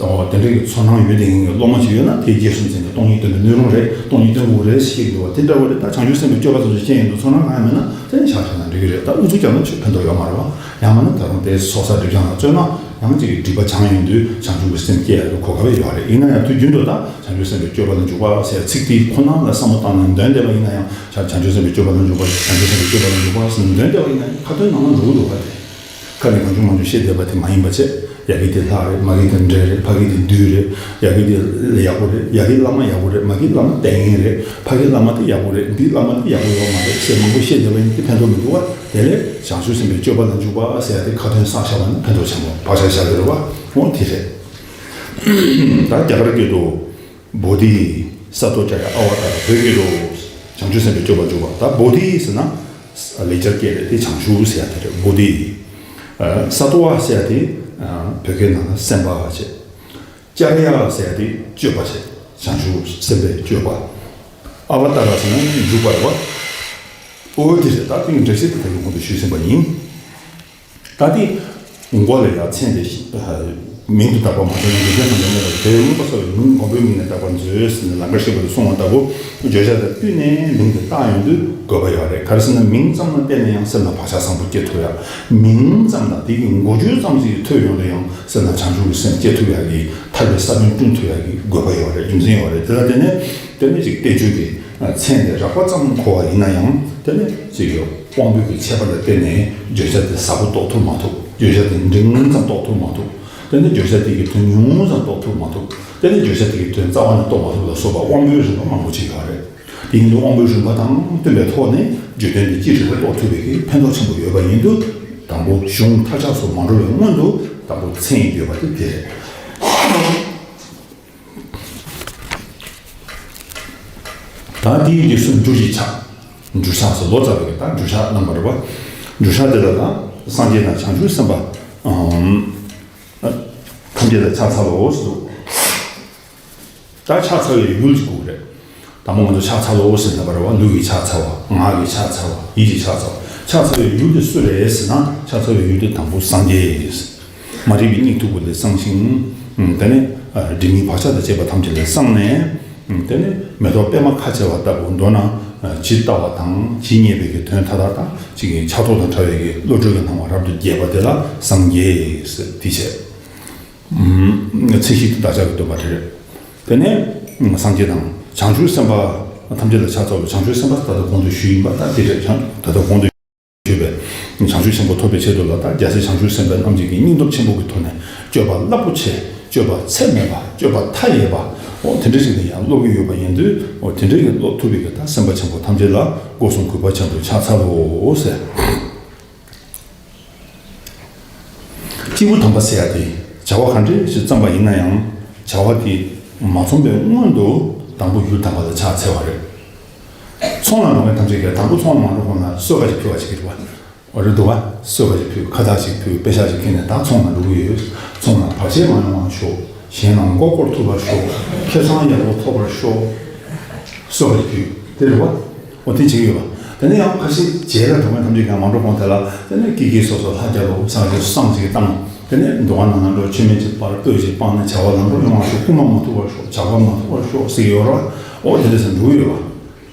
ཨོ་དེ་འདྲའི་གི་ཚོར་སྣང་ཡོད་དེ་ཡིན་གྱི་སློབ་མ་ཅིག་ཡོད་ན་དེ་རྗེས་སུ་འཛིན་ཏེ་སྟོང་ཉིད་སྟོན་པའི་སྣོད་རུང་རེད། སྟོང་ཉིད་སྟོན་དགོས་རེད་ཞེས་འདུག་བ། དེ་འདྲ་བ་རེད། ད་བྱང་ཆུབ་སེམས་དཔའི་སྤྱོད་པ་ཙམ་ཞིག་ཤེས་ཡོང་དུས་ཚོར་སྣང་གང་ཡང་མེད་ན་དེ་ནི་བཞག་བཞག་ན་འགྲིག་གི་རེད། ད་ཨུ་ཚུགས་རྒྱབ་ན་ཆོས་ཕན་ཐོགས་ཡོད་མ་རེད་བ། ཡང་མིན་ན་ད་རུང་དེ་སོ་སོ་སྒྲིབ་སྦྱང་ལ་བརྩོན་ན་ཡང་ཅིག་གི་སྒྲིབ་པ་བྱང་ཡོང་དུས་བྱང་ཆུབ་ཀྱི་སེམས་སྐྱེ་ཡག་གི་གོ་སྐབས་ཡོད་རེད། ཡིན་ན་ཡང་དུས་རྒྱུན་དུ་ད་བྱང་ཆུབ་སེམས་དཔའི་སྤྱོད་པ་ལ་འཇུག་པ་ཟེར་ཚིག་དེ་ཁོ་ན་ལ་བསམ་བློ་བཏང་ནས་འདོན་བསྡད་པ་ཡིན་ན་ཡང་བྱང་ཆུབ་སེམས་དཔའི་སྤྱོད་པ་ལ་འཇུག་པ་བྱང་ཆུབ་སེམས་དཔའི་སྤྱོད་པ་ལ་འཇུག་པ་ཟེར་ནས་འདོན་བསྡད་པ་ཡིན་ན་ཡང་ཁ་ཏོན་ནང་ན་འགྲོ་གི་འདུག་ག་དེ། ཁ་ནས་གང་བྱུང་མང་བྱུང་བཤད་བསྡད་པ་དེ་མ་ཡིན་པ་བྱས། ཡ་གི་དེ་ལྷ་རེད། མ་གི་དེ་འདྲེ་རེད། ཕ་གི་དེ་བདུད་རེད། ཡ་གི་དེ་ཡག་པོ་རེད། ཡ་གི་བླ་མ་ཡག་པོ་རེད། མ་གི་བླ་མ་ལྟས་ངན་རེད། ཕ་གི་བླ་མ་དེ་ཡག་པོ་རེད། འདིའི་བླ་མ་དེ་ཡག་པོ་ཡོད་མ་རེད་ཟེར་མང་པོ་བཤད་བསྡད་པ་ཡིན་དེ་ཕན་ཐོགས་མི་འདུག་བ། དེ་ལས་བྱང་ཆུབ་སེམས་དཔའི་སྤྱོད་པ་ལ་འཇུག་པ་ཟེར་ཡ་དེ་ཁ་ཏོན་བསགས་བཞག་པ་ནི་ཕན་ཐོགས་ཆེན་པོ་བག་ཆགས་བཞག་གི་རེད་བ། འོ་དེ་རེད། ད་རྒྱ་གར་སྐད་དུ། བོ་དྷི། ས་ཏྭ་ཙ་ཡ་ཨ་བ་ཏཱ་ར། བོད་སྐད་དུ། བྱང་ཆུབ་སེམས་དཔའི་སྤྱོད་པ་འཇུག་པ། ད་བོ་དྷི་ཟེར་ན། ལེགས་སྦྱར་སྐད་རེད་དེ། བྱང་ཆུབ་ཟེར་ཡ་དེ་རེད། བོ་དྷི། ཨ་ས་ཏྭ་བ་ཟེར་ཡ་དེ། ཨ་བོད་སྐད་ནང་ན་སེམས་དཔའ་བྱས། ཙ་ར་ཡ་ཟེར་ཡ་དེ་སྤྱོད་པ་བྱས། བྱང་ཆུབ་སེམས་དཔའི་སྤྱོད་པ། ཨ་བ་ཏཱ་ར་ཟེར་ན་འཇུག་པ་རེད་བ། ཨོ་དེ་རེད། ད་དེ་གི་འགྲེལ་བཤད་དེ་ད་གི་གོང་དུ་ཞུས་ཟིན་པ་ཡིན། ད་དེ་མགོ་ལ་ཡ་མཚན་དེ་མིང་དུ་བཏགས་པ་མ་ཟད་ན་འཇིག་རྟེན་ཐམས་ཅད་མེད་པར་དེ་མངོན་པར་གསལ་བའི་མིང་མགོན་པོའི་མིང་ནས་བཏགས་པར་མཛོད་ཟེར་ནས་ལང་ཀར་གཤེགས་པ་དེ་གསུངས་པ་ལྟ་བུ། བརྗོད་བྱ་དང་བསྟུན་ནས་མིང་དེ་བཏགས་ཡོང་དུས་དགོས་པ་ཡོད་རེད། ག་རེ་ཟེར་ན་མིང་ཙམ་ལ་བརྟེན་ནས་ཡང་སེམས་ལ་བག་ཆགས་བཟང་པོ་སྐྱེ་ཐུབ་ཡ། མིང་ཙམ་དང་དེ་གི་མགོ་བརྗོད་ཙམ་ཞིག་ཐོས་ཡོང་དུས་ཡང་སེམས་ལ་བྱང་ཆུབ་ཀྱི་སེམས་སྐྱེ་ཐུབ་ཡ་གི་ཐར་པའི་ས་བོན་བསྐྲུན་ཐུབ་ཡ་གི་དགོས་པ་ཡོད་རེད། རྒྱུ་མཚན་ཡོད་རེད། དེ་ལ་བརྟེན་ནས་དེ་ནས་ཅིག་བསྟན་བཅོས་ཀྱི་མཚན་དེ་རགས་པ་ཙམ་གོ་བ་ཡིན་ན་ཡང་དེ་ནས་ཅིག་ཡོད། དབང་པོ་གི་ཁྱད་པར་ལ་བརྟེན་ནས་བརྗོད་བྱ་དེ་ཟབ་པོ་རྟོགས་ཐུབ་མ་ཐུབ། བརྗོད་བྱ་དེ་འབྲིང་ཙམ་རྟོགས་ཐུབ་མ་ཐུབ། དེ་ནས་བརྗོད་བྱ་དེ་གི་དོན་ཉུང་ཙམ་རྟོགས་ཐུབ་མ་ཐུབ། དེ་ནས་བརྗོད་བྱ་དེ་གི་དོན་རྩ་བ་ནས་རྟོགས་མ་ཐུབ་ལ་སོགས་པ་དབང་པོའི་རིམ་པ་མང་པོ་ཅིག་ཡོད་རེད། དེ་ཡིན་དུས་དབང་པོའི་རིམ་པ་དང་བསྟུན་པའི་ཐོག་ནས་བརྗོད་དོན་དེ་ཅི་རིགས་པ་རྟོགས་ཐུབ་པའི་གི་ཕན་ཐོགས་ཆེན་པོ་ཡོད་པ་ཡིན་དུས་དང་པོ་གཞུང་མཐར་ཆགས་སུ་མ་འགྲོ་བའི་སྔོན་དུ་དང་པོ་མཚན་ཡིན་དགོས་པ་དེ་དེ་རེད། ད་དེའི་རྗེས་སུ་འགྲོ་བཞིན་ཆགས། འགྲོ་ཆགས་སུ་ལོ་ཙཱ་བའི་ད་འགྲོ་ཆགས་རྣམ་པར་རེད་པ། འགྲོ་ཆགས་དེ་ལ་ད་སངས་རྒྱས་དང་བྱང་ཆུབ་སེམས་དཔའ་ཐམས་ཅད་ལ་ཕྱག་འཚལ་ལོ་ཟེར། ད་ཕྱག་འཚལ་བའི་ཡུལ་གཅིག་དགོས་རེད། དང་པོ་ང་ཚོ་ཕྱག་འཚལ་ལོ་ཟེར་ན་པར་བ་ལུས་ཀྱི་ཕྱག་འཚལ་བ། ངག་གི་ཕྱག་འཚལ་བ། ཡིད་ཀྱི་ཕྱག་འཚལ་བ། ཕྱག་འཚལ་བའི་ཡུལ་དེ་སུ་རེད་ཟེར་ན་ཕྱག་འཚལ་བའི་ཡུལ་དེ་དང་པོ་སངས་རྒྱས། མ་རིག་པའི་གཉིད་མཐུག་པོ་ལས་སངས་ཤིང་། དེ་ནས་སྒྲིབ་གཉིས་བག་ཆགས་དང་བཅས་པ་ཐམས་ཅད་ལས་སངས་ནས། དེ་ནས་མེ་ཏོག་པད་མ་ཁ་བྱེ་བ་ལྟ་བུ་མདོར་ན་ཇི་ལྟ་བ་དང་ཇི་སྙེད་པའི་གི་དོན་མཐའ་དག་དང་ཅིག་གི་ཆགས་ཐོག་དང་བྲལ་བའི་གི་བློ་གྲོས་ཀྱི་སྣང་བ་རབ་ཏུ་རྒྱས་པ་དེ་ལ་སངས་རྒྱས་ཟེར་དེ་བྱས། ཚིག་བཞི་དེ་བདག་ཅག་གི་འདོད་པ་དེ་རེད། དེ་ནས་སངས་རྒྱས་དང་བྱང་ཆུབ་སེམས་དཔའ་ཐམས་ཅད་ལ་ཕྱག་འཚལ་བའི་བྱང་ཆུབ་སེམས་དཔའ་ད་ལྟ་གོང་དུ་ཞུས་ཡིན་པ་ད་དེ་རེད། བྱང་ད་ལྟ་གོང་དུ་ཞུས་པའི་བྱང་ཆུབ་ཆེན་པོ་ཐོབ་པའི་ཆེད་དུ་ལ་ད་རྒྱལ་སྲས་བྱང་ཆུབ་སེམས་དཔའ་རྣམས་ཀྱིས་སྙིང་སྟོབས་ཆེན་པོ་གི་ཐོག་ནས་སྤྱོད་པ་རླབས་པོ་ཆེ་སྤྱོད་པ་ཚད་མེད་པ་སྤྱོད་པ་མཐའ་ཡས་པ་འོ་དེ་འདྲ་ཞིག་ལ་ཡང་སློབ་ཀྱི་ཡོད་པ་ཡིན་དུས་འོ་དེ་འདྲ་ཡང་སློབ་ཐུབ་པའི་གི་ད་སེམས་དཔའ་ཆེན་པོ་ཐམས་ཅད་ལ་སྒོ་གསུམ་གུས་པ་ཆེན་པོས་ཕྱག་འཚལ་ལོ་ཟེར། སྐྱེས་བུ་དམ་པ་ཟེར་ཡ་དེ་བྱ་བ་ག་འདྲ་ཞིག་བརྩམས་པ་ཡིན་ན་ཡང་བྱ་བ་དེ་མ་རྩོམ་པའི་སྔོན་དུ་དང་པོ་ཡུལ་དམ་པ་ལ་ཕྱག་འཚལ་བ་རེད། ཚོང་ལ་འགྲོ་མཁན་ཐམས་ཅད་ཀྱིས་དང་པོ་ཚོང་ལ་མ་འགྲོ་གོང་ལ་གསོལ་ཁ་ཞིག་ཕུལ་བ་ཞིག་གི་རེད་བ། འོ་རེད་འདུག་བ། གསོལ་ཁ་ཞིག་ཕུལ། ཁ་བཏགས་ཞིག་ཕུལ། པེ་ཤག་ཞིག་ཁྱེར་ནས་ད་ཚོང་ལ་འགྲོ་གི་ཡོད། ཚོང་ལ་བར་ཆད་མ་ཡོང་བ་ཤོག་གཞན་ལ་མགོ་སྐོར་ཐུབ་པར་ཤོག་ཁེ་བཟང་ཡག་པོ་ཐོབ་པར་ཤོག་གསོལ་ཁ་ཞིག་ཕུལ། དེ་རེད་བ། འོ་དེ་བྱེད་ཀྱི་ཡོད་པ། དེ་ནས་ཡང་ཁ་ཤས་རྗེས་ལ་འགྲོ་མཁན་ཐམས་ཅད་ཀྱང་མ་འགྲོ་གོང་དེ་ལ་དེ་ནས་ཀི་ཀི་སོ་སོ་ལྷ་རྒྱལ་ལོ་བསང་ཅིག་བསང་ཅིག་བཏང་། དེ་ནས་འདུ་ཁང་ནང་ན་འགྲོ། མཆོད་མེ་ཅིག་སྤར། སྤོས་ཅིག་སྤངས་ནས་བྱ་བ་ལམ་འགྲོ་ཡོང་བར་ཤོག། ཇག་པ་མ་ཐུག་པར་ཤོག། ཇག་པ་མ་ཐུག་པར་ཤོག་ཟེར་གྱི་ཡོད་རེད་བ། འོ་དེ་འདྲ་ཟེར་འགྲོ་གི་ཡོད་བ།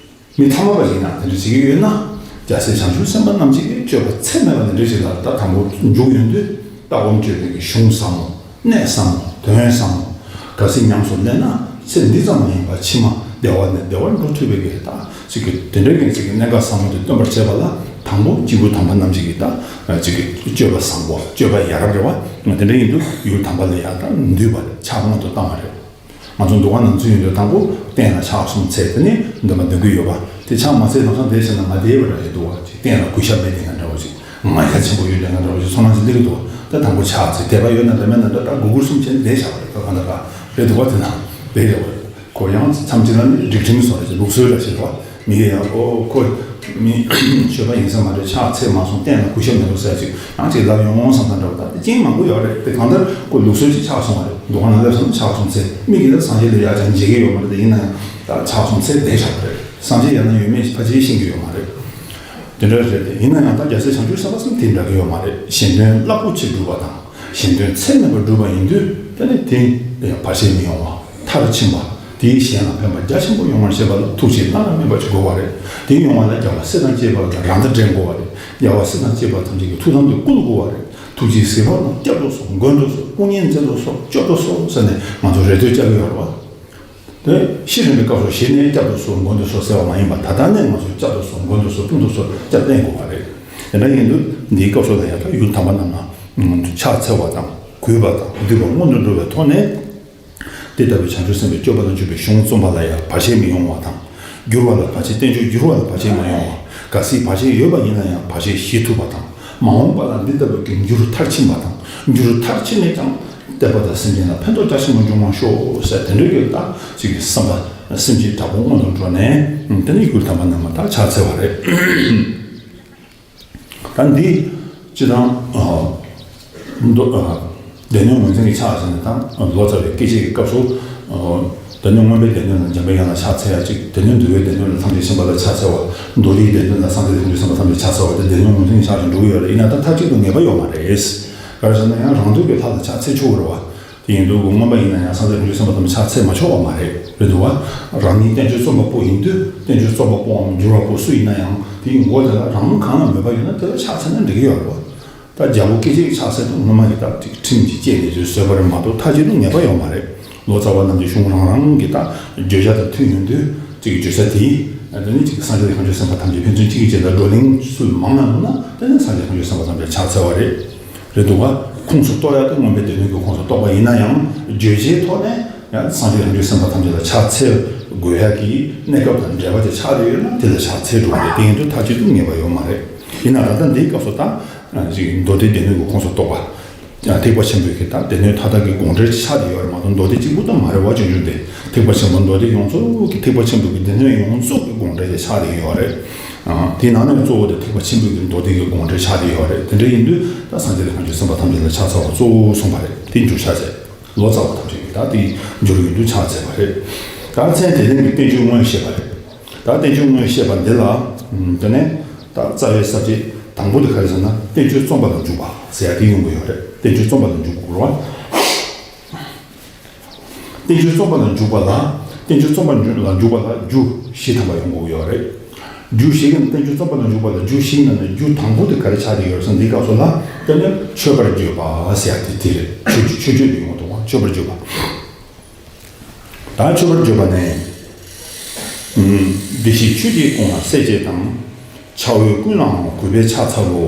མི་ཐ་མལ་པ་ཞིག་ན་དེ་འདྲ་བྱེད་ཀྱི་ཡོད་ན། རྒྱལ་སྲས་བྱང་ཆུབ་སེམས་དཔའ་རྣམས་ཀྱིས་སྤྱོད་པ་ཚད་མེད་པ་དེ་འདྲ་ཞིག་ལ་ད་དང་པོ་འཇུག་ཡོང་དུས་ལྟ་སྒོམ་སྤྱོད་པའི་གི་གཞུང་ཟབ་མོ། གནད་ཟབ་མོ། དོན་ཟབ་མོ། གལ་སྲིད་ཉམས་སུ་ལེན་ན་ཚེ་འདི་ཙམ་མ་ཡིན་པར་ཕྱི་མ་བདེ་བ་ནས་བདེ་བར་འགྲོ་ཐུབ་པའི་གི་ད་ཅིག་གི་དེ་འདྲའི་གི་ཅིག་གི་གནད་འགག་ཟབ་མོ་དེ་སྟོན་པར་བྱེད་པ་ལ་དང་པོ་སྐྱེས་བུ་དམ་པ་རྣམས་ཀྱིས་གི་ད་ཅིག་གི་སྤྱོད་པ་བཟང་པོ། སྤྱོད་པ་ཡ་རབས་རེད་བ། དེ་འདྲ་ཡིན་དུས་ཡུལ་དམ་པ་ལ་ཡ་ད་འདུས་པ་ཕྱག་སྔོན་དུ་བཏང་བ་རེད། ང་ཚོ་འདུ་ཁང་ནང་ཚུད་ཡོང་དུས་དང་པོ་སྟན་ལ་ཕྱག་གསུམ་འཚལ། དེ་ནས་འདོན་པ་འདོན་གྱི་ཡོད་པ། དེ་ཕྱག་མ་འཚལ་ལམ་སང་བསྡད་ཕྱིན་ན་ང་བསྡད་པ་འདྲ་ཞིག་འདུག་བ། ཅིག་སྟན་ལ་གུས་ཞབས་མེད་དེ་འདྲ་བ་ཞིག་ང་རྒྱལ་ཆེན་པོ་ཡོད་དེ་འདྲ་བ་ཞིག་ཚོར་སྣང་ཞིག་སླེབས་ཀྱི་འདུག་བ། ད་དང་པོ་ཕྱག་འཚལ། དད་པ་ཡོད་ན་འདྲ་མེད་ན་འདྲ། ད་གུ་གུར་གསུམ་བྱས་ནས་བསྡད་བཞག་པ་རེད། ད་གང་ལྟར་ད་རེད་འདུག་བ། དེ་ན་བསྡད་ཡོད་པ་རེད། ཁོ་ཡང་མཚམས་གཅིག་ལ་ནི་སྒྲིག་ཁྲིམས་བཟོ་རེད་ཅེས་ལུགས་སྲོལ་འདྲ་ཞིག་རེད་བ། མི་ཡིས་ཡང་ཨོ་ཁོ་མི་ཆོས་པ་ཡིན་ས་མ་རེད། ཕྱག་འཚལ་མ་སོང་། སྟན་ལ་གུས་ཞབས་མི་འདུག་ཟེར་ཅིག་ཡང་ཅིག་ལབ་ཡོང་ངོ་བསམ་ས་འདྲ་བ། ད་དེ་རྐྱེན་མང་པོ་ཡོད་རེད། དེ་གང་ལྟར་ཁོ་ལུགས་སྲོལ་ཅིག་ཆགས་སོང་བ་རེད། འདུ་ཁང་ནང་སླེབས་སོང་ན་ཕྱག་གསུམ་འཚལ། མི་གིས་ད་སངས་རྒྱས་ལ་ཡ་ཅང་མཇལ་གྱི་ཡོད་མ་རེད། དེ་ཡིན་ན་ཡང་ད་ཕྱག་གསུམ་འཚལ་བསྡད་བཞག་པ་རེད། སངས་རྒྱས་ཡང་ན་ཡོད་མེད་ཕལ་ཆེར་ཤེས་ཀྱི་ཡོད་མ་རེད། དེ་འདྲ་རེད་དེ། ཡིན་ན་ཡང་ད་རྒྱལ་སྲས་བྱང་ཆུབ་སེམས་དཔའ་སེམས་དེ་འདྲ་གི་ཡོད་མ་རེད། གཞན་དོན་རླབས་པོ་ཆེ་སྒྲུབ་པ་དང་གཞན་དོན་ཚད་མེད་པ་སྒྲུབ་པ་ཡིན་དུས། དེ་ནི་དེ་བར་ཆད་མི་ཡོང་བ། མཐར་ཕྱིན་པ། དེས་གཞན་ལ་ཕན་པ་རྒྱ་ཆེན་པོ་ཡོང་བར་བྱེད་པ་ལ་ཐུགས་རྗེ་བླ་ན་མེད་པ་ཅིག་དགོས་པ་རེད། དེ་ཡོང་བ་ལ་རྒྱལ་བ་སྲས་དང་བཅས་པ་དང་རང་དང་འབྲེལ་དགོས་པ་རེད། རྒྱལ་བ་སྲས་དང་བཅས་པ་ཐམས་ཅད་ཀྱི་ཐུགས་དམ་དུ་བསྐུལ་དགོས་པ་རེད། ཐུགས་རྗེས་གཟིགས་རོགས་གནང་། སྐྱབས་སུ་སོང་། མགོན་དུ་སོང་། དབུ་བརྙེས་མཛད་དུ་སོང་། སྐྱོབ་ཏུ་སོང་ཟེར་ནས་ང་ཚོ་རེ་ལྟོས་བཅའ་གི་ཡོད་རེད་བ། དེ་ཤི་རན་པའི་སྐབས་སུ་ཤི་ནས་སྐྱབས་སུ་སོང་། མགོན་དུ་སོང་ཟེར་བ་མ་ཡིན་པ། ད་ལྟ་ནས་ང་ཚོ་སྐྱབས་སུ་སོང་། མགོན་དུ་སོང་། དཔུང་དུ་སོང་། སྐྱབས་བསྟེན་དགོས་པ་རེད། དེ་འདྲ་ཡིན་དུས་འདིའི་སྐབས་སུ་ལ་ཡང་ད་ཡུལ་དམ་པ་རྣམས་ལ་ཕྱག་འཚལ་བ་དང་གུས་པ་དང་འདུད་པ་སྔོན་དུ་འགྲོ་བའི་ཐོག་ནས། དེ་ལྟ་བུའི་བྱང་ཆུབ་སེམས་དཔའི་སྤྱོད་པ་ལ་འཇུག་པའི་གཞུང་རྩོམ་པ་ལ་ཡང་བར་ཆད་མི་ཡོང་བ་དང་། བསྒྱུར་བ་ལ་བར་ཆད། བསྟན་བཅོས་བསྒྱུར་བ་ལ་བར་ཆད་མ་ཡོང་བ། གལ་སྲིད་བར་ཆད་ཡོད་པ་ཡིན་ན་ཡང་བར་ཆད་ཞི་ཐུབ་པ་དང་། མ་འོངས་པ་ལ་འདི་ལྟ་བུའི་གི་འགྱུར་མཐར་ཕྱིན་པ་དང་། འགྱུར་མཐར་ཕྱིན་ནས་ཀྱང་བསྟན་པ་དང་སེམས་ཅན་ལ་ཕན་ཐོགས་རྒྱ་ཆེན་པོ་འབྱུང་བར་ཤོག་ཟེར། དེ་འདྲའི་གི་ད་ཅིག་གི་བསམ་པ་སེམས་ཅན་དྲག་པོ་སྔོན་དུ་འགྲོ་ནས། དེ་ནས་ཡུལ་དམ་པ་རྣམས་ལ་ད་ཕྱག་འཚལ་བ་རེད། ད་འདི་སྤྱི་དང་། ཨ། མདོ། ཨ། སྡེ་སྣོད་ངོས་འཛིན་གྱི་ཕྱག་ཟེར་ནས་ད་ལོ་ཙཱ་བའི་སྐད་ཆའི་སྐབས་སུ། ཨ། སྡེ་སྣོད་མངོན་པའི་སྡེ་སྣོད་ལ་འཇམ་པའི་དབྱངས་ལ་ཕྱག་འཚལ་ཡ་གཅིག། སྡེ་སྣོད་འདུལ་བའི་སྡེ་སྣོད་ལ་ཐམས་ཅད་མཁྱེན་པ་ལ་ཕྱག་འཚལ་བ། མདོ་སྡེའི་སྡེ་སྣོད་ལ་སངས་རྒྱས་དང་བྱང་ཆུབ་སེམས་དཔའ་ཐམས་ཅད་ཕྱག་འཚལ་བ་དེ་སྡེ་སྣོད་ངོས་འཛིན་གྱི་ཕྱག་ཅིག་འགྲོ་གི་ཡོད་རེད། ཡིན་ན་ད་མཐའ་གཅིག་ཏུ་ངེས་པ་ཡོད་མ་རེད། ག་རེ་ཟེར་ན་ཡང་རང་འདུལ་གྱི་ལྷ་ལ་ཕྱག་འཚལ་ཆོག་གི་རེད་བ། དེ་ཡིན་དུས་མངོན་པ་ཡིན་ན་ཡང་སངས་རྒྱས་དང་བྱང་ཆུབ་སེམས་དཔའ་ཐམས་ཅད་ཕྱག་འཚལ་མ་ཆོག་པ་མ་རེད། རེད་འདུག་བ། རང་ཉིད་བསྟན་བཅོས་རྩོམ་པ་པོ་ཡིན་དུས་བསྟན་བཅོས་རྩོམ་པ་པོའམ་བསྒྱུར་བ་པོ་སུ་ཡིན་ན་ཡང་དེའི་མགོ་དེ་ལ་རང་གང་ལ་མོས་པ་ཡོད་ན་དེ་ལ་ཕྱག་འཚལ་ན་འགྲིག་གི་ཡོད་རེད་བ། ད་རྒྱལ་པོ་སྐད་ཅིག་ཕྱག་འཚལ་དུས་སྔོན་མ་ཡི་ད་ཅིག་ཁྲིམས་ཀྱིས་བཅད་ནས་ཅིག་བཟོས་པ་རེད་མ་གཏོགས་མཐའ་གཅིག་ཏུ་ངེས་པ་ཡོད་མ་རེད། ལོ་ཙཱ་བ་རྣམས་ཀྱི་གཞུང་རང་རང་གི་ད་བརྗོད་བྱ་དང་མཐུན་ཡོང་དུས་ཅིག་བརྗོད་བྱ་དེས་དེ་ནི་ཅིག་སངས་རྒྱས་དང་བྱང་ཆུབ་སེམས་དཔའ་ཐམས་ཅད་ཕན་ཚུན་གཅིག་གིས་གཅིག་ལ་བགྲོ་གླེང་སུ་མང་ན་མང་ན་དེ་ནི་སངས་རྒྱས་དང་བྱང་ཆུབ་སེམས་དཔའ་ཐམས་ཅད་ཕྱག་འཚལ་བ་རེད། རེད་འདུག་བ། ཁོངས་སུ་གཏོགས་ཡ་དེ་མངོན་པའི་སྡེ་སྣོད་ཀྱི་ཁོངས་སུ་གཏོགས་པ་ཡིན་ན་ཡང་བརྗོད་བྱའི་ཐོག་ནས་ཡང་སངས་རྒྱས་དང་བྱང་ཆུབ་སེམས་དཔའ་ཐམས་ཅད་ལ་ཕྱག་འཚལ་དགོས་ཡ་གི་གནས་སྐབས་དང་འབྲེལ་བ་དེ་ཆགས་བསྡད་ཡོད་ན་དེ་ལ་ཕྱག་འཚལ་འགྲོ་དགོས་རེད། དེ་ཡིན་དུས་མཐའ་གཅིག་ཏུ་ངེས་པ་ཡོད་མ་རེད། ཡིན་ན་ད་ལྟ་འདིའི་སྐབས་སུ་ད་ཅིག་མདོ་སྡེའི་སྡེ་སྣོད་ཀྱི་ཁོངས་སུ་གཏོགས་པ། ཐེག་པ་ཆེན་པོའི་གི་ད་སྡེ་སྣོད་མཐའ་དག་གི་དགོངས་འགྲེལ་ཆགས་བསྡད་ཡོད་རེད་མ་གཏོགས་མདོ་སྡེ་གཅིག་པུ་ད་མ་རེད་བ། སྤྱོད་འཇུག་སྡེ་ཐེག་པ་ཆེན་པོ་མདོ་སྡེ་ཡོངས་རྫོགས་ཀྱི་ཐེག་པ་ཆེན་པོའི་གི་སྡེ་སྣོད་ཡོངས་རྫོགས་ཀྱི་དགོངས་འགྲེལ་དེ་ཆགས་བསྡད་ཡོད་རེད། དེའི་ནང་ནས་གཙོ་བོ་དེ་ཐེག་པ་ཆེན་པོའི་གི་མདོ་སྡེ་གི་དགོངས་འགྲེལ་ཆགས་བསྡད་ཡོད་རེད། དེ་འདྲ་ཡིན་དུས་ད་སངས་རྒྱས་དང་བྱང་ཆུབ་སེམས་དཔའ་ཐམས་ཅད་ལ་ཕྱག་འཚལ་བ་གཙོ་བོ་གསུངས་པ་རེད། དེ་འགྱུར་ཕྱག་འཚལ། ལོ་ཙཱ་བ་ཐམས་ཅད་ཀྱིས་ད་དེ་འགྱུར་ཡོང་དུས་ཕྱག་འཚལ་བ་རེད། ད་མཚན་དེ་ལྡན་གྱི་བསྟན་བཅོས་དངོས་བཤད་པ་རེད། ད་བསྟན་བཅོས་དངོས་བཤད་པ་འདི་ལ། དེ་ནས་ད་རྩ་བའི་ས་བཅད་དང་པོ་དེ་ག་རེ་ཟེར་ན་བསྟན་བཅོས་རྩོམ་པ་ལ་འཇུག་པ་ཟེར་ཡ་དེ་ཡོང་གི་ཡོད་རེད། བསྟན་བཅོས་རྩོམ་པ་ལ་འཇུག་དགོས་རེད་བ། བསྟན་བཅོས་རྩོམ་པ་ལ་འཇུག་པ་ལ། བསྟན་བཅོས་རྩོམ་པ་ལ་འཇུག་པ་ལ་རྒྱུ་བཞི་ཐམ་པ་ཡོང་དགོས་ཡོད་རེད། རྒྱུ་བཞི་གི་ནང་བསྟན་བཅོས་རྩོམ་པ་ལ་འཇུག་པ་ལ་རྒྱུ་བཞིའི་ནང་ནས་རྒྱུ་དང་པོ་དེ་ག་རེ་ཆགས་བསྡད་ཡོད་རེད་ཟེར་ན་འདིའི་སྐབས་སུ་ལ་དེ་ནི་མཆོད་པར་བརྗོད་པ་ཟེར་ཡ་དེ་དེ་རེད། མཆོད་མཆོད་བརྗོད་དེ་ཡོང་དུས་མཆོད་པར་བརྗོད་པ། ད་མཆོད་པར་བརྗོད་པ་ནི། ཨུམ། བདེ་གཤེགས་ཆོས་ཀྱི་དཔུང་ལ་སྲས་བཅས་དང་། ཕྱག་འོས་ཀུན་ལའང་གུས་པས་ཕྱག་འཚལ་ལོ།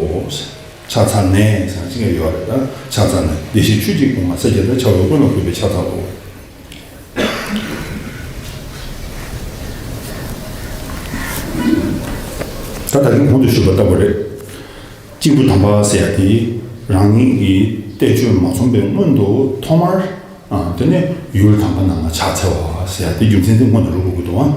ཕྱག་འཚལ་ནས་ཟེར་ཅིག་ཡོད་རེད། ད་ཕྱག་འཚལ་ནས་བདེ་གཤེགས་ཆོས་ཀྱི་དཔུང་ལ་སྲས་བཅས་དང་། ཕྱག་འོས་ཀུན་ལ་གུས་པས་ཕྱག་འཚལ་ལོ། ད་ད་གིན་གོང་དུ་ཞུས་པ་ལྟ་བུ་རེད། སྐྱེས་བུ་དམ་པ་ཟེར་ཡ་དེ་རང་ཉིད་ཀྱིས་བསྟན་བཅོས་མ་རྩོམ་པའི་སྔོན་དུ་ཐོག་མར། ཨ། དེ་ནས་ཡུལ་དམ་པ་རྣམས་ལ་ཕྱག་འཚལ་བ་ཟེར་ཡ་དེ་རྒྱུ་མཚན་དེ་སྔོན་ལ་རུ་དགོས་ཀྱི་འདུག་ཨང་།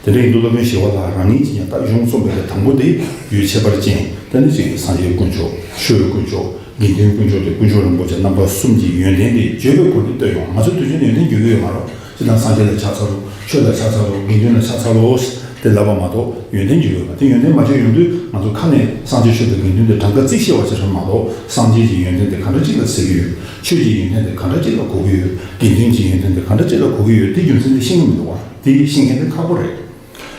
དེ་འདྲ་ཡིན་དུས་སློབ་དཔོན་ཞི་བ་ལྷ་རང་ཉིད་ཀྱིས་ཀྱང་ད་གཞུང་རྩོམ་པའི་དང་པོ་དེ་ཡུལ་ཁྱད་པར་ཅན་དེ་ནི་ཅིག་སངས་རྒྱས་དཀོན་མཆོག་ཆོས་དཀོན་མཆོག་དགེ་འདུན་དཀོན་མཆོག་དེ་དཀོན་མཆོག་རིན་པོ་ཆེ་རྣམ་པ་གསུམ་གྱི་ཡོན་ཏན་དེ་བརྗོད་པའི་སྒོ་ནས་བསྟོད་ཡོང་། ང་ཚོ་དུས་རྒྱུན་ཡོན་ཏན་བརྗོད་ཀྱི་ཡོད་མ་རེད། སྤྱིར་བཏང་སངས་རྒྱས་ལ་ཕྱག་འཚལ་ལོ། ཆོས་ལ་ཕྱག་འཚལ་ལོ། དགེ་འདུན་ལ་ཕྱག་འཚལ་ལོ། དེ་ལབ་པ་མ་གཏོགས་ཡོན་ཏན་གྱི་ཡོད་པ་དེ་ཡོན་ཏན་མ་བརྗོད་ཡོང་དུས་ང་ཚོ་ཁ་ནས་སངས་རྒྱས་ཆོས་དང་དགེ་འདུན་དེ་གྲངས་ཀ་རྩིས་ཤེས་པ་ཅིག་རེད་མ་གཏོགས་སངས་རྒྱས་ཀྱི་ཡོན་ཏན་དེ་ག་འདྲ་ཅིག་ལ་ཟེར་གྱི་ཡོད། ཆོས་ཀྱི་ཡོན་ཏན་དེ་ག་འདྲ་ཅིག་ལ་གོ་གི་ཡོད། དགེ་འདུན་གྱི་ཡོན་ཏན་དེ་ག་འདྲ་ཅིག་ལ་གོ་གི་ཡོད། དེ་རྒྱུ་མཚན་དེ་ཤེས་ཀྱི་མི་འདུག་བ། དེ་ཤེས་མཁན་དེ་ཁག་པོ་རེད།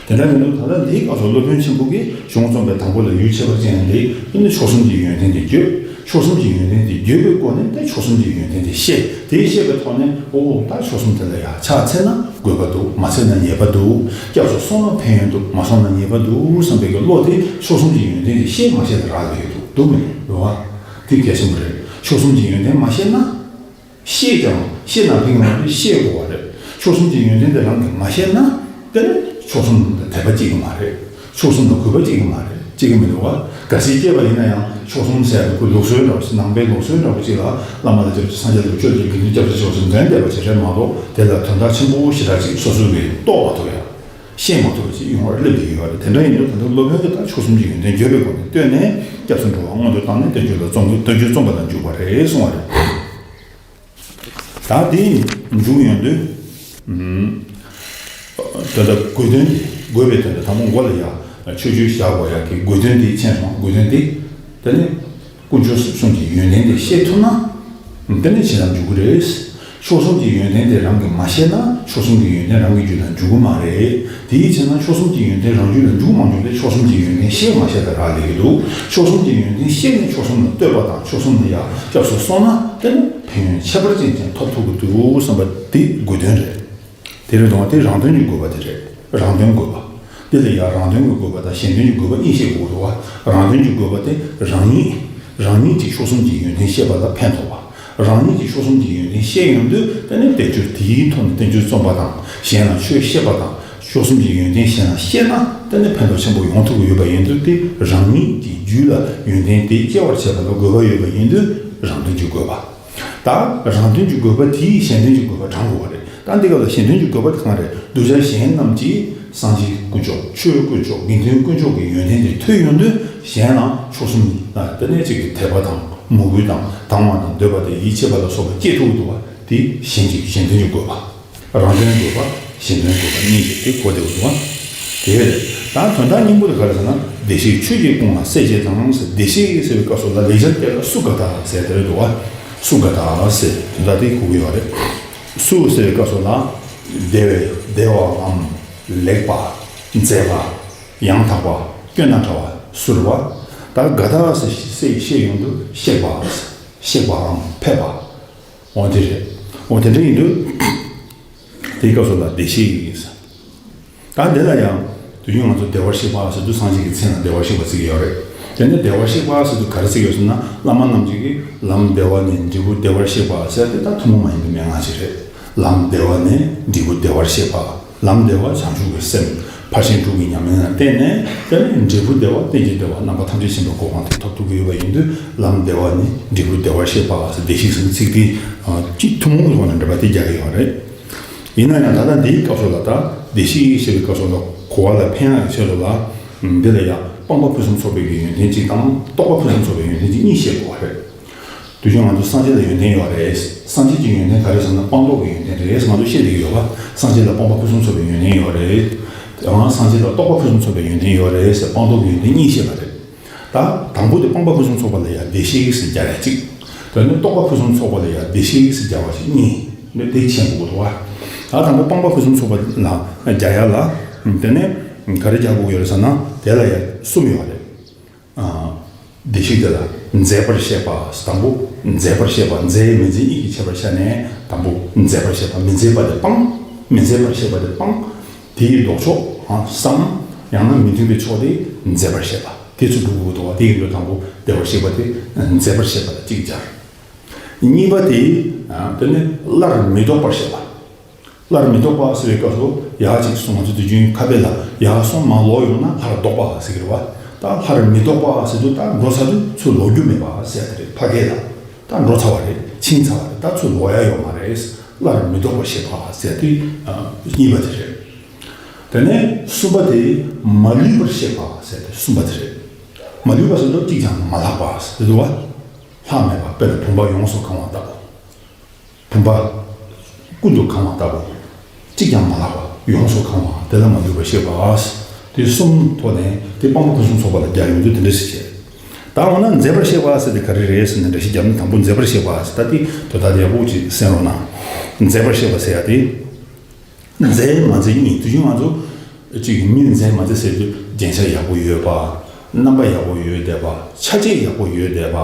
དེ་འདྲ་མིན་འདུག་ད་ལྟ་འདིའི་སྐབས་སུ་སློབ་དཔོན་ཆེན་པོ་གིས་གཞུང་རྩོམ་པའི་དང་པོ་ལ་ཡུལ་ཁྱད་པར་ཅན་ལས་ཨ་ནི་མཆོག་གསུམ་གྱི་ཡོན་ཏན་དེ་བརྗོད། མཆོག་གསུམ་གྱི་ཡོན་ཏན་དེ་བརྗོད་པའི་སྒོ་ནས་ད་མཆོག་གསུམ་གྱི་ཡོན་ཏན་དེ་བཤད། དེ་བཤད་པའི་ཐོག་ནས་ཨོ་ད་མཆོག་གསུམ་དེ་ལ་ཡང་ཕྱག་འཚལ་ན་དགོས་པ་འདུག་མ་འཚལ་ན་ཉེས་པ་འདུག་སྐྱབས་སུ་སོང་ན་ཕན་ཡོན་འདུག་མ་སོང་ན་ཉེས་པ་འདུག་བསམ་པའི་གི་བློ་དེ་མཆོག་གསུམ་གྱི་ཡོན་ཏན་དེ་བཤད་མ་བཤད་ལ་རག་ལས་ཀྱི་འདུག་འདུག་མེད་རེད་བ། དེ་གལ་ཆེན་པོ་རེད། མཆོག་གསུམ་གྱི་ཡོན་ཏན་མ་བཤད་ན། ཤེས་ཀྱང་ཤེས་ན་ཕན་ཡོང་བ་དེ་ཤེས་དགོས་པ་རེད། མཆོག་གསུམ་གྱི་ཡོན་ཏན་དེ་རང་གིས་མ་ཤེས་ན་དེ་ནི་མཆོག་གསུམ་དང་དད་པ་སྐྱེ་གི་མ་རེད། མཆོག་གསུམ་ལ་གུས་པ་སྐྱེ་གི་མ་རེད། སྐྱེ་གི་མི་འདུག་བ། གལ་སྲིད་སྐྱེས་པ་ཡིན་ན་ཡང་མཆོག་གསུམ་ཟེར་ཡག་དེ་ཁོ་ལུགས་སྲོལ་འདྲ་བོ་ཞིག་ནང་པའི་ལུགས་སྲོལ་འདྲ་བོ་ཅིག་ལ་བླ་མ་ལ་སྐྱབས་སུ་སངས་རྒྱས་ལ་སྐྱབས་སུ་དགེ་འདུན་སྐྱབས་སུ་མཆོག་གསུམ་འདོན་བསྡད་པ་ཅིག་རེད་མ་གཏོགས་དེ་ལ་དོན་དག་ཆེན་པོ་ཞེ་དྲག་ཅིག་སོ་སོ་གིས་རྟོགས་མ་ཐུབ་ཡ། ཤེས་མ་ཐུབ་པ་ཅིག་ཡོང་བར་སླེབས་ཀྱི་ཡོད་པ་རེད། དེ་འདྲ་ཡིན་དུས་ད་ལྟ་སློབ་དཔོན་གྱིས་ད་མཆོག་གསུམ་གྱི་ཡོན་ཏན་བརྗོད་པའི་སྒོ་ནས་བསྟོད་ནས་སྐྱབས་སུ་འགྲོ་བ་སྔོན་དུ་བཏང་ནས་བསྟན་བཅོས་ལ་བརྩོན་དགོས། བསྟན་བཅོས་རྩོམ་པ་ལ་འཇུག་པ་རེད་གསུངས་པ་རེད། ད་དེ་མཇུག་ཡོང་དུས། ད་ལྟ་དགོས་དོན་དེ་དགོས་པའི་དོན་དུ་དང་པོ་མགོ་ལ་ཡ་མཆོད་བརྗོད་བཞག་དགོས་ཡ་གི་དགོས་དོན་དེ་མཁྱེན་སོང་། དགོས་དོན་དེ་དེ་ནི་དཀོན་མཆོག་གསུམ་གྱི་ཡོན་ཏན་དེ་ཤེས་ཐུབ་ན་དེ་ནི་ཇི་ལྟར་འཇུག་གི་རེད། མཆོག་གསུམ་གྱི་ཡོན་ཏན་དེ་རང་གིས་མ་ཤེས་ན་མཆོག་གསུམ་གྱི་ཡོན་ཏན་རང་གི་རྒྱུད་ལ་འཇུག་གི་མ་རེད། དེའི་ཕྱིར་ན་མཆོག་གསུམ་གྱི་ཡོན་ཏན་རང་རྒྱུད་ལ་འཇུག་མ་འཇུག་དེ་མཆོག་གསུམ་གྱི་ཡོན་ཏན་ཤེས་མ་ཤེས་ལ་རག་ལས་ཀྱི་འདུག་མཆོག་གསུམ་གྱི་ཡོན་ཏན་ཤེས་ནས་མཆོག་གསུམ་ལ་བསྟོད་པ་དང་མཆོག་གསུམ་ལ་ཡང་སྐྱབས་སུ་སོང་ན་དེ་ནི་ཕན་ཡོན་ཁྱད་པར་ཅན་ཅན་ཐོབ་ཐུབ་ཀྱི་འདུག་བསམ་པ་དེ་དགོས་དོན་རེད། དེ་རེད་དང་དེ་རང་དོན་གྱི་དགོས་པ་དེ་རེད། རང་དོན་དགོས་པ། དེ་ལ་ཡང་རང་དོན་གྱི་དགོས་པ་དང་གཞན་དོན་གྱི་དགོས་པ་གཉིས་བཤད་དགོས་འདུག་བ། རང་དོན་གྱི་དགོས་པ་དེ་རང་ཉིད། རང་ཉིད་ཀྱིས་མཆོག་གསུམ་གྱི་ཡོན་ཏན་ཤེས་པ་ལ་ཕན་ཐོགས་པ། རང་ཉིད་ཀྱིས་མཆོག་གསུམ་གྱི་ཡོན་ཏན་ཤེས་ཡོང་དུས་དེ་ནི་བསྟན་བཅོས་དེའི་ཐོག་ནས་བསྟན་བཅོས་རྩོམ་པ་དང་གཞན་ལ་ཆོས་བཤད་པ་དང་མཆོག་གསུམ་གྱི་ཡོན་ཏན་གཞན་ལ་བཤད་ན་དེ་ནི་ཕན་ཐོགས་ཆེན་པོ་ཡོང་ཐུབ་ཀྱི་ཡོད་པ་ཡིན་དུས་དེ་རང་ཉིད་ཀྱི་རྒྱུད་ལ་ཡོན་ཏན་དེ་སྐྱེ་བར་བྱེད་པ་ལ་དགོས་པ་ཡོད་པ་ཡིན་དུས་རང་དོན་གྱི་དགོས་པ། ད་རང་དོན་གྱི་དགོས་པ་དེས་གཞན་དོན་གྱི་དགོས་པ་དྲངས་དགོས་པ་རེད། ད་འདི་ག་ལ་གཞན་དོན་གྱི་དགོས་པ་དེ་གང་རེད། གདུལ་བྱ་གཞན་རྣམས་ཀྱིས་སངས་རྒྱས་དཀོན་མཆོག་ཆོས་དཀོན་མཆོག་དགེ་འདུན་དཀོན་མཆོག་གི་ཡོན་ཏན་དེ་ཐོས་ཡོང་དུས་གཞན་ལ་མཆོག་གསུམ་ལ་དེ་ནས་ཅིག་གི་དད་པ་དང་མོས་གུས་དང་དང་བ་དང་འདོད་པ་དང་ཡིད་ཆེས་པ་ལ་སོགས་པ་སྐྱེ་ཐུབ་འདུག་བ། དེ་གཞན་གྱི་གཞན་དོན་གྱི་དགོས་པ། རང་དོན་དགོས་པ་གཞན་དོན་དགོས་པ་གཉིས་ཀྱི་དེ་གོ་བདེ་བོ་འདུག་བ། དེ་རེད། ད་དོན་དག་སྙིང་པོ་དེ་ག་རེ་ཟེར་ན་བདེ་གཤེགས་ཆོས་ཀྱི་དཔུང་ལ་སྲས་བཅས་དང་ཟེར། བདེ་གཤེགས་ཟེར་བའི་སྐབས་སུ་ལ་ལེགས་སྦྱར་སྐད་ལ་སུ་ག་ད་ཟེར་དེ་རེད་འདུག་བ། སུ་ག་ད་ཟེར་དོན་དག་དེ་གོ་གི་ཡོད་རེད། སུ་ཟེར་བའི་སྐབས་སུ་ལ་བདེ་བའི་བདེ་བའམ་ལེགས་པ་མཛེས་པ་ཡང་དག་པ་སྐྱོན་དང་བྲལ་བ་སུ་རེད་བ། ད་ག་ད་ཟེར་སྲས་བཤད་ཡོང་དུས་གཤེགས་པ་གཤེགས་པའམ་ཕེབས་པ། འོ་དེ་རེད། འོ་དེ་འདྲ་ཡིན་དུས། དེའི་སྐབས་སུ་ལ་བདེ་གཤེགས་ཡིན་ཟེར། ད་འདི་ལ་ཡང་དུས་རྒྱུན་ང་ཚོ་བདེ་བར་གཤེགས་པ་ཟེར་དུས་སངས་རྒྱས་ཀྱི་མཚན་ལ་བདེ་བར་གཤེགས་པ་བརྩི་གི་ཡོད་རེད། དེ་ནས་བདེ་བར་གཤེགས་པ་ཟེར་དུས་ག་རེ་བརྩི་གི་ཡོད་ཟེར་ན་བླ་མ་རྣམས་ཀྱིས་ལམ་བདེ་བ་ནས་འབྲས་བུ་བདེ་བར་གཤེགས་པ་ཟེར་ཏེ་ད་ཐུན་མོང་མ་ཡིན་པའི་མན་ངག་ཅིག་རེད། ལམ་བདེ་བ་ནས་འབྲས་བུ་བདེ་བར་གཤེགས་པ། ལམ་བདེ་བ་བྱང་ཆུབ་ཀྱི་སེམས་ཕར་ཕྱིན་དྲུག་གི་ཉམས་ལེན་ལ་བརྟེན་ནས་དེ་ནས་འབྲས་བུ་བདེ་བ་རྟེན་ཅིང་འབྲེལ་བ་རྣམ་པ་ཐམས་ཅད་ཞིང་པའི་གོ་འཕང་དེ་ཐོབ་ཐུབ་ཀྱི་ཡོད་པ་ཡིན་དུས་ལམ་བདེ་བ་ནས་འབྲས་བུ་བདེ་བར་གཤེགས་པ་ཟེར་བདེ་གཤེགས་ཟེར་ཚིག་དེ་སྤྱི་ཐུན་མོང་གི་ཐོག་ནས་འགྲེལ་པ་དེ་རྒྱག་གི་ཡོད་རེད། ཡིན་ན་ཡང་ད་ལྟ་འདིའི་སྐབས་སུ་ལ་ད་བདེ་གཤེགས་ཞེས་པའི་སྐབས་སུ་ལ་གོ་བ་ལ་ཕན་ཡག་གི་ཆེད་དུ་ལ། འདི་ལ་ཡང་སྤངས་པ་ཕུན་སུམ་ཚོགས་པའི་གི་ཡོན་ཏན་གཅིག་དང་རྟོགས་པ་ཕུན་སུམ་ཚོགས་པའི་ཡོན་ཏན་གཅིག་གཉིས་བཤད་དགོས་པ་རེད། དུས་རྒྱུན་ང་ཚོ་སངས་རྒྱས་ལ་ཡོན་ཏན་ཡོད་རེད། སངས་རྒྱས་ཀྱི་ཡོན་ཏན་ག་རེ་ཟེར་ན་སྤངས་རྟོགས་ཀྱི་ཡོན་ཏན་རེད་ཟེར་ང་ཚོ་བཤད་བསྡད་ཀྱི་ཡོད་པ། སངས་རྒྱས་ལ་སྤངས་པ་ཕུན་སུམ་ཚོགས་པའི་ཡོན་ཏན་ཡོད་རེད། ཡང་སངས་རྒྱས་ལ་རྟོགས་པ་ཕུན་སུམ་ཚོགས་པའི་ཡོན་ཏན་ཡོད་རེད་ཟེར་སྤངས་རྟོགས་ཀྱི་ཡོན་ཏན་གཉིས་བཤད་པ་རེད། ད་དང་པོ་དེ་སྤངས་པ་ཕུན་སུམ་ཚོགས་པ་ལ་ཡང་བདེ་གཤེགས་ཟེར་སྦྱར་ཡ་གཅིག་དེ་ནས་རྟོགས་པ་ཕུན་སུམ་ཚོགས་པ་ལ་ཡང་བདེ་གཤེགས་ཟེར་སྦྱར་བ་ཞིག་གཉིས། འདི་དེ་མཁྱེན་དགོས་འདུག་བ། ད་དང་པོ་སྤངས་པ་ཕུན་སུམ་ཚོགས་པ་ལ་སྦྱར་ཡ་ལ། དེ་ནས་ག་རེ་སྦྱར་དགོས་ཡོད་རེད་ཟེར་ན་དེ་ལ་ཡང་གསུམ་ཡོད་རེད། ཨ། བདེ་གཤེགས་དེ་ལ་མཛེས་པར་བཤད་པ། དང་པོ་མཛེས་པར་བཤད་པ། མཛེས་མི་མཛེས་གཉིས་ཀྱི་ཁྱད་པར་བཤད་ནས་དང་པོ་མཛེས་པར་བཤད་པ། མི་མཛེས་པ་དེ་སྤངས། མི་མཛེས་པར་བཤད་པ་དེ་སྤངས། དེའི་ལྡོག་ཕྱོགས་སམ་ཡང་ན་མི་མཐུན་པའི་ཕྱོགས་དེ་མཛེས་པར་བཤད་པ། དེ་ཚོ་སྒྲུབ་དགོས་འདུག་བ། དེ་ཡིན་དུས་དང་པོ་བདེ་བར་གཤེགས་པ་དེ་མཛེས་པར་བཤད་པ་ལ་གཅིག་སྦྱར། གཉིས་པ་དེ་དེ་ནི་སླར་མི་ལྡོག་པར་བཤད་པ། སླར་མི་ལྡོག་པ་ཟེར་བའི་སྐབས་སུ་ཡར་གཅིག་སོང་ང་ཚོ་དུས་རྒྱུན་ཁ་དཔེ་ལ་ཡར་སོང་མར་ལོག་ཡོང་ན་སླར་ལྡོག་པ་ཟེར་གི་རེད་བ། ད་སླར་མི་ལྡོག་པ་ཟེར་དུས་ད་འགྲོ་ཚར་དུས་ཚུར་ལོག་རྒྱུ་མེད་པ་ཟེར་ཡ་དེ་རེད། ཕ་གི་ལ་ད་འགྲོ་ཚར་བ་རེད། ཕྱིན་ཚར་བ་རེད། ད་ཚུར་ལོག་ཡ་ཡོད་མ་རེད། སླར་མི་ལྡོག་པར་བཤད་པ་ཟེར་དུས་གཉིས་པ་དེ་རེད། དེ་ནས་གསུམ་པ་དེ་མ་ལུས་པར་བཤད་པ་ཟེར་དུས་གསུམ་པ་དེ་རེད། མ་ལུས་པ་ཟེར་དུས་གཅིག་ཀྱང་མ་ལྷག་པ་ཟེར་དུས་བ། ལྷག་མེད་པ་དཔེར་ན་བུམ་པ་ཡོངས་སུ་གང་བ་ལྟ་བུ། བུམ་པ་ཀུན་ཏུ་གང་བ་ལྟ་བུ། གཅིག་ཀྱང་མ་ལྷག་པ་ཡོངས་སུ་གང་བ་དེ་ལ་མ་ལུས་པར་བཤད་པ། དེ་གསུམ་ཐོག་ནས་དེ་སྤངས་པ་ཕུན་སུམ་ཚོགས་པ་ལ་རྒྱག་ཡོང་དུས་དེ་འདྲ་ཞིག་བྱས། ད་འོ་ན་མཛད་པར་གཤེགས་པ་ཟེར་དེ་ག་རེ་རེད་ཟེར་ན། འགྲེལ་བཤད་བརྒྱབ་ན། དང་པོ་མཛད་པར་གཤེགས་པ་ཟེར། ད་དེ་དོན་དག་དེ་ཡག་པོ་ཅིག་གསན་རོགས་གནང་། མཛད་པར་གཤེགས་པ་ཟེར་ཡ་དེ། མཛད་མ་མཛད་གཉིས། དུས་རྒྱུན་ང་ཚོ་ཅིག་མི་མཛད་མ་མཛད་ཟེར་དུས་རྒྱན་ཆ་ཡག་པོ་ཡོད་པ། རྣམ་པ་ཡག་པོ་ཡོད་བསྡད་པ། ཆ་བྱད་ཡག་པོ་ཡོད་བསྡད་པ།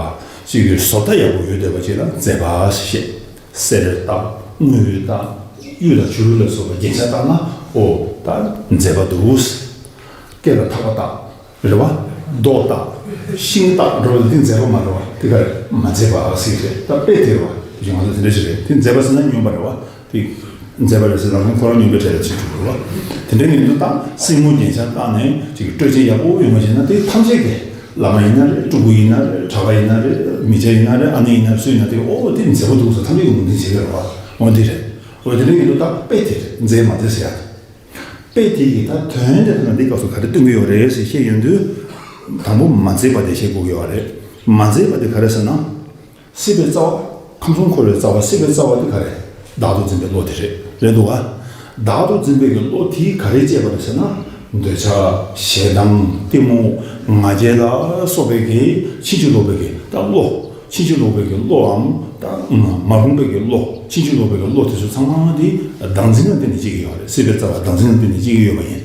ཅིག་གི་བཟོ་ལྟ་ཡག་པོ་ཡོད་བསྡད་པ་ཅིག་ལ་མཛད་པ་ཞེས། གསེར་བཏགས། དངུལ་བཏགས། གཡུ་དང་བྱུ་རུ་ལ་སོགས་པ་རྒྱན་ཆ་བཏགས་ན། ཨོ་ད་མཛད་པ་འདུག། སྐེ་ལ་ཐག་པ་བཏགས། རེད་བ། རྡོ་བཏགས། ཤིང་བཏགས་འགྲོ་བ་འདི་མཛད་པ་མ་རེད་བ། དེ་ག་རེ་མ་མཛད་པ་ཟེར་རེད། ད་དཔེ་དེ་རེད་བ། དེ་ང་ཚོ་དེ་འདྲ་ཞིག་རེད། དེ་མཛད་པ་ཟེར་ན་སྨྱོན་པ་རེད་བ། དེ་མཛད་པ་རེད་ཟེར་ན་ཁོ་རང་སྨྱོན་པའི་གྲས་ལ་ཚུད་འགྲོ་རེད་བ། དེ་འདྲ་ཡིན་དུས་ད་སེན་མོ་རྒྱན་ཆ་བཏགས་ནས་ཅིག་སྤྲོས་བཅས་ཡག་པོ་ཡོང་བ་བྱས་ན། དེ་ཐམས་ཅད་ཀྱིས་བླ་མ་ཡིན་ན་རེད། སྤྲུལ་སྐུ་ཡིན་ན་རེད། གྲྭ་པ་ཡིན་ན་རེད། མི་སྐྱ་ཡིན་ན་རེད། ཨ་ནེ་ཡིན་ན་རེད། སུ་ཡིན་ན་དེ། ཨོ་དེ་མཛད་པ་འདུག་ཟེར་ཐམས་ཅད་ཀྱིས་ངོས་འཛིན་བྱེད་ཀྱི་རེད་བ། འོ་དེ་རེད། འོ་དེ་འདྲ་ཡིན་དུས་ད་དཔེ་དེ་རེད། མཛད་མ་མཛད་ཟེར་ཡ་དེ། དཔེ་དེ་ཡི་ད་དོན་དེ་ལ་འདི་སྐབས་སུ་ག་རེ་སྟོན་གྱི་ཡོད་རེད་ཟེར་བཤད་ཡོང་དུས། དང་པོ་མ་མཛད་པ་དེ་བཤད་དགོས་ཀྱི་ཡོད་རེད། མ་མཛད་པ་དེ་ག་རེ་ཟེར་ན། སྲིད་པའི་རྩ་བ། ཁམས་གསུམ་འཁོར་བའི་རྩ་བ། སྲིད་པའི་རྩ་བ་དེ་ག་རེ། བདག་ཏུ་འཛིན་པའི་བློ་དེ་རེད། རེད་འདུག་ག། བདག་ཏུ་འཛིན་པའི་གི་བློ་དེས་ག་རེ་བསྐྱེད་པ་རེད་ཟེར་ན། འདོད་ཆགས། ཞེ་སྡང་། གཏི་མུག་ང་རྒྱལ་ལ་སོགས་པའི་གི་ཕྱིན་ཅི་ལོག་པའི་གི་ད་བློ། ཕྱིན་ཅི་ལོག་པའི་གི་བློའམ་ད་མ་རུངས་པའི་གི་བློ། ཕྱིན་ཅི་ལོག་པའི་གི་བློ་དེ་ཚོ་ཚང་མ་དེ་བདག་འཛིན་ལ་བརྟེན་ནས་སྐྱེ་གི་ཡོད་རེད། སྲིད་པའི་རྩ་བ་བདག་འཛིན་ལ་བརྟེན་ནས་སྐྱེ་གི་ཡོད་པ་ཡིན།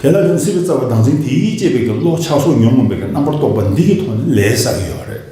དེ་ལ་བརྟེན་སྲིད་པའི་རྩ་བ་བདག་འཛིན་དེས་བསྐྱེད་པའི་གི་བློ་ཆགས་སོགས་ཉོན་མོངས་པའི་གི་རྣམ་པར་རྟོག་པ་འདི་གི་ཐོག་ནས་ལས་བསགས་ཀྱི་ཡོད་རེད།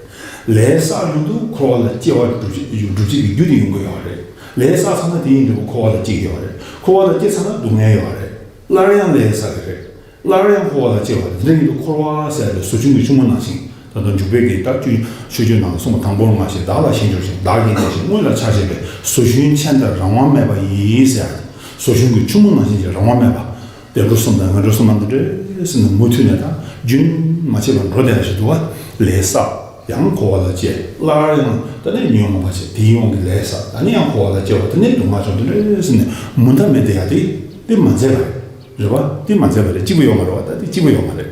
ལས་བསགས་ཡོང་དུས་འཁོར་བ་ལ་སྐྱེ་བ་སྒྲུབ་བྱེད་སྒྲུབ་བྱེད་ཀྱི་རྒྱུ་དེ་ཡོང་གི་ཡོད་རེད། ལས་བསགས་ཚར་ན་དེ་ཡིན་དུས་འཁོར་བ་ལ་སྐྱེ་གི་ཡོད་རེད། འཁོར་བ་ལ་སྐྱེ་ཚར་ན་སྡུག་བསྔལ་ཡོད་རེད། སླར་ཡང་ལས་བསགས་ཀྱི་རེད། སླར་ཡང་འཁོར་བ་ལ་སྐྱེ་བ་རེད། དེ་འདྲ་ཡིན་དུས་འཁོར་བ་ཟེར་ཡ་དེ་ཟོ་ཆུན་གྱི་ཆུ་མོ་ནང་བཞིན། ད་དུང་འཇུག་པའི་གི་ད་ཆོས་ཆོས་སྤྱོད་ནང་ལ་གསུངས་པ། དང་པོར་སྔར་བཞིན་བདག་ལ་ཞེན་བྱ་ཞིང་། བདག་གིས་འདས་ཤིང་སྔོན་ལ་ཆགས་བྱེད་པའི། ཟོ་ཆུན་ཆད་འདའ་རང་དབང་མེད་པ་ཡིས་ཟེར་ཡ་དེ། ཟོ་ཆུན་གྱི་ཆུ་མོ་ནང་བཞིན་གྱི་རང་དབང་མེད་པ། བདེ་འགྲོ་གསུམ་དང་ངན་འགྲོ་གསུམ་དང་འདི་འདྲ་ཟེར་ནས་མུ་མཐུད་ནས་ད་རྒྱུན་མ་ཆད་པར་འགྲོ་བསྡད་ཡ་ཞིག་འདུག་བ། ལས་བསགས། ཡང་འཁོར་བ་ལ་སྐྱེ། སླར་ཡང་དེ་ནས་ཉོན་མོངས་པ་སྐྱེ། དེའི་དབང་གིས་ལས་བསགས། ད་ནི་ཡང་འཁོར་བ་ལ་སྐྱེ་བ། དེ་ནས་སྡུག་བསྔལ་བྱུང་འདྲ་ཟེར་ནས་མུ་མཐའ་མེད་བསྡད་ཡ་དེ་དེ་མ་མཛད་པ་རེད། རེད་བ། དེ་མ་མཛད་པ་རེད། སྐྱིད་པོ་ཡོད་མ་རེད་བ། ད་དེ་སྐྱིད་པོ་ཡོད་མ་རེད།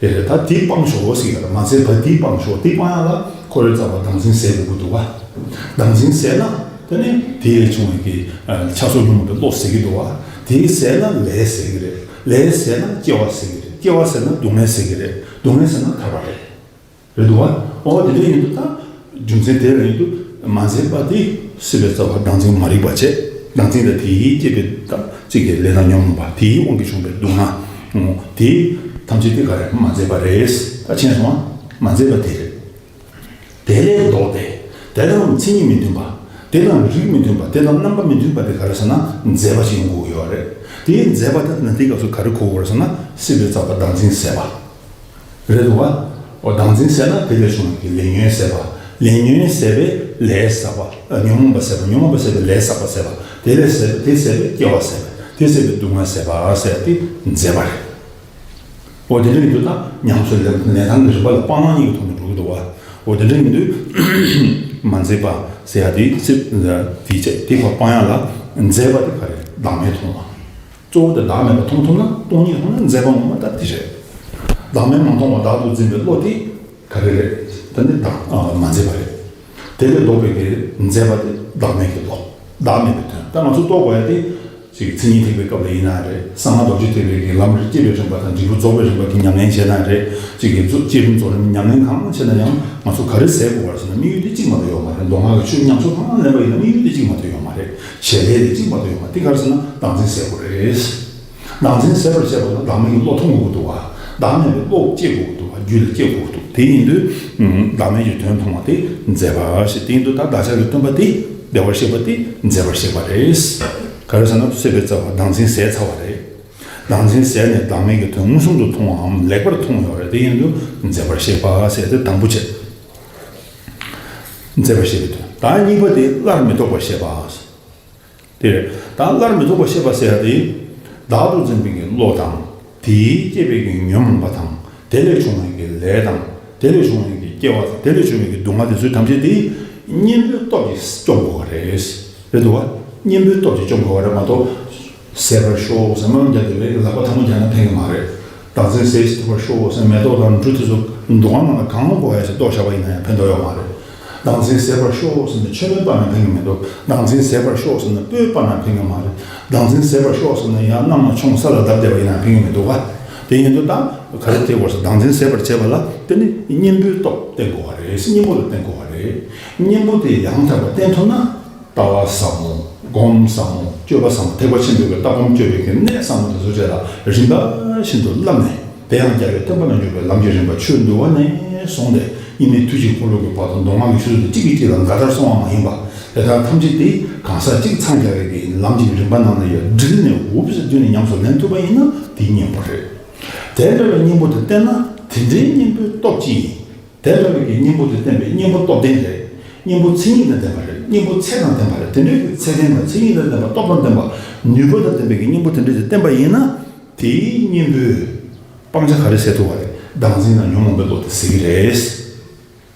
དེ་རེད། ད་དེ་སྤང་ཤོག་ཟེར་གྱི་རེད། མ་མཛད་པ་དེ་སྤང་ཤོག། དེ་སྤང་ཡ་ལ་འཁོར་བའི་རྩ་བ་བདག་འཛིན་ཟད་དགོས་ཀྱི་འདུག་བ། བདག་འཛིན་ཟད་ན་དེ་ནས་དེ་ལས་བྱུང་བའི་གི་ཆགས་སོགས་ཉོན་མོངས་པའི་བློ་ཟད་ཀྱི་འདུག་བ། དེ་ཟད་ན་ལས་ཟད་ཀྱི་རེད། ལས་ཟད་ན་སྐྱེ་བ་ཟད་ཀྱི་རེད། སྐྱེ་བ་ཟད་ན་སྡུག་བསྔལ་ཟད་ཀྱི་རེད། སྡུག་བསྔལ་ཟད་ན་ཐར་པ་རེད། རེད་འདུག་བ། འོ་དེ་འདྲ་ཡིན་དུས་ད་རྒྱུ་མཚན་དེ་ལ་ཡིན་དུས་མ་མཛད་པ་དེ་སྲིད་པའི་རྩ་བ་བདག་འཛིན་མ་རིག་པ་བྱས། བདག་འཛིན་དང་དེས་བསྐྱེད་པའི་ད་གཅིག་གི་ལས་དང་ཉོན་མོངས་པ། དེའི་དབང་གིས་བྱུང་བའི་སྡུག་བསྔལ། འོ་དེ་ཐམས་ཅད་དེ་ག་རེ་མ་མཛད་པ་རེད། ད་མཁྱེན་སོང་ང་། མ་མཛད་པ་དེ་རེད། དེ་ལས་ལྡོག་སྟེ། དེ་དང་མཚན་ཉིད་མི་མཐུན་པ། དེ་དང་རིགས་མི་མཐུན་པ། དེ་དང་རྣམ་པ་མི་མཐུན་པ་དེ་ག་རེ་ཟེར་ན་མཛད་པ་ཞིག་ཡོང་དགོས་ཀྱི་ཡོད་རེད། དེའི་མཛད་པ་དེ་ན་དེའི་སྐབས་སུ་ག་རེ་གོ་དགོས་རེད་ཟེར་ན་སྲིད་པའི་རྩ་བ་བདག་འཛིན་ཟད་པ། རེད་འདུག་བ། འོ་བདག་འཛིན་ཟད་ན་དེ་ལས་བྱུང་བའི་ལས་ཉོན་ཟད་པ། ལས་ཉོན་ཟད་པས་ལས་བསགས་པ། ཨ་ཉོན་མོངས་པ་ཟད་པ། ཉོན་མོངས་པ་ཟད་པས་ལས་བསགས་པ་ཟད་པ། དེ་ལས་ཟད་པ། དེ་ཟད་པས་སྐྱེ་བ་ཟད་པ། དེ་ཟད་པས་སྡུག་བསྔལ་ཟད་པ་ཟེར་ཏེ་མཛད་པ་རེད། འོ་དེ་འདྲ་ཡིན་དུས་ད་ཉམས་སུ་ལེན་ལེན་སྟངས་ཀྱི་རིམ་པ་ལ་སྤང་བླང་གཉིས་ཀྱི་ཐོག་ནས་འགྲོ་གི་འདུག་བ། འོ་དེ་འདྲ་ཡིན་དུས་མ་མཛད་པ་ཟེར་ཡ་དེ་སྲིད་དེ་བྱས་དེ་ཕར་སྤང་ཡ་ལ་མཛད་པ་དེ་ག་རེ། བདག་མེད་མཐོང་བ། གཙོ་བོ་དེ་བདག་མེད་པ་མཐོང་ཐུབ་ན། སྟོང་ཉིད་མཐོང་ན་མཛད་པ་ངོ་མ་ད་དེ་རེད། བདག་མེད་མ་མཐོང་བ་བདག་ཏུ་འཛིན་པའི་བློ་དེ་ག་རེ་རེད། ད་ནི་བདག་ཨ་མ་མཛད་པ་རེད། དེ་ལས་ལྡོག་པའི་གི་མཛད་པ་དེ་བདག་མེད་ཀྱི་བློ། བདག་མེད་པའི་དོན། ད་ང་ཚོ་རྟོགས་དགོས་ཡ་དེ་ཅིག་མཚན་ཉིད་ཐེག་པའི་སྐབས་ལ་ཡིན་ན་རེད། གསང་སྔགས་རྡོ་རྗེ་ཐེག་པའི་གི་ལམ་རིམ་བསྐྱེད་པའི་རིམ་པ་དང་འབྲས་བུ་རྫོགས་པའི་རིམ་པ་གི་ཉམས་ལེན་བྱས་ན་རེད། ཅིག་གི་རྫོགས་བསྐྱེད་རིམ་རྫོགས་རིམ་ཉམས་ལེན་གང་བྱས་ན་ཡང་ང་ཚོ་ག་རེ་ཟད་དགོས་པ་རེད་ཟེར་ན། དམིགས་ཡུལ་དེ་གཅིག་མ་གཏོགས་ཡོད་མ་རེད། མདོ་སྔགས་ཀྱི་ཆོས་ཉམས་སུ་གང་ལེན་པ་ཡིན་ན་དམིགས་ཡུལ་དེ་གཅིག་མ་གཏོགས་ཡོད་མ་རེད། བྱེད་ལས་དེ་གཅིག་མ་གཏོགས་ཡོད་མ་རེད། དེ་ག་རེ་ཟེར་ན་བདག་འཛིན་ཟད་དགོས་རེད། བདག་འཛིན་ཟད་པར་བྱེད་པ་ལ་བདག་མེད་ཀྱི་བློ་མཐོང་དགོས་ཀྱི་འདུག་བ། བདག་མེད་པའི་བློ་སྐྱེ་དགོས་ཀྱི་འདུག་བ། རྒྱུད་ལ་སྐྱེ་དགོས་ཀྱི་འདུག། དེ་ཡིན་དུས་ཨུམ་བདག་མེད་ཀྱི་དོན་མཐོང་བ་དེ་མཛད་པ་ཞེས། དེ་ཡིན་དུས་ད་བདག་ཅག་གི་སྟོན་པ་དེ་བདེ་བར་གཤེགས་པ་དེ་མཛད་པར་གཤེགས་པ་རེད། ག་རེ་ཟེར་ན་སྲིད་པའི་རྩ་བ་བདག་འཛིན་ཟད་ཚར་བ་རེད། བདག་འཛིན་ཟད་ནས་བདག་མེད་ཀྱི་དོན་མངོན་སུམ་དུ་མཐོང་བའམ་ལེགས་པར་མཐོང་ཡོད་རེད། དེ་ཡིན་དུས་མཛད་པར་གཤེགས་པ་ཟེར་དེ་དང་པོ་བྱས། མཛད་པར་གཤེགས་པའི་དོན། ད་གཉིས་པ་དེ་སླར་མི་ལྡོག་པར་གཤེགས་པ། དེ་རེད། ད་སླར་མི་ལྡོག་པར་གཤེགས་པ་ཟེར་ཡ་དེ། བདག་ཏུ་འཛིན་པའི་གི་བློ་དང་། དེས་བསྐྱེད་པའི་གི་ཉོན་མོངས་པ་དང་། དེ་ལས་བྱུང་བའི་གི་ལས་དང་། དེ་ལས་བྱུང་བའི་གི་སྐྱེ་བ་དང་། དེ་ལས་བྱུང་བའི་གི་སྡུག་བསྔལ་དེ་ཚོའི་ཐམས་ཅད་དེ་གཉེན་པོའི་སྟོབས་ཀྱིས་སྐྱོང་དགོས་པ་རེད། རེད་འདུག་བ། གཉེན་པོའི་སྟོབས་ཀྱིས་སྐྱོང་དགོས་པ་རེད་མ་གཏོགས། ཟད་པར་ཤོག་ཟེར་སྨོན་ལམ་རྒྱག་དུས་ལག་པ་ཐལ་མོ་སྦྱར་ན་ཕན་གི་མ་རེད། བདག་འཛིན་ཟད་ཐུབ་པར་ཤོག་ཟེར་མེ་ཏོག་དང་འབྲུ་དེ་ཚོ་འདུ་ཁང་ནང་ལ་གང་དགོས་ཡ་ཞིག་གཏོར་བཞག་པ་ཡིན་ན་ཡང་ཕན་ཐོགས་ཡོད་མ་རེད། བདག་འཛིན་ཟད་པར་ཤོག་ཟེར་ནས་མཆོད་མེ་སྤར་ན་ཕན་གི་མི་འདུག། བདག་འཛིན་ཟད་པར་ཤོག་ཟེར་ནས་སྤོས་སྤར་ན་ཕན་གི་མ་རེད། བདག་འཛིན་ཟད་པར་ཤོག་ཟེར་ནས་ཡང་གནམ་ལ་མཆོང་ས་ལ་བརྡབ་བསྡད་པ་ཡིན་ན་ཕན་གི་མི་འདུག་ག། དེ་ཡིན་དུས་ད་ག་རེ་དེ་བར་སོ་བདག་འཛིན་ཟད་པར་བྱེད་པ་ལ་དེ་ནི་གཉེན་པོའི་སྟོབས་བསྟེན་དགོས་པ་རེད། གཉེན་པོ་ལ་བསྟེན་དགོས་པ་རེད། གཉེན་པོ་དེ་ཡང་དག་པར་བསྟེན་ཐུབ་ན། ལྟ་བ་ཟབ་མོ། སྒོམ་ཟབ་མོ། སྤྱོད་པ་ཟབ་མོ། ཐེག་པ་ཆེན་པོའི་ལྟ་སྒོམ་སྤྱོད་པའི་གི་གནད་ཟབ་མོ་དེ་ཚོ་བཅས་ལ་རིམ་པ་བཞིན་དུ་བསླབས་ནས། དེ་ཡང་རྒྱལ་བའི་བསྟན་པ་ལ་འཇུག་པའི་ལམ་གྱི་རིམ་པ་ཆོས་འདུལ་བ་ནས་བཟུང་སྟེ། སྙིགས་མའི་དུས་ཀྱི་འཁོར་ལོ་གི་བར་དུ་མདོ་སྔགས་ཀྱི་ཆོས་ཚུལ་དེ་གཅིག་གིས་གཅིག་ལ་འགལ་ཟླར་སོང་བ་མ་ཡིན་པ། དེ་དག་ཐམས་ཅད་དེ་གང་ཟག་གཅིག་འཚང་རྒྱ་བའི་གི་ལམ་གྱི་རིམ་པ་ནང་ལ་ཡང་དྲིལ་ནས་འུབ་ཟེར་བསྡུས་ནས་ཉམས་སུ་ལེན་ཐུབ་པ་ཡིན་ན་དེ་གཉེན་པོ་རེད། དེ་འདྲ་བའི་གཉེན་པོ་དེ་བསྟེན་ན་དེ་འདྲའི་གཉེན་པོའི་སྟོབས་ཀྱིས། དེ་འདྲ་བའི་གི་གཉེན་པོ་དེ་བསྟེན་པའི་གཉེན་པོ་སྟོབས་ལྡན་རེད། གཉེན་པོ་མཚན་ཉིད་དང་ལྡན་པ་རེད། གཉེན་པོ་ཚད་དང་ལྡན་པ་རེད། དེ་འདྲའི་གི་ཚད་ལྡན་དང་མཚན་ཉིད་དང་ལྡན་པ། སྟོབས་དང་ལྡན་པ། ནུས་པ་དང་ལྡན་པའི་གི་གཉེན་པོ་དེ་འདྲ་དེ་བསྟེན་པ་ཡིན་ན། དེའི་གཉེན་པོས་སྤང་བྱ་ག་རེ་ཟད་ཐུབ་པ་རེད། བདག་འཛིན་དང་ཉོན་མོངས་པའི་བློ་དེ་ཟད་ཀྱི་རེད།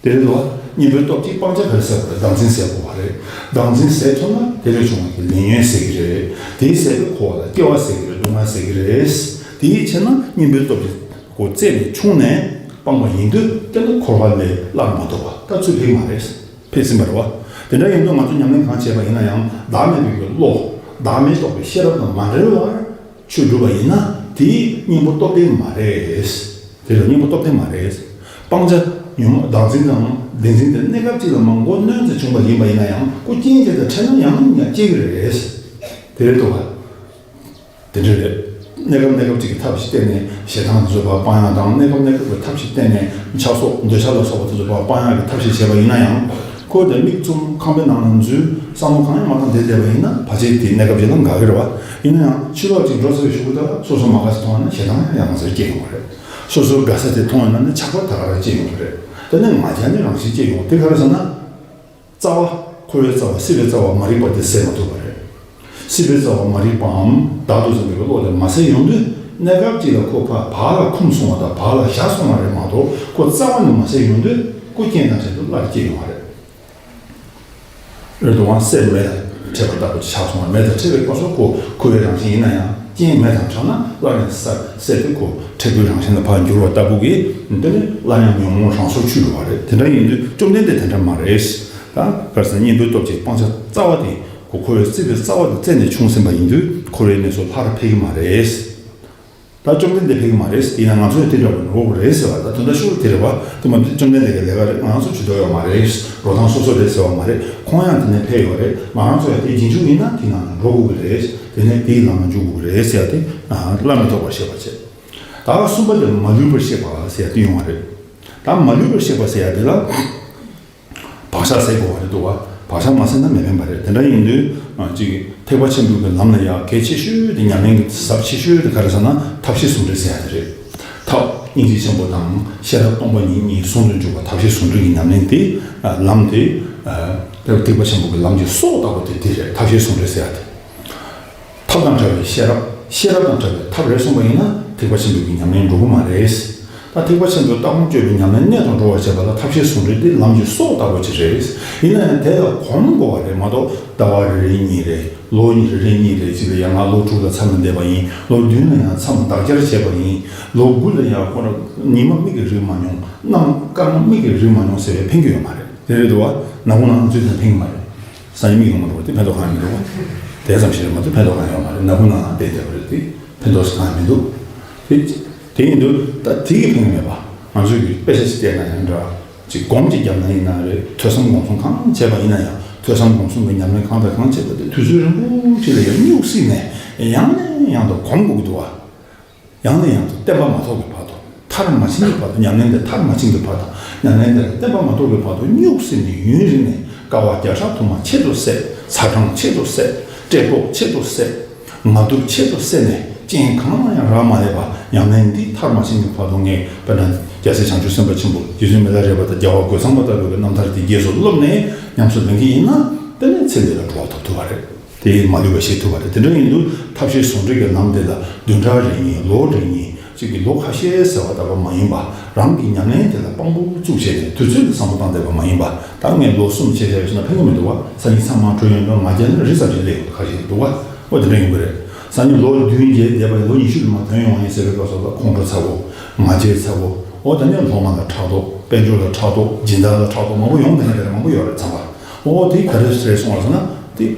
དེ་རེད་དོ། གཉེན་པོའི་སྟོབས་ཀྱིས་སྤང་བྱ་ག་རེ་ཟད་པ་རེད། བདག་འཛིན་ཟད་དགོས་པ་རེད། བདག་འཛིན་ཟད་ཐུབ་ན་དེ་ལས་བྱུང་བའི་ལས་ཉོན་ཟད་ཀྱི་རེད། དེའི་ཟད་པའི་འཁོར་བ་ལ་སྐྱེ་བ་ཟད་ཀྱི་རེད། སྡུག་བསྔལ་ཟད་ཀྱི་རེད། དེའི་ཕྱིར་ན་གཉེན་པོའི་སྟོབས་ཀྱིས་སྒོ་རྩད་ནས་ཕྱུང་ནས་སྤངས་པ་ཡིན་དུས་དེ་ནི་འཁོར་བ་ལས་སླར་མ་ལྡོག་པ་ད་ཚུར་ཕེབས་མ་རེད། ཕེབས་ཟིན་པ་རེད་བ། དེ་འདྲ་ཡིན་དུས་ང་ཚོ་ཉམས་ལེན་གང་བྱས་པ་ཡིན་ན་ཡང་བདག་མེད་པའི་བློ། བདག་མེད་རྟོགས་པའི་ཤེས་རབ་དང་མ་འབྲེལ་བར། ཆོས་སྒྲུབ་པ་ཡིན་ན་དེའི་གཉེན་པོ་སྟོབས་ལྡན་མ་རེད། དེ་ལ་གཉེན་པོ་སྟོབས་ལྡན་མ་རེད། སྤང་བྱ་ཉོན་མོངས་བདག་འཛིན་དང་བདེན་འཛིན་དེ་གནས་སྐབས་གཅིག་ལ་མང་པོ་གནོན་ཏེ་བྱུང་བ་ཡིན་པ་ཡིན་ན་ཡང་ཁོ་རྐྱེན་གྱིས་དང་འཕྲད་ན་ཡང་ཡང་སྐྱེ་གི་རེད། དེ་རེད་འདུག་ག་དེ་འདྲ་རེད། གནས་སྐབས་གནས་སྐབས་གཅིག་གི་ཐབས་ཤིག་བསྟེན་ནས་ཞེ་སྡང་དེ་ཚོ་ཕར་སྤང་ཡག་དང་། གནས་སྐབས་གནས་སྐབས་ཀྱི་ཐབས་ཤིག་བསྟེན་ནས་ཆགས་སོགས་འདོད་ཆགས་ལ་སོགས་པ་དེ་ཚོ་ཕར་སྤང་ཡག་གི་ཐབས་ཤིག་བྱས་པ་ཡིན་ན་ཡང་། ཁོ་དེ་མིག་བཙུམ་ཁང་པའི་ནང་ལ་འཛུལ། བསམ་བློ་གང་ཡང་མ་བཏང་བསྡད་བསྡད་པ་ཡིན་ན་ཕལ་ཆེར་དེ་གནས་སྐབས་ཅིག་ལ་དགའ་གི་རེད་བ། ཡིན་ན་ཡང་ཕྱི་ལོགས་ཅིག་འགྲོ་ཚར་བའི་གཞུག་གུ་དེ་ལ་སོ་སོ་མ་དགའ་ས་མཐོང་བ་ན་ཞེ་སྡང་ཡང་ཡང་སེ་སྐྱེ་ཡོང་གི་རེད། སོ་སོ་དགའ་ས་དེ་མཐོང་བ་ན་ནི་ཆགས་པ་ད་ག་རང་སྐྱེ་ཡོང་གི་རེད། དེ་ནས་ང་རྒྱལ་ནི་རང་བཞིན་སྐྱེ་ཡོང་། དེ་ག་རེ་ཟེར་ན། རྩ་བ། འཁོར་བའི་རྩ་བ། སྲིད་པའི་རྩ་བ་མ་རིག་པ་དེ་སེལ་མ་ཐུབ་པ་རེད། སྲིད་པའི་རྩ་བ་མ་རིག་པའམ་བདག་ཏུ་འཛིན་པའི་བློ་དེ་མ་སེལ་ཡོང་དུས་གནས་སྐབས་གཅིག་ལ་ཁོ་ཕར་བག་ལ་འཁུམས་སོང་བ་དང་བག་ལ་ཞ་སོང་བ་རེད་མ་གཏོགས་ཁོ་རྩ་བ་ནས་མ་སེལ་ཡོང་དུས་ཁོ་རྐྱེན་དང་བྲལ་དུ་སླར་སྐྱེ་ཡོང་བ་རེད། རེད་འདུག་ག་སེམས་མེ་དང་འཕྲད་པ་ལྟ་བུ་ཆགས་སོང་བ། མེ་དང་འཕྲད་པའི་སྐབས་སུ་ཁོ་ཁོ་བའི་རང་བཞིན་ཡིན་ན་ཡང་རྐྱེན་མེ་དང་བྲལ་ན་སླར་ཡང་སད་སད་དེ་ཁོ་འཕྲལ་པོའི་རང་བཞིན་ལ་ཕར་འགྱུར་བ་ལྟ་བུ་གིས་དེ་ནི་སླར་ཡང་ཉོན་མོངས་རང་སོར་ཆུད་འགྲོ་བ་རེད། དེ་འདྲ་ཡིན་དུས་བཅོམ་ལྡན་འདས་དེ་འདྲ་མ་རེད། ད་ག་རེ་ཟེར་ན་གཉེན་པོའི་སྟོབས་ཀྱིས་སྤང་བྱ་རྩ་བ་དེ་ཁོ་འཁོར་བའི་སྲིད་པའི་རྩ་བ་དེ་རྩད་ནས་ཕྱུང་ཟིན་པ་ཡིན་དུས་འཁོར་བའི་གནས་སུ་སླར་ཕེབས་ཀྱི་མ་རེད། ད་བཅོམ་ལྡན་འདས་ཕེབས་ཀྱི་མ་རེད། ཡིན་ན་ང་ཚོ་ཡང་དེ་འདྲ་བ་འགྲོ་དགོས་རེད་ཟེར་བ། ད་དོན་དག་ཤོར་དེ་རེད་བ། དེ་མ་བཅོམ་ལྡན་འདས་ཀྱི་ལས་ཀ་རེད། ང་ཚོ་ཇུས་གཏོགས་ཡོད་མ་རེད། འགྲོ་སྟངས་སོ་སོ་རེད་ཟེར་བ་མ་རེད། ཁོང་ཡང་དེ་ནས་ཕེབས་ཡོད་རེད། ང་རང་ཚོ་ཡང་དེ་རྗེས་འཇུག་ཡིན་ན་དེ་ནང་ལ་འགྲོ་དགོས་ཀྱི་རེད། དེ་ནས་དེའི་ལམ་ལ་འཇུག་དགོས་ཀྱི་རེད་ཟེར་ཡ་དེ་སླར་མི་ལྡོག་པར་ཤེས་པ་བྱེད། ད་གསུམ་པ་དེ་མ་ལུས་པར་ཤེས་པ་ཟེར་ཡ་དེ་ཡོང་བ་རེད། ད་མ་ལུས་པར་ཤེས་པ་ཟེར་ཡ་དེ་ལ། བག་ཆགས་སེལ་དགོས་པ་རེད་འདུག་བ། བག་ཆགས་མ་སེལ་ན་མི་ཕན་པ་རེད། དེ་འདྲ་ཡིན་དུས་ཅིག་ཐེག་པ་ཆེན་པོའི་གི་ལམ་ལ་ཡ་གལ་ཆེ་ཤོས་དེ། ཉམས་ལེན་གྱི་ཟབ་ཆེ་ཤོས་དེ་ག་རེ་ཟེར་ན་ཐབས་ཤེས་ཟུང་འབྲེལ་ཟེར་ཡ་དེ་རེད། ཐབས་སྙིང་རྗེ་ཆེན་པོ་དང་ཤེས་རབ་སྟོང་པ་ཉིད་གཉིས་ཟུང་དུ་འཇུག་པ་ཐབས་ཤེས་ཟུང་འབྲེལ་གྱི་ཉམས་ལེན་དེ། ལམ་དེ། ཐེག་པ་ཆེན་པོའི་གི་ལམ་གྱི་སྲོག་ལྟ་བུ་དེ་དེ་རེད། ཐབས་ཤེས་ཟུང་འབྲེལ་ཟེར་ཡ་དེ། ཐབས་དང་བྲལ་བའི་ཤེས་རབ། ཤེས་རབ་དང་བྲལ་བའི་ཐབས་རེད་གསུངས་པ་ཡིན་ན་ཐེག་པ་ཆེན་པོའི་གི་ཉམས་ལེན་འགྲོ་གི་མ་རེད། ད་ཐེག་པ་ཆེན་པོའི་ལྟ་སྒོམ་སྤྱོད་པའི་ཉམས་ལེན་གནད་དུ་འགྲོ་བར་བྱེད་པ་ལ་ཐབས་ཤེས་ཟུང་འབྲེལ་དེ་ལམ་གྱི་སྲོག་ལྟ་བུ་ཅིག་རེད། ཡིན་ན་ཡང་དེ་ལ་གོམས་དགོས་པ་རེད་མ་གཏོགས་ཟླ་བ་རེ་རེ་གཉིས་རེ། ལོ་རེ་རེ་གཉིས་རེ་ཅིག་ལ་ཡང་ང་ལོ་དྲུག་ལ་མཚམས་ལ་བསྡད་པ་ཡིན། ལོ་བདུན་ལ་ཡང་མཚམས་འདག་སྦྱར་བྱས་པ་ཡིན། ལོ་དགུ་ལ་ཡང་ཁོ་རང་ཉི་མ་མིག་གིས་རིག་མ་མྱོང་། གནམ་སྐར་མ་མིག་གིས་རིག་མ་མྱོང་ཟེར་བའི་ཕན་གྱི་ཡོད་མ་རེད། དེ་རེད་འདུག་བ། ནག་ཁུང་ནང་འཛུལ་ན་ཕན་གྱི་མ་རེད། སང་ཉིན་མིག་ཡོང་མ་འགྲོ་བ་དེ་ཕན་ཐོགས་གང་ཡང་མི་འདུག་བ། དེ་ཙམ་ཞིག་རེད་མ་གཏོགས་ཕན་ཐོགས་གང་ཡང་ཡོད་མ་རེད། ནག་ཁུང་ནང་ལ་བསྡད་བསྡད་པ་རེད་དེ། ཕན་ཐོགས་གང་ཡང་མི་འདུག་དེ་དེ་ཡིན་དུས་ད་དེ་གིས་ཕན་གྱི་མེད་པ། ང་ཚོས་ཀྱི་དཔེ་ཆ་ཞིག་བལྟས་ན་ཡང་འདྲ། ཅིག་སྒོམ་གྱི་རྒྱབ་ན་ཡིན་ན་རེད། ཐོས་བསམ་སྒོམ་གསུམ་གང་བྱས་པ་ཡིན་ན་ཡང་། ཐོས་བསམ་སྒོམ་གསུམ་གྱི་ཉམས་ལེན་གང་དང་གང་བྱས་པ་དེ་དུས་ཚོད་རིང་པོ་ཞིག་ལ་ཡང་སྨྱུག་བསྲིངས་ནས་ཡང་ནས་ཡང་དུ་སྒོམ་དགོས་ཀྱི་འདུག་བ། ཡང་ནས་ཡང་དུ་བརྟན་པ་མ་ཐོབ་ཀྱི་བར་དུ། མཐར་མ་ཕྱིན་གྱི་བར་དུ། ཉམས་ལེན་དེ་མཐར་མ་ཕྱིན་གྱི་བར་དུ། ཉམས་ལེན་དེ་ལ་བརྟན་པ་མ་ཐོབ་ཀྱི་བར་དུ་སྨྱུག་བསྲིངས་ནས་ཡུན་རིང་ནས་དཀའ་བ་བརྒྱ་ཕྲག་དུ་མ་ཆེད་དུ་བསད། ཚ་གྲང་ཆེད་དུ་བསད། བཀྲེས་ལྟོགས་ཆེད་དུ་བསད། ངལ་དུབ་ཆེད་དུ་བསད་ནས་རྐྱེན་གང་ལ་ཡང་རག་མ་ལས་པ། ཉམས་ལེན་འདི་མཐར་མ་ཕྱིན་གྱི་བར་དུ་ངས་དཔེར་ན་རྒྱལ་སྲས་བྱང་ཆུབ་སེམས་དཔའ་ཆེན་པོ་རྗེ་བཙུན་མི་ལ་རས་པ་དང་རྒྱལ་བ་རྒོད་ཚང་པ་ལྟ་བུའི་རྣམ་ཐར་དེ་རྗེས་སུ་བསླབས་ནས་ཉམས་སུ་ལེན་གྱི་ཡིན་ན་དེ་ནས་ཚེ་འདི་ལ་གྲོལ་བ་ཐོབ་ཐུབ་པ་རེད། དེ་མ་ལུས་པ་ཤེས་ཐུབ་པ་རེད། དེ་འདྲ་ཡིན་དུས་ཐབས་ཤེས་ཟུང་འབྲེལ་གྱི་ལམ་དེ་ལ་བདུན་ཕྲག་རེ་གཉིས། ལོ་རེ་གཉིས་ཅིག་གི་ལོ་ཁ་ཤས་ཟེར་བ་ལྟ་བུ་མ་ཡིན་པ། རང་གི་ཉམས་ལེན་དེ་ལ་དཔང་པོ་བཙུགས་བྱས་ནས་དུས་ཚོད་དེ་བཟང་པོ་བཏང་བསྡད་པ་མ་ཡིན་པ། ད་ངས་ལོ་གསུམ་བྱས་བྱས་ཡོད་ན་ཕན་གྱི་མི་འདུག་བ། སང་ཉིན་ཚང་མ་གྲོལ་ཡོང་དུས་ང་རྒྱལ་ནི་རི་ཙམ་ཞིག་སླེབས་ཡོང་དུས་ཁ་ཤས་ཤིག་འདུག་བ། འོ་དེ་འདྲ་ཡོང་གི་རེད། སང་ཉིན་ལོ་བདུན་བརྒྱད་བསྡད་པ་ཡིན། ལོ་ཉི་ཤུ་ལ་མ་ཐོན་ཡོང་བ་ཡིན་ཟེར་བའི་སྐབས་སུ་ལ་ཁོང་ཁྲོ་ཚ་བོ། ང་རྒྱལ་ཚ་བོ། འོ་ད་ནི་སློབ་མ་ལ་ཕྲག་དོག་དཔལ་འབྱོར་ལ་ཕྲག་དོག་སྦྱིན་བདག་ལ་ཕྲག་དོག་མང་པོ་ཡོང་བསྡད་མཁན་དེ་འདྲ་མང་པོ་ཡོད་རེད་ཚང་མ། འོ་དེ་ག་རེ་རེད་སོང་བ་ཟེར་ན།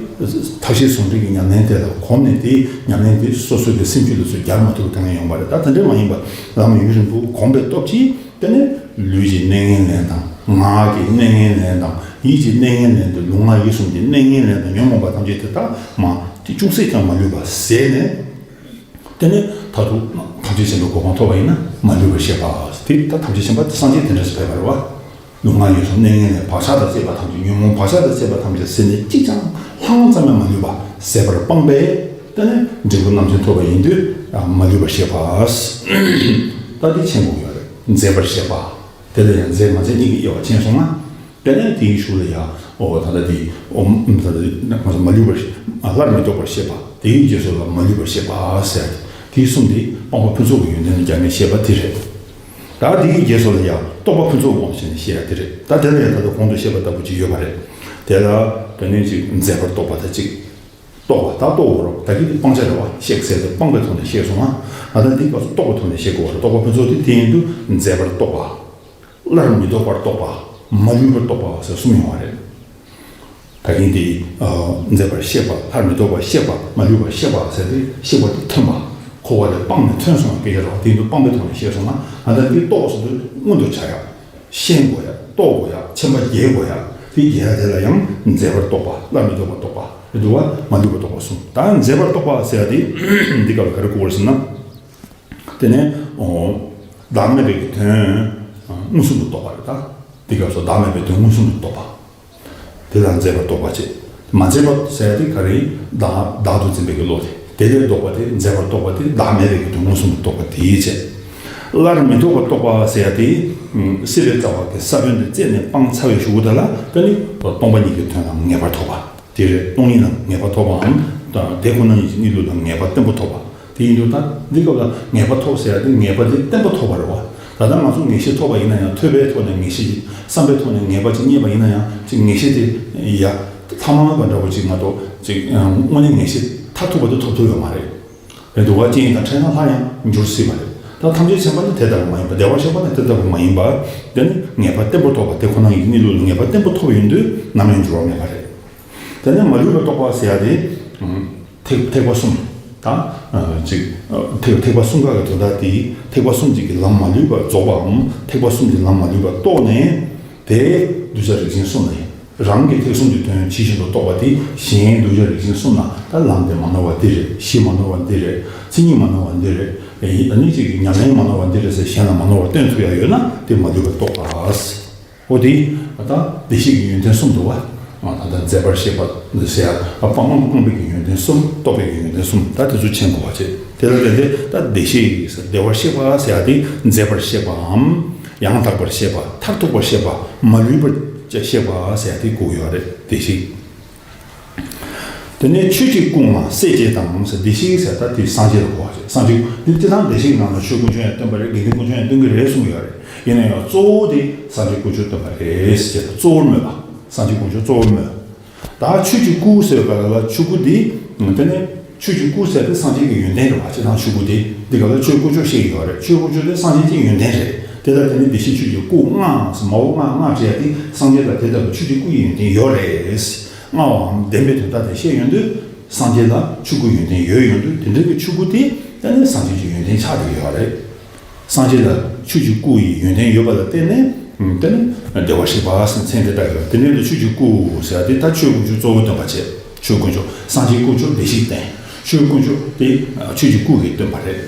ཐབས་ཤེས་ཟུང་འབྲེལ་གྱི་ཉམས་ལེན་དེ་ལ་གོམས་ནས། དེའི་ཉམས་ལེན་དེ་སོ་སོའི་གི་སེམས་རྒྱུད་ལ་ཚུར་སྦྱར་མ་ཐུབ་པའི་དོན་ཡོང་བ་རེད། ད་དེ་འདྲ་མ་ཡིན་པ་ལམ་ཡུན་རིང་པོ་གོམས་པའི་སྟོབས་ཀྱིས། དེ་ནས་ལུས་ཀྱི་གནས་ངན་ལེན་དང་། ངག་གི་གནས་ངན་ལེན་དང་། ཡིད་ཀྱི་གནས་ངན་ལེན་དང་། ལུས་ངག་ཡིད་གསུམ་གྱི་གནས་ངན་ལེན་དང་། ཉོན་མོངས་པ་ཐམས་ཅད་དེ་དག་མ་དེ་ཅུང་ཟད་ཀྱང་མ་ལུས་པ་ཟད་ནས། དེ་ནས་མཐར་ཐུག་ཐམས་ཅད་མཁྱེན་པའི་གོ་འཕང་ཐོབ་པ་ཡིན་ན་མ་ལུས་པར་ཤེས་པ། དེ་ད་ཐམས་ཅད་མཁྱེན་པ་དེ་སངས་རྒྱས་དེ་འདྲ་ཞིག་ཕེབས་པ་རེད་བ། ལུས་ངག་ཡིད་གསུམ་གནས་ངན་ལེན་བག་ཆགས་དང་བཅས་པ་ཐམས་ཅད། ཉོན་མོངས་བག་ཆགས་དང་བཅས་པ་ཐམས་ཅད་ཟད་ནས་གཅིག་ཀྱང་ལྷང་ཙམ་ཡང་མ་ལུས་པ་ཟད་པར་སྤངས་པས། དེ་ནས་འབྲས་བུ་རྣམ་མཁྱེན་ཐོབ་པ་ཡིན་དུས་མ་ལུས་པར་ཤེས་པ། ད་འདི་མཁྱེན་དགོས་ཡོད་རེད། མཛད་པར་ཤེས་པ། དེ་ལ་ཡང་མཛད་མ་མཛད་གཉིས་ཀྱི་དབྱེ་བ་མཁྱེན་སོང་ན། དེ་ནས་དེའི་གཞུག་ལ་ཡང་། ཨོ་ད་ལྟ་དེ། ཨོ་ད་ལྟ་དེ་མ་ལུས་པར། སླར་མི་ལྡོག་པར་ཤེས་པ། དེའི་རྗེས་སུ་ལ་མ་ལུས་པར་ཤེས་པ་ཟེར། དེའི་གསུམ་དེ་སྤངས་པ་ཕུན་ཚོགས་ཀྱི་ཡོན་ཏན་ལ་སྦྱར་ནས་བཤད་པ་དེ་རེད། ད་དེའི་རྗེས་སུ་ལ་ཡང་རྟོག་པ་ཕུན་ཚོགས་དབང་དུ་བྱས་ནས་བཤད་ཡ་དེ་རེད། ད་དེ་ལ་ཡང་ད་ལྟ་གོང་དུ་བཤད་པ་ལྟ་བུ་ཅིག་ཡོད་པ་རེད། དེ་ལ་དེ་ནས་ཅིག་མཛད་པར་རྟོག་པ་དང་གཅིག་རྟོག་པ་ད་རྟོག་གོ་རོགས། ད་གིན་དེ་སྤང་བྱ་རེད་བ། གཤེགས་ཟེར་དེ་སྤངས་པའི་ཐོག་ནས་བཤད་སོང་ང་། ད་ལྟ་འདི་སྐབས་སུ་རྟོག་པའི་ཐོག་ནས་བཤད་དགོས་པ་རེད། རྟོག་པ་ཕུན་ཚོགས་དེ་དེ་ཡིན་དུས་མཛད་པར་རྟོག་པ། སླར་མི་ལྡོག་པར་རྟོག་པ། མ་ལུས་པར་རྟོག་པ་ཟེར་གསུམ་ཡོང་བ་རེད། ད་གིན་དེ། ཨ། མཛད་པར་ཤེས་པ། སླར་མི་ལྡོག་པར་ཤེས་པ། མ་ལུས་པར་ཤེས་པ་ཟེར་དེ་ཤེས་པ་དེ་ཐོན་པ། འཁོར་བ་ལས་སྤངས་ནས་ཐོན་སོང་བ་སྐད་ཆ་རེད་བ། དེ་ཡིན་དུས་སྤངས་པའི་ཐོག་ནས་བཤད་སོང་ན། ད་ལྟ་འདི་རྟོག་ཟེར་དུས་མངོན་དུ་བྱ་ཡ། ཤེས་དགོས་ཡ། རྟོགས་དགོས་ཡ། མཁྱེན་པ་རྒྱས་དགོས་ཡ། དེ་རྒྱས་ཡ་དེ་ལ་ཡང་མཛད་པར་རྟོག་པ། སླར་མི་ལྡོག་པར་རྟོག་པ་རེད་འདུག་བ། མ་ལུས་པར་རྟོག་པ་གསུམ། ད་མཛད་པར་རྟོག་པ་ཟེར་ཡ་དེ་འདི་སྐབས་ལ་ག་རེ་གོ་དགོས་རེད་ཟེར་ན། དེ་ནས། ཨོ། བདག་མེད་པའི་གི་དོན་མངོན་སུམ་དུ་རྟོགས་པ་རེད་ད། འདི་སྐབས་སུ་བདག་མེད་པའི་དོན་མངོན་སུམ་དུ་རྟོགས་པ། དེ་ལ་མཛད་པར་རྟོག་པ་བྱེད། མ་མཛད་པ་ཟེར་ཡ་དེ་ག་རེ། བདག་བདག་ཏུ་འཛིན་པའི་གི་བློ་དེ། དེ་ལས་ལྡོག་པ་དེ། མཛད་པར་རྟོག་པ་དེ་བདག་མེད་པའི་གི་དོན་མངོན་སུམ་དུ་རྟོགས་པ་དེ་བྱེད། སླར་མི་ལྡོག་པར་རྟོག་པ་ཟེར་ཡ་དེ། སྲིད་པའི་རྩ་བ་གི་ས་བོན་དེ་རྩད་ནས་སྤངས་ཚར་བའི་གཞུག་གུ་དེ་ལ་ད་ནི་སྟོང་པ་ཉིད་ཀྱི་དོན་ལ་ངེས་པར་ཐོབ་པ་དེ་རེད། སྟོང་ཉིད་ལ་ངེས་པ་ཐོབ་པའམ། དེ་ཁོ་ན་ཉིད་ཀྱི་གནས་ལུགས་ལ་ངེས་པ་བརྟན་པོ་ཐོབ་པ། དེ་ཡིན་དུས་ད་འདི་སྐབས་ལ་ངེས་པ་ཐོབ་ཟེར་ཡ་དེ་ངེས་པ་དེ་བརྟན་པོ་ཐོབ་པ་རེད་བ། ད་ལྟ་ང་ཚོ་ངེས་ཤེས་ཐོབ་པ་ཡིན་ན་ཡང་། ཐོས་པའི་ཐོག་ནས་ངེས་ཤེས། བསམ་པའི་ཐོག་ནས་ངེས་པ་ཅིག་རྙེད་པ་ཡིན་ན་ཡང་། ཅིག་ངེས་ཤེས་དེ་ཡ་ཐ་མལ་པ་འདྲ་བོ་ཅིག་མ་གཏོགས་ཅིག་དངོས་གནས་ངེས་ཤེས་མཐར་ཐུག་པ་དེ་ཐོབ་ཐུབ་ཡོད་མ་རེད། རེད་འདུག་བ། རྐྱེན་དང་འཕྲད་ན་སླར་ཡང་འགྱུར་སྲིད་པ་རེད། ད་ཐམས་ཅད་མཁྱེན་པ་ནི་དེ་ལྟ་བུ་མ་ཡིན་པ། བདེ་བར་གཤེགས་པ་ནི་དེ་ལྟ་བུ་མ་ཡིན་པ། དེ་ནི་ངེས་པ་བརྟན་པོ་ཐོབ་པ། དེ་ཁོ་ན་ཉིད་ཀྱི་གནས་ལུགས་ལ་ངེས་པ་བརྟན་པོ་ཐོབ་པ་ཡིན་དུས་ནམ་ཡང་འགྱུར་བ་མེད་པ་རེད། དེ་ནས་མ་ལུས་པར་རྟོག་པ་ཟེར་ཡ་དེ། ཐེག་ཐེག་པ་གསུམ། ད་ཅིག་ཐེག་ཐེག་པ་གསུམ་ཀ་གི་དོན་དག་དེ། ཐེག་པ་གསུམ་གཅིག་གི་ལམ་མ་ལུས་པ་རྫོགས་པའམ། ཐེག་པ་གསུམ་གྱི་ལམ་མ་ལུས་པ་རྟོགས་ནས། དེ་གདུལ་བྱ་རིགས་ཅན་གསུམ་ལ། རང་གི་ཐེག་གསུམ་གྱི་དོན་ཇི་བཞིན་དུ་རྟོགས་པ་དེ། གཞན་གདུལ་བྱ་རིགས་ཅན་གསུམ་ལ་ད་ལམ་དེ་མ་ནོར་བ་འདི་རེད། གཞི་མ་ནོར་བ་འདི་རེད། མཚན་ཉིད་མ་ནོར་བ་འདི་རེད། ཨ་ནི་ཅིག་ཉམས་ལེན་མ་ནོར་བ་འདི་རེད་ཟེར་གཞན་ལ་མ་ནོར་བ་སྟོན་ཐུབ་ཡ་ཡོད་ན་དེ་མ་ལུས་པར་རྟོགས་པ། འོ་དེ། ད་བདེ་གཤེགས་ཀྱི་ཡོན་ཏན་གསུམ་འདུག་བ། ད་ལྟ་མཛད་པར་ཤེས་པ་ཟེར་ཡ། སྤང་སྤངས་པའི་གི་ཡོན་ཏན་གསུམ། རྟོགས་པའི་གི་ཡོན་ཏན་གསུམ། ད་དེ་ཚོ་མཁྱེན་དགོས་པ་བྱེད། དེ་ལ་བརྟེན་ཏེ་ད་བདེ་གཤེགས་ཀྱི་ཟེར། བདེ་བར་གཤེགས་པ་ཟེར་ཡ་དེ་མཛད་པར་ཤེས་པའམ། ཡང་དག་པར་ཤེས་པ། མཐར་ཐུག་པར་ཤེས་པ། མ་ལུས་པར་ཤེས་པ་ཟེར་ཡ་དེ་དགོས་ཡོད་རེད། བདེ་གཤེགས། དེ་ནས་ཆོས་ཀྱི་སྐུ་ལྔ་སྲས་བཅས་དང་ཟེར། བདེ་གཤེགས་ཟེར་ད་དེ་སངས་རྒྱས་ལ་གོ་བ་བྱེད། སངས་རྒྱས་འདི་སྤྱིར་བཏང་བདེ་གཤེགས་ནང་ལ་ཆོས་དཀོན་མཆོག་ཡང་སྟོན་པ་རེད། དགེ་འདུན་དཀོན་མཆོག་ཡང་སྟོན་གྱི་རེད་གསུངས་ཡོད་རེད། ཡིན་ན་ཡང་གཙོ་བོ་དེ་སངས་རྒྱས་དཀོན་མཆོག་སྟོན་པ་རེད་ཟེར། གཙོ་བོར་སྨོས་པ། སངས་རྒྱས་དཀོན་མཆོག་གཙོ་བོར་སྨོས། ད་ཆོས་ཀྱི་སྐུ་ཟེར་བའི་སྐབས་ལ་ཆོས་སྐུ་འདི། དེ་ནས་ཆོས་ཀྱི་སྐུ་ཟེར་དེ་སངས་རྒྱས་ཀྱི་ཡོན་ཏན་རེད་བ། སྤྱིར་བཏང་ཆོས་སྐུ་དེ་འདི་སྐབས་ལ་ཆོས་དཀོན་མཆོག་བཤད་ཀྱི་ཡོད་རེད། ཆོས་དཀོན་མཆོག་དེ་སངས་རྒྱས་ཀྱི་ཡོན་ཏན་རེད། དེ་ལ་དེ་ནི་བདེ་གཤེགས་ཆོས་ཀྱི་སྐུ་ལྔ་ཟེར། མ་འོངས་ལྔ་ལྔ་བྱས་ཏེ་སངས་རྒྱས་ལ་དེ་ལྟ་བུ་ཆོས་ཀྱི་སྐུ་ཡི་ཡོན་ཏན་ཡོད་རེད། ལྔ་བའམ་ལྡན་པའི་དོན་དག་དེ་བཤད་ཡོང་དུས། སངས་རྒྱས་ལ་ཆོས་སྐུ་ཡོན་ཏན་ཡོད་ཡོང་དུས། དེ་འདྲ་གི་ཆོས་སྐུ་དེ་ད་ནི་སངས་རྒྱས་ཀྱི་ཡོན་ཏན་ཆགས་བསྡད་ཡོད་རེད། སངས་རྒྱས་ལ་ཆོས་ཀྱི་སྐུ་ཡི་ཡོན་ཏན་ཡོད་པ་ལ་བརྟེན་ནས། དེ་ནི་བདེ་བར་གཤེགས་པ་ཟེར་མཚན་དེ་བཏགས་ཡོད། དེ་འདྲ་ལ་ཆོས་ཀྱི་སྐུ་ཟེར་ཡ་དེ་ད་ཆོས་དཀོན་མཆོག་གཙོ་བོ་སྟོན་པ་བྱས། ཆོས་དཀོན་མཆོག་སངས་རྒྱས་དཀོན་མཆོག་བདེ་གཤེགས་བསྟན། ཆོས་དཀོན་མཆོག་དེ་ཆོས་ཀྱི་སྐུ་གིས་སྟོན་པ་རེད།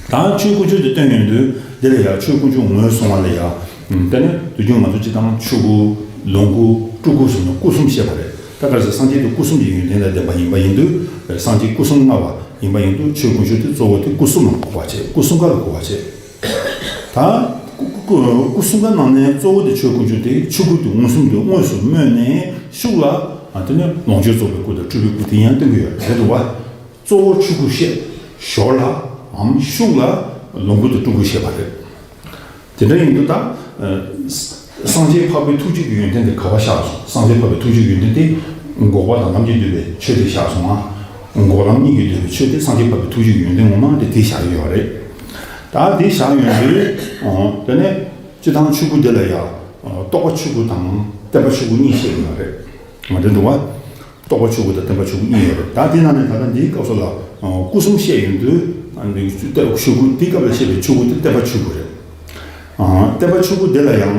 ད་ཆོས་དཀོན་མཆོག་དེ་སྟོན་ཡོང་དུས་འདི་ལ་ཡང་ཆོས་དཀོན་མཆོག་ངོས་བཟུང་བ་ལ་ཡང་། དེ་ནི་དུས་རྒྱུན་ང་ཚོ་སྤྱིར་བཏང་ཆོས་སྐུ། ལོངས་སྐུ། སྤྲུལ་སྐུ་ཟེར་ནས་སྐུ་གསུམ་བཤད་པ་རེད། ད་ག་རེ་ཟེར། སངས་རྒྱས་དེ་སྐུ་གསུམ་གྱི་ཡོན་ཏན་དང་ལྡན་པ་ཡིན་པ་ཡིན་དུས། སངས་རྒྱས་སྐུ་གསུམ་མངའ་བ་ཡིན་པ་ཡིན་དུས་ཆོས་དཀོན་མཆོག་དེ་གཙོ་བོ་དེ་སྐུ་གསུམ་ལ་གོ་བ་བྱེད། སྐུ་གསུམ་ཀ་ལ་གོ་བ་བྱེད། ད་སྐུ་སྐུ་སྐུ་གསུམ་ཀ་ནང་ནས་གཙོ་བོ་དེ་ཆོས་དཀོན་མཆོག་དེ་ཆོས་སྐུ་དེ་མངོན་སུམ་དུ་དངོས་སུ་སྨོས་ནས་ཤུགས་ལ། དེ་ནས་ལོངས་སྤྱོད་རྫོགས་པའི་སྐུ་དང་སྤྲུལ་པའི་སྐུ་དེ་ཡང་སྟོན་གྱི་ཡོད་རེད་འདུག་བ། གཙོ་བོ་ཆོས་སྐུ་བཤད། ཞོར་ལ་འམ་ཤུགས་ལ་ལོངས་སྐུ་དང་སྤྲུལ་སྐུ་བཤད་པ་རེད། དེ་འདྲ་ཡིན་དུས་ད། ཨ། སངས་རྒྱས་འཕགས་པའི་ཐུགས་རྗེ་གི་ཡོན་ཏན་དེ་ག་པར་བཞག་སོང་། སངས་རྒྱས་འཕགས་པའི་ཐུགས་རྗེ་གི་ཡོན་ཏན་དེ་འགོག་པ་དང་ཐམས་ཅད་འདུལ་བའི་ཆོས་དེ་བཞག་སོང་ང་། འགོག་ལམ་གཉིས་ཀྱིས་འདུལ་བའི་ཆོས་དེ་སངས་རྒྱས་འཕགས་པའི་ཐུགས་རྗེ་གི་ཡོན་ཏན་ངོ་མ་དེ་དེ་བཞག་ཡོད་རེད། ད་དེ་བཞག་ཡོང་དུས། ཨོ། དེ་ནས་སྤྱིར་བཏང་ཆོས་སྐུ་དེ་ལ་ཡང་རྟོག་པ་ཆོས་སྐུ་དང་བརྟན་པ་ཆོས་སྐུ་གཉིས་བཤད་ཡོད་རེད། ང་དེ་འདུག་བ། རྟོགས་པ་ཆོས་སྐུ་དང་བརྟེན་པ་ཆོས་སྐུ་གཉིས་ཡོད་རེད། ད་དེ་ནང་ནས་ད་ལྟ་འདིའི་སྐབས་སུ་ལ་སྐུ་གསུམ་བཤད་ཡོང་དུས་ཆོས་སྐུ་དེའི་སྐབས་ལ་བཤད་པའི་ཆོས་སྐུ་དེ་བརྟེན་པ་ཆོས་སྐུ་རེད། བརྟེན་པ་ཆོས་སྐུ་དེ་ལ་ཡང་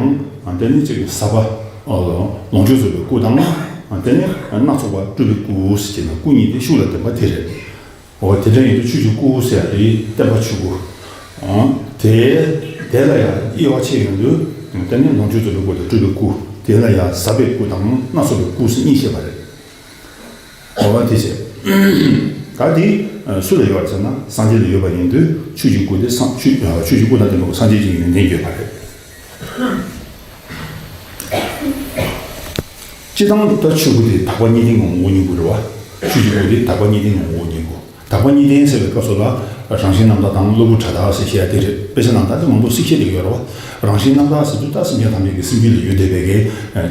དེ་ནི་ཅིག་ཟབ་པ་ལོངས་སྤྱོད་རྫོགས་པའི་སྐུ་དང་། དེ་ནི་སྣ་ཚོགས་པ་སྤྲུལ་པའི་སྐུ་ཟེར་གྱི་ན་སྐུ་གཉིས་དེ་ཤུགས་ལ་ལྡན་པ་དེ་རེད། འོ་དེ་འདྲ་ཡིན་དུས་ཆོས་ཀྱི་སྐུ་ཟེར་ཡ་དེ་བརྟེན་པ་ཆོས་སྐུ། དེ་དེ་ལ་ཡང་དབྱེ་བ་ཕྱེ་ཡོང་དུས་དེ་ནི་ལོངས་སྤྱོད་རྫོགས་པའི་སྐུ་དང་སྤྲུལ་པའི་སྐུ། དེ་ལ་ཡང་ཟབ་པའི་སྐུ་དང་སྣ་ཚོགས་པའི་སྐུ་ཟེར་གཉིས་བཤད་པ་རེད། འོ་དེ་བྱས། ད་དེ་སུ་ལ་ཡོད་པ་ཟེར་ན་སངས་རྒྱས་ལ་ཡོད་པ་ཡིན་དུས་ཆོས་ཀྱི་སྐུ་དེ་སངས་ཆོས་ཆོས་ཀྱི་སྐུ་དང་ལྡན་པ་སངས་རྒྱས་ཀྱི་ཡོན་ཏན་ཡོད་པ་རེད། སྤྱིར་བཏང་དུ་ད་ཆོས་སྐུ་དེ་དག་པ་གཉིས་ལྡན་གྱི་ངོ་བོ་ཉིད་སྐུ་རེད་བ། ཆོས་ཀྱི་སྐུ་དེ་དག་པ་གཉིས་ལྡན་གྱི་ངོ་བོ་ཉིད་སྐུ། དག་པ་གཉིས་ལྡན་ཟེར་བའི་སྐབས་སུ་ལ་རང་བཞིན་རྣམ་དག་དང་གློ་བུར་བྲལ་དག་ཟེར་བཤད་ཡ་དེ་རེད། དཔེ་ཆ་ནང་ད་དེ་མང་པོ་ཞིག་བཤད་བསྡད་ཀྱི་ཡོད་རེད་བ། རང་བཞིན་རྣམ་དག་ཟེར་དུས་ད་སེམས་ཅན་ཐམས་ཅད་ཀྱི་སེམས་རྒྱུད་ལ་ཡོད་བསྡད་པའི་གི་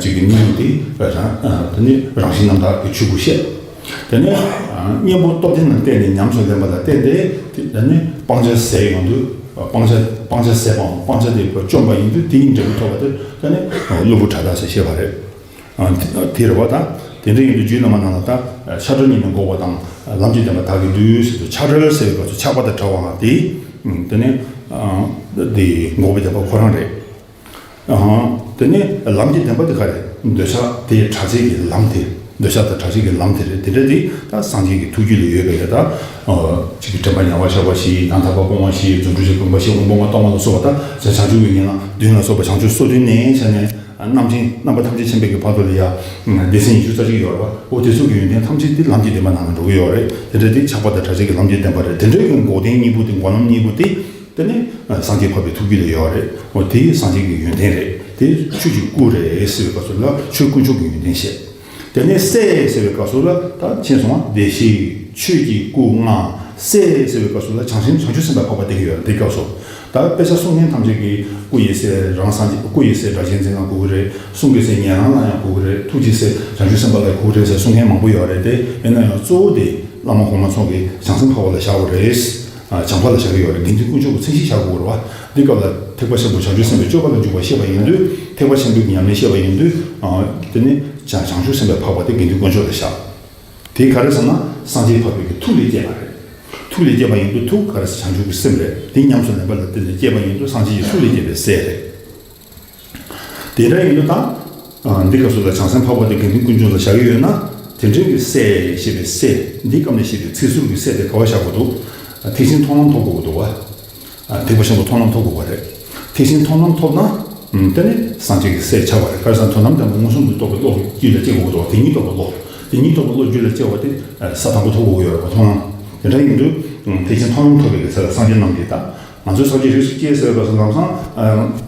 ཅིག་གི་གནས་ལུགས་དེ་རང་དེ་ནི་རང་བཞིན་རྣམ་དག་གི་ཆོས་སྐུ་བཤད། དེ་ནས་གཉེན་པོ་སྟོབས་ལྡན་ལ་བརྟེན་ནས་ཉམས་སུ་ལེན་པ་ལ་བརྟེན་ཏེ་དེ་ནས་སྤང་བྱ་ཟད་ཡོང་དུས་སྤང་བྱ་སྤང་བྱ་ཟད་པའམ་སྤང་བྱ་དེ་བཅོམ་པ་ཡིན་དུས་དེའི་འབྲས་བུ་ཐོབ་པ་དེ་དེ་ནས་གློ་བུར་བྲལ་དག་ཟེར་བཤད་པ་རེད། དེ་རེད་བ། ད་དེ་འདྲ་ཡིན་དུས་རྒྱུད་བླ་མ་ནང་ལ་ད་ཆགས་བྲལ་གཉིས་ནི་འགོག་པ་དང་ལམ་གྱི་བདེན་པ་དག་གི་མཐུ་ཟེར་དུས་ཆགས་བྲལ་ཟེར་བའི་སྐབས་སུ་ཆགས་པ་དང་བྲལ་བའང་དེ་དེ་ནས་དེ་འགོག་པའི་བདེན་པ་ཁོ་རང་རེད། དེ་ནས་ལམ་གྱི་བདེན་པ་དེ་ག་རེད། འདོད་ཆགས་དེ་བྲལ་བྱེད་ཀྱི་ལམ་དེ། འདོད་ཆགས་དང་བྲལ་བྱེད་ཀྱི་ལམ་དེ་རེད། དེ་འདྲ་དེ་ད་སངས་རྒྱས་ཀྱི་ཐུགས་རྒྱུད་ལ་ཡོད་པའི་ད་ཅིག་གི་དྲན་པ་ཉེ་བར་བཞག་པ་བཞི། ཡང་དག་པར་སྤོང་བ་བཞི། རྫུ་འཕྲུལ་གྱིས་བསྒོམ་པ་བཞི། དབང་པོ་ལྔ་སྟོང་པ་ལ་སོགས་པ་ད་བྱང་ཆུབ་ཀྱི་ཉེར་ལེན་བདུན་ལ་སོགས་པ་བྱང་ཆུབ་སོ་བདུན་ནས་བྱས་ནས་རྣམ་མཁྱེན་རྣམ་པ་ཐམས་ཅད་མཁྱེན་པའི་གི་བར་དུ་ལ་ཡ་སྡེ་ཚན་ཉི་ཤུ་རྩ་གཅིག་ཡོད་རེད་བ། འོ་དེ་ཚོ་གི་ཡོན་ཏན་ཐམས་ཅད་དེ་ལམ་གྱི་བདེན་པ་ནང་ལ་འགྲོ་གི་ཡོད་རེད། དེ་འདྲ་དེ་ཆགས་པ་དང་བྲལ་བྱེད་ཀྱི་ལམ་གྱི་བདེན་པ་རེད། དེ་འདྲའི་གི་འགོག་བདེན་གཉིས་པོ་དེ་འགོག་ལམ་གཉིས་པོ་དེ། དེ་ནི་སངས་རྒྱས་འཕགས་པའི་ཐུགས་རྒྱུད་ལ་ཡོད་རེད། འོ་དེ་སངས་རྒྱས་ཀྱི་ཡོན་ཏན་རེད། དེ་ཆོས་ཀྱི་སྐུ་རེད་ཟེར་བའི་སྐབས་སུ་ལ་ཆོས་དཀོན་མཆོག་གི་ཡོན་ཏན་བཤད། དེ་ནས་སྲས་ཟེར་བའི་སྐབས་སུ་ལ་ད་མཁྱེན་སོང་བ། བདེ་གཤེགས་ཆོས་ཀྱི་སྐུ་ལྔ། སྲས་ཟེར་བའི་སྐབས་སུ་ལ་བྱང་སེམས་བྱང་ཆུབ་སེམས་དཔའ་འཕགས་པ་དེ་གི་ཡོད་རེད། དེ་སྐབས་སུ་ད་དཔེ་ཆ་གསུང་མཁན་ཐམས་ཅད་ཀྱིས་སྐུ་ཡི་སྲས་རང་སངས་རྒྱས། སྐུ་ཡི་སྲས་སྒྲ་གཅན་འཛིན་ལ་གོ་གི་རེད། གསུང་གི་སྲས་ཉན་རང་ལ་ཡང་གོ་གི་རེད། ཐུགས་ཀྱི་སྲས་བྱང་ཆུབ་སེམས་དཔའ་ལ་གོ་གི་རེད་ཟེར་གསུང་མཁན་མང་པོ་ཡོད་རེད་དེ། ཡིན་ན་ཡང་གཙོ་བོ་དེ་བླ་མ་གོང་མ་ཚོ་གིས་བྱང་སེམས་འཕགས་པ་ལ་བཞག་དགོས་རེད། བྱང་འཕགས་ལ་བཞག་གི་ཡོད་རེད། དགེ་འདུན་དཀོན་མཆོག་གི་མཚན་གཞི་བཞག་དགོས་རེད་བ། འདི་སྐབས་ལ་ཐེག་པ་ཆེན་པོ་བྱང་ཆུབ་སེམས་དཔའི་སྤྱོད་པ་ལ་འཇུག་པ་བཤད་པ་ཡིན་དུས། ཐེག་པ་ཆེན་པོའི་ཉམས་ལེན་བཤད་པ་ཡིན་དུས། དེ་ནི་བྱང་བྱང་ཆུབ་སེམས་དཔའི་འཕགས་པ་དེ་དགེ་འདུན་དཀོན་མཆོག་ལ་བཞག་དེ་ག་རེ་ཟེར་ན་སངས་རྒྱས་འཕགས་པའི་གི་ཐུགས་ལས་སྐྱེས་པ་རེད། ཐུགས་ལས་སྐྱེས་པ་ཡིན་དུས་ཐུགས་ག་རེ་ཟེར་བྱང་ཆུབ་ཀྱི་སེམས་རེད། དེ་ཉམས་སུ་ལེན་པ་ལ་བརྟེན་ནས་སྐྱེས་པ་ཡིན་དུས་སངས་རྒྱས་ཀྱི་ཐུགས་ལས་སྐྱེས་པའི་སྲས་རེད། དེ་འདྲ་ཡིན་དུས་ད། འདི་སྐབས་སུ་ལ་བྱང་སེམས་འཕགས་པ་དེ་དགེ་འདུན་དཀོན་མཆོག་ལ་བཞག་གི་ཡོད་ན། དེ་འདྲའི་གི་སྲས་ཞེས་པའི་སྲས་འདི་སྐབས་ནས་བཤད་པའི་ཚིག་ཟུར་གྱི་སྲས་དེ་ག་བ་བཞག་དགོས་འདུག་ཐེག་ཆེན་མཐོང་ལམ་ཐོབ་དགོས་འདུག་བ། ཐེག་པ་ཆེན་པོ་མཐོང་ལམ་ཐོབ་དགོས་པ་རེད། ཐེག་ཆེན་མཐོང་ལམ་ཐོབ་ན། དེ་ནི་སངས་རྒྱས་ཀྱི་སྲས་ཆགས་པ་རེད། ག་རེ་ཟེར་ན་དོན་དམ་བདེན་པ་མངོན་སུམ་དུ་རྟོགས་པའི་བློ་རྒྱུད་ལ་སྐྱེ་དགོས་འདུག་བ། དེ་ཉིད་རྟོགས་པའི་བློ། དེ་ཉིད་རྟོགས་པའི་བློ་རྒྱུད་ལ་སྐྱེ་བ་དེ་ས་དང་པོ་ཐོབ་དགོས་ཀྱི་ཡོད་རེད་བ། མཐོང་ལམ། དེ་འདྲ་ཡིན་དུས། ཐེག་ཆེན་མཐོང་ལམ་ཐོབ་པའི་གི་ཚེ་ལ་སངས་རྒྱས་རྣམས་ཀྱིས་ད། ང་ཚོའི་སངས་རྒྱས་རིགས་སུ་སྐྱེས་ཟེར་བའི་སྐབས་སུ་ལམ་སང་།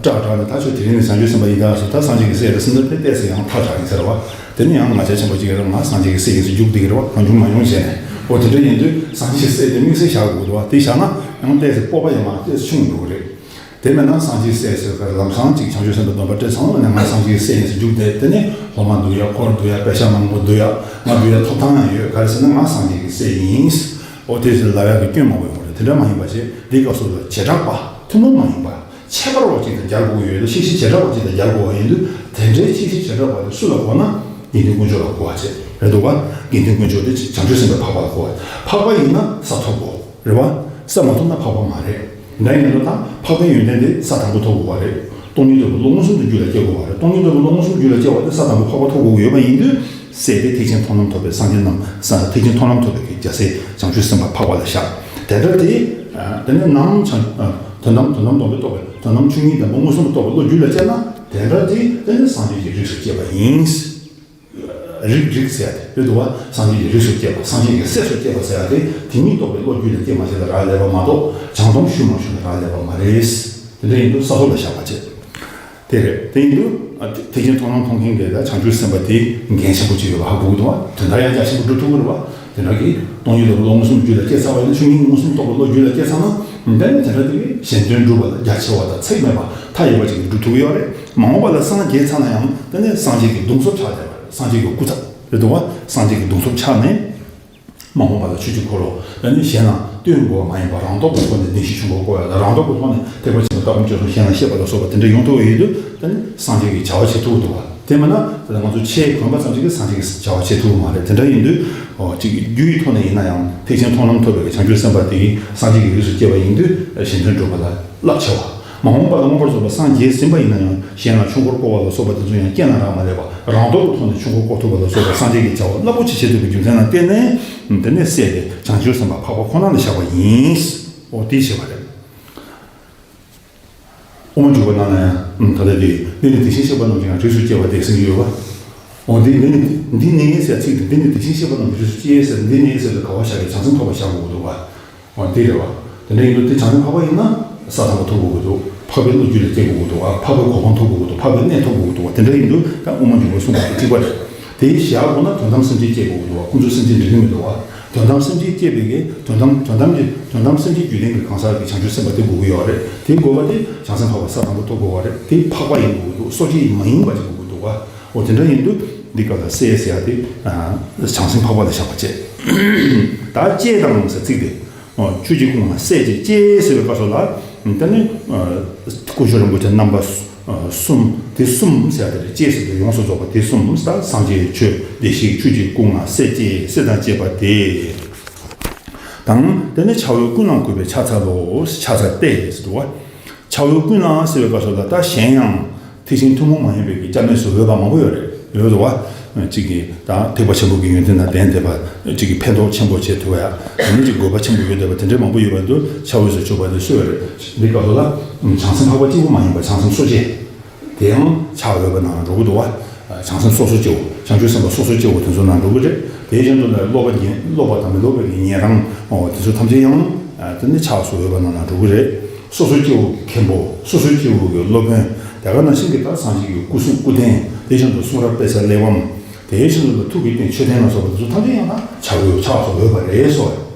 སྐྲག་སྐྲག་ནས་ད་ཁྱོད་དེ་རིང་ནས་བྱང་ཆུབ་སེམས་དཔའ་ཡིན་ད་ཟེར། ད་སངས་རྒྱས་ཀྱི་སྲས་རེད་ཟེར་ན་དེ་ཏོག་ཙམ་ཡང་ཐག་དྲག་གི་ཟེར་བ། དེ་ནས་ཡང་ང་ཆ་ཆེན་པོ་ཅིག་རེད། ང་སངས་རྒྱས་ཀྱི་སྲས་ཡིན་ཟེར་རྒྱུགས་བསྡད་ཀྱི་རེད་བ། གང་བྱུང་མང་བྱུང་བྱས་ནས། འོ་དེ་འདྲ་ཡིན་དུས་སངས་རྒྱས་ཀྱི་སྲས་དེ་དམིགས་བསལ་བཞག་དགོས་འདུག་བ། དེ་བཞག་ན་ཡང་ཏོག་ཙམ་སྤོབས་པ་ཡང་མར་ཏོག་ཙམ་ཆུང་འགྲོ་གི་རེད། དེ་མེད་ན་སངས་རྒྱས་སྲས་ཟེར་བའི་ལམ་སང་ཅིག་བྱང་ཆུབ་སེམས་དཔའི་སྡོམ་པ་སྤྲད་ཚར་ནས་ང་སངས་རྒྱས་ཀྱི་སྲས་ཡིན་ཟེར་རྒྱུགས་བསྡད། དེ་ནས་སློབ་མ་འདུག་ཡ། འཁོར་འདུག་ཡ། དཔེ་ཆ་མང་པོ་འདུག་ཡ། ང་འདུག་ཡ། ཐོབ་ཐང་ཡང་ཡོད། ག་རེ་ཟེར་ན་ང་སངས་རྒྱས་ཀྱི་སྲས་ཡིན། འོ་དེ་ཟེར་ལབ་ཡག་གི་སྐྱོན་མང་པོ་ཡོང་རེད། དེ་འདྲ་མ་ཡིན་པ་བྱས། འདི་སྐབས་སུ་ལ་བྱེ་བྲག་པ་ཐུན་མོང་མ་ཡིན་པ་ཁྱད་པར་བ་ཅིག་དང་སྦྱར་དགོས་ཀྱི་ཡོད་ལ། ཤེས་བྱའི་བྱེ་བྲག་པ་ཅིག་དང་སྦྱར་དགོས་པ་ཡིན་དུས། དེ་འདྲའི་ཤེས་བྱའི་བྱེ་བྲག་པ་དེ་སུ་ལ་གོ་ན། དགེ་འདུན་དཀོན་མཆོག་ལ་གོ་བ་བྱས་རེད་འདུག་ག་དགེ་འདུན་དཀོན་མཆོག་དེ་བྱང་ཆུབ་སེམས་དཔའི་འཕགས་པ་ལ་གོ་བ། འཕགས་པ་ཡིན་ན་ས་ཐོབ་དགོས་རེད་བ། ས་མ་ཐོབ་ན་འཕགས་པ་མ་རེད། འདྲ་ཡིན་ན་ད་འཕགས་པའི་ཡོན་ཏན་དེ་ས་དང་པོ་ཐོབ་དགོས་པ་རེད། སྟོང་ཉིད་རྟོགས་པའི་བློ་མངོན་སུམ་དུ་རྒྱུད་ལ་སྐྱེ་དགོས་པ་རེད། སྟོང་ཉིད་རྟོགས་པའི་བློ་མངོན་སུམ་དུ་རྒྱུད་ལ་སྐྱེ་བ་དེ་ས་དང་པོ་འཕགས་པ་ཐོབ་དགོས་ཀྱི་ཡོད་པ་ཡིན་དུས། སྲས་དེ་ཐེག་ཆེན་མཐོང་ལམ་ཐོབ་པའི་སངས་རྒྱས་རྣམས་ས་ཐེག་ཆེན་མཐོང་ལམ་ཐོབ་པའི་རྒྱལ་སྲས་བྱང་ཆུབ་སེམས་དཔའ་འཕགས་པ་ལ་བཞག་དེ་འདྲ་དེ། དེ་ནས་ནམ་བྱང་། དོན་དམ་དོན་དམ་སྟོང་པའི་རྟོགས་པའི་དོན་དམ་ཆོས་ཉིད་བདེན་པ་མངོན་སུམ་དུ་རྟོགས་པའི་བློ་རྒྱུད་ལ་སྐྱེས་ན། དེ་འདྲ་དེ་དེ་ནི་སངས་རྒྱས་ཀྱི་རིགས་སུ་སྐྱེས་པ་ཡིན། རིགས་རིགས་ཟེར་ཡ་དེ་རེད་འདུག་བ། སངས་རྒྱས་ཀྱི་རིགས་སུ་སྐྱེས་པ། སངས་རྒྱས་ཀྱི་སྲས་སུ་སྐྱེས་པ་ཟེར་ཡ་དེ་དེ་ཉིད་རྟོགས་པའི་བློ་རྒྱུད་ལ་སྐྱེས་མ་སྐྱེས་ལ་རག་ལས་པ་མ་གཏོགས། བྱང་སྡོམ་ཞུ་མ་ཞུ་ལ་རག་ལས་པ་མ་རེད། དེ་འདྲ་ཡིན་དུས་ས་ཐོབ་ལ་བཞག་པ་བྱེད། དེ་རེད། དེ་ཡིན་དུས་ཐེག་ཆེན་མཐོང་ལམ་མཐོང་མཁན་གྱི་ད་བྱང་ཆུབ་སེམས་དཔའ་དེ་འགན་ཆེན་པོ་ཅིག་ཡོད་པ་ཧ་གོ་གི་འདུག་བ། དོན་དག་ཡང་རྒྱ་ཆེན་པོ་སྒྲུབ་ཐུབ་ཀྱི་རེད་བ། དེ་འདྲ་གི་སྟོང་ཉིད་རྟོགས་པའི་བློ་མངོན་སུམ་རྒྱུད་ལ་སྐྱེས་ཚར་བ་ཡིན་ན། ཆོས་ཉིད་མངོན་སུམ་རྟོགས་པའི་བློ་རྒྱུད་ལ་སྐྱེས་ཚར་ན། འདི་ནི་དེ་འདྲ་དེ་གི་གཞན་དོན་སྒྲུབ་པ་ལ་རྒྱ་ཆེ་བ་དང་ཚད་མེད་པ་མཐའ་ཡས་པ་ཅིག་སྒྲུབ་ཐུབ་ཀྱི་ཡོད་རེད། མ་འོངས་པ་ལ་སངས་རྒྱས་ཚར་ན་ཡང་དེ་ནི་སངས་རྒྱས་ཀྱི་གདུང་འཚོབ་ཆགས་བསྡད་པ་རེད། སངས་རྒྱས་ཀྱི་སྐུ་ཚབ་རེད་འདུག་བ། སངས་རྒྱས་ཀྱི་གདུང་འཚོབ་ཆགས་ནས། མ་འོངས་པ་ལ་ཆོས་ཀྱི་འཁོར་ལོ་ཨ་ནི་གཞན་ལ་སྟོན་དགོས་པ་མ་ཡིན་པར་རང་སྟོབས་ཀྱི་ཐོག་ནས་བདེན་བཞི་ཆོས་འཁོར་བསྐོར་ཡ་དང་། རང་སྟོབས་ཀྱི་ཐོག་ནས་ཐེག་པ་ཆེན་པོའི་ལྟ་སྒོམ་སྤྱོད་གསུམ་གཞན་ལ་བཤད་པ་ལ་སོགས་པ་དེ་འདྲ་ཡོང་ཐུབ་པ་ཡིན་དུས། ཨ་ནི་སངས་རྒྱས་ཀྱི་བྱ་བ་བྱེད་ཐུབ་འདུག་བ། དེ་མིན་ན་ད་ལྟ་ང་ཚོ་ཆོས་གོན་པ་ཙམ་ཞིག་གིས་སངས་རྒྱས་ཀྱི་བྱ་བ་བྱེད་ཐུབ་ཀྱི་མ་རེད། དེ་འདྲ་ཡིན་དུས་ཨོ་ཅིག་རྒྱུ་ཡི་ཐོག་ནས་ཡིན་ན་ཡང་ཐེག་ཆེན་མཐོང་ལམ་ཐོབ་པའི་བྱང་ཆུབ་སེམས་དཔའ་དེ་གིས་སངས་རྒྱས་ཀྱི་རིགས་སུ་སྐྱེས་པ་ཡིན་དུས་གཞན་དོན་སྒྲུབ་པ་ལ་རླབས་ཆེ་བ། མ་འོངས་པ་ལ་མངོན་པར་རྫོགས་པར་སངས་རྒྱས་ཟིན་པ་ཡིན་ན་ཡང་གཞན་ལ་ཆོས་འཁོར་བསྐོར་བ་ལ་སོགས་པ་དེ་ཚོ་ཡང་རྐྱེན་ལ་རག་མ་རེད་པ། རང་ཐོག་གི་ཐོག་ནས་ཆོས་འཁོར་བསྐོར་ཐུབ་པ་ལ་སོགས་པ་སངས་རྒྱས་ཀྱི་བྱ་བ་རླབས་པོ་ཆེ་བྱེད་ཐུབ་པའི་རྒྱུ་མཚན་ལ་བརྟེན་ནས་དེ་ནས་སྲས་དེ་བྱང་ཆུབ་སེམས་དཔའ་འཕགས་པ་ཁོ་ན་ལ་བཞག་པ་ཡིན། འོ་དེ་བྱས་པ་རེད། དབུ་མ་འཇུག་པ་ནང་ན་ཡང་ད་ལྟ་དེ་འདི་ནི་དེ་བཞིན་གཤེགས་པ་རྣམས་ཀྱི་ཡང་རིགས་སུ་སྐྱེ་བ་སྟེ་ཟེར་གྱི་ཡོད་པ། འོ་འདི་འདི་ནི་འདི་ནི་ཟེར་ཚིག་དེ་འདི་ནི་དེ་བཞིན་གཤེགས་པ་རྣམས་ཀྱི་རིགས་སུ་སྐྱེ་ཟེར་འདི་ནི་ཟེར་དུས་ག་བ་བཞག་གི་བྱང་སེམས་ཐོབ་པ་བཞག་དགོས་ཀྱི་འདུག་པ། འོ་འདི་རེད་བ། དེ་འདྲ་ཡིན་དུས་དེ་བྱང་སེམས་འཕགས་པ་ཡིན་ན་ས་དང་པོ་ཐོབ་དགོས་ཀྱི་འདུག་འཕགས་པའི་ལོ་རྒྱུས་ལ་སྐྱེ་དགོས་ཀྱི་འདུག་པ། འཕགས་པའི་གོ་འཕང་ཐོབ་དགོས་ཀྱི་འདུག་འཕགས་པའི་གནས་ཐོབ་དགོས་ཀྱི་འདུག་པ། དེ་འདྲ་ཡིན་དུས་ད་དབུ་མ་འཇུག་པ་གསུངས་པ་དེ་གཅིག་པ་རེད། དེའི་ཞག་དགོས་ན་དོན་དམ་སེམས་ཅན་སྐྱེ་དགོས་ཀྱི་འདུག་པ། ཁོང་ཚོའི་སེམས་ཅན་འདྲེན་གྱི་མི་འདུག་པ། དོན་དམ་སེམས་ཅན་སྐྱེ་བའི་གི་དོན་དམ་དོན་དམ་གྱི་དོན་དམ་སེམས་ཅན་རྒྱུད་ལྡན་གྱི་གང་ཟག་གི་བྱང་ཆུབ་སེམས་དཔའ་དེ་དགོས་ཀྱི་ཡོད་རེད། དེ་དགོས་པ་དེ་བྱང་སེམས་འཕགས་པ་ས་དང་པོ་ཐོབ་དགོས་པ་རེད། དེ་འཕགས་པ་ཡིན་དགོས་ཀྱི་འདུག་སོ་སྐྱེ་མ་ཡིན་པ་ཅིག་དགོས་ཀྱི་འདུག་པ། འོ་དེ་འདྲ་ཡིན་དུས་འདི་སྐབས་ལ་སྲས་ཟེར་ཡ་དེ་བྱང་སེམས་འཕགས་པ་ལ་བཞག་པ་བྱས། ད་སྐྱེས་དང་ཟེར་ཚིག་དེ། ཆོས་ཀྱི་སྐུ་ལྔ་སྲས་བཅས་སྐྱེས་ཟེར་བའི་སྐབས་སུ་ལ་དེ་ནི་སྐུ་ཞབས་རིན་པོ་ཆེ་རྣམ་པ་གསུམ་དེ་གསུམ་ཟེར་ཡ་དེ་རེད། སྐྱེས་ཟེར་དུས་ཡོངས་སུ་རྫོགས་པ་དེ་གསུམ་ད་སངས་རྒྱས་ཆོས་བདེ་གཤེགས་ཆོས་ཀྱི་སྐུ་ལྔ་སྲས་བཅས་སྲས་དང་བཅས་པ་དེ་དང་། དེ་ནི་ཕྱག་འོས་ཀུན་ལ་གུས་པས་ཕྱག་འཚལ་ལོ། ཕྱག་འཚལ་ཏེ་ཟེར་དུས་ཕྱག་འོས་ཀུན་ལ་ཟེར་བའི་སྐབས་སུ་ལ་ད་གཞན་ཡང་། ཐེག་ཆེན་ཐུན་མོང་མ་ཡིན་པའི་གི་སྐྱབས་གནས་སུ་འོས་པ་མང་པོ་ཡོད་རེད། ཡོད་འདུག་བ། གཅིག་གིས་ད་ཐེག་པ་ཆེན་པོ་གི་ཡོན་ཏན་དང་ལྡན་བསྡད་པ་གཅིག་གིས་ཕན་ཐོགས་ཆེན་པོ་བྱེད་ཐུབ་ཡ། དེ་ནས་གཅིག་དགོས་པ་ཆེན་པོ་ཡོད་བསྡད་པ་དེ་འདྲའི་མང་པོ་ཡོད་པ་འདུག་ཕྱག་འོས་སུ་གྱུར་པ་དེ་སུ་ཡོད་རེད། འདི་སྐབས་སུ་ལ་བྱང་སེམས་འཕགས་པ་གཅིག་པུ་མ་ཡིན་པ་བྱང་སེམས་སོ་སྐྱེ། དེ་ཡང་ཕྱག་འོས་པ་ནང་འགྲོ་གི་འདུག་བ། བྱང་སེམས་སོ་སོ་སྐྱེ་བོ་བྱང་ཆུབ་སེམས་དཔའ་སོ་སོ་སྐྱེ་བོ་དེ་ཚོ་ནང་འགྲོ་གི་རེད། དེ་བཞིན་དུ་ལ་སློབ་པ་ཉན་སློབ་པ་དང་མི་སློབ་པའི་ཉན་རང་དེ་ཚོ་ཐམས་ཅད་ཡང་དེ་ནི་ཕྱག་སུ་འོས་པ་ནང་ལ་འགྲོ་གི་རེད། སོ་སོ་སྐྱེ་བོ་གི་མཁན་པོ། སོ་སོ་སྐྱེ་བོ་གི་སློབ་དཔོན། དེ་ག་ནང་བཞིན་གྱི་ད་སངས་རྒྱས་ཀྱི་སྐུ་གཟུགས་སྐུ་རྟེན། དེ་བཞིན་དུ་གསུང་རབ་དཔེ་ཆ་གླེགས་བམ། དེ་བཞིན་དུ་ཐུགས་ཀྱི་རྟེན་མཆོད་རྟེན་ལ་སོགས་པ་དེ་ཚོ་ཐམས་ཅད་ཡང་ད་ཕྱག་འོས་ཕྱག་སུ་འོས་པ་རེད་སོ།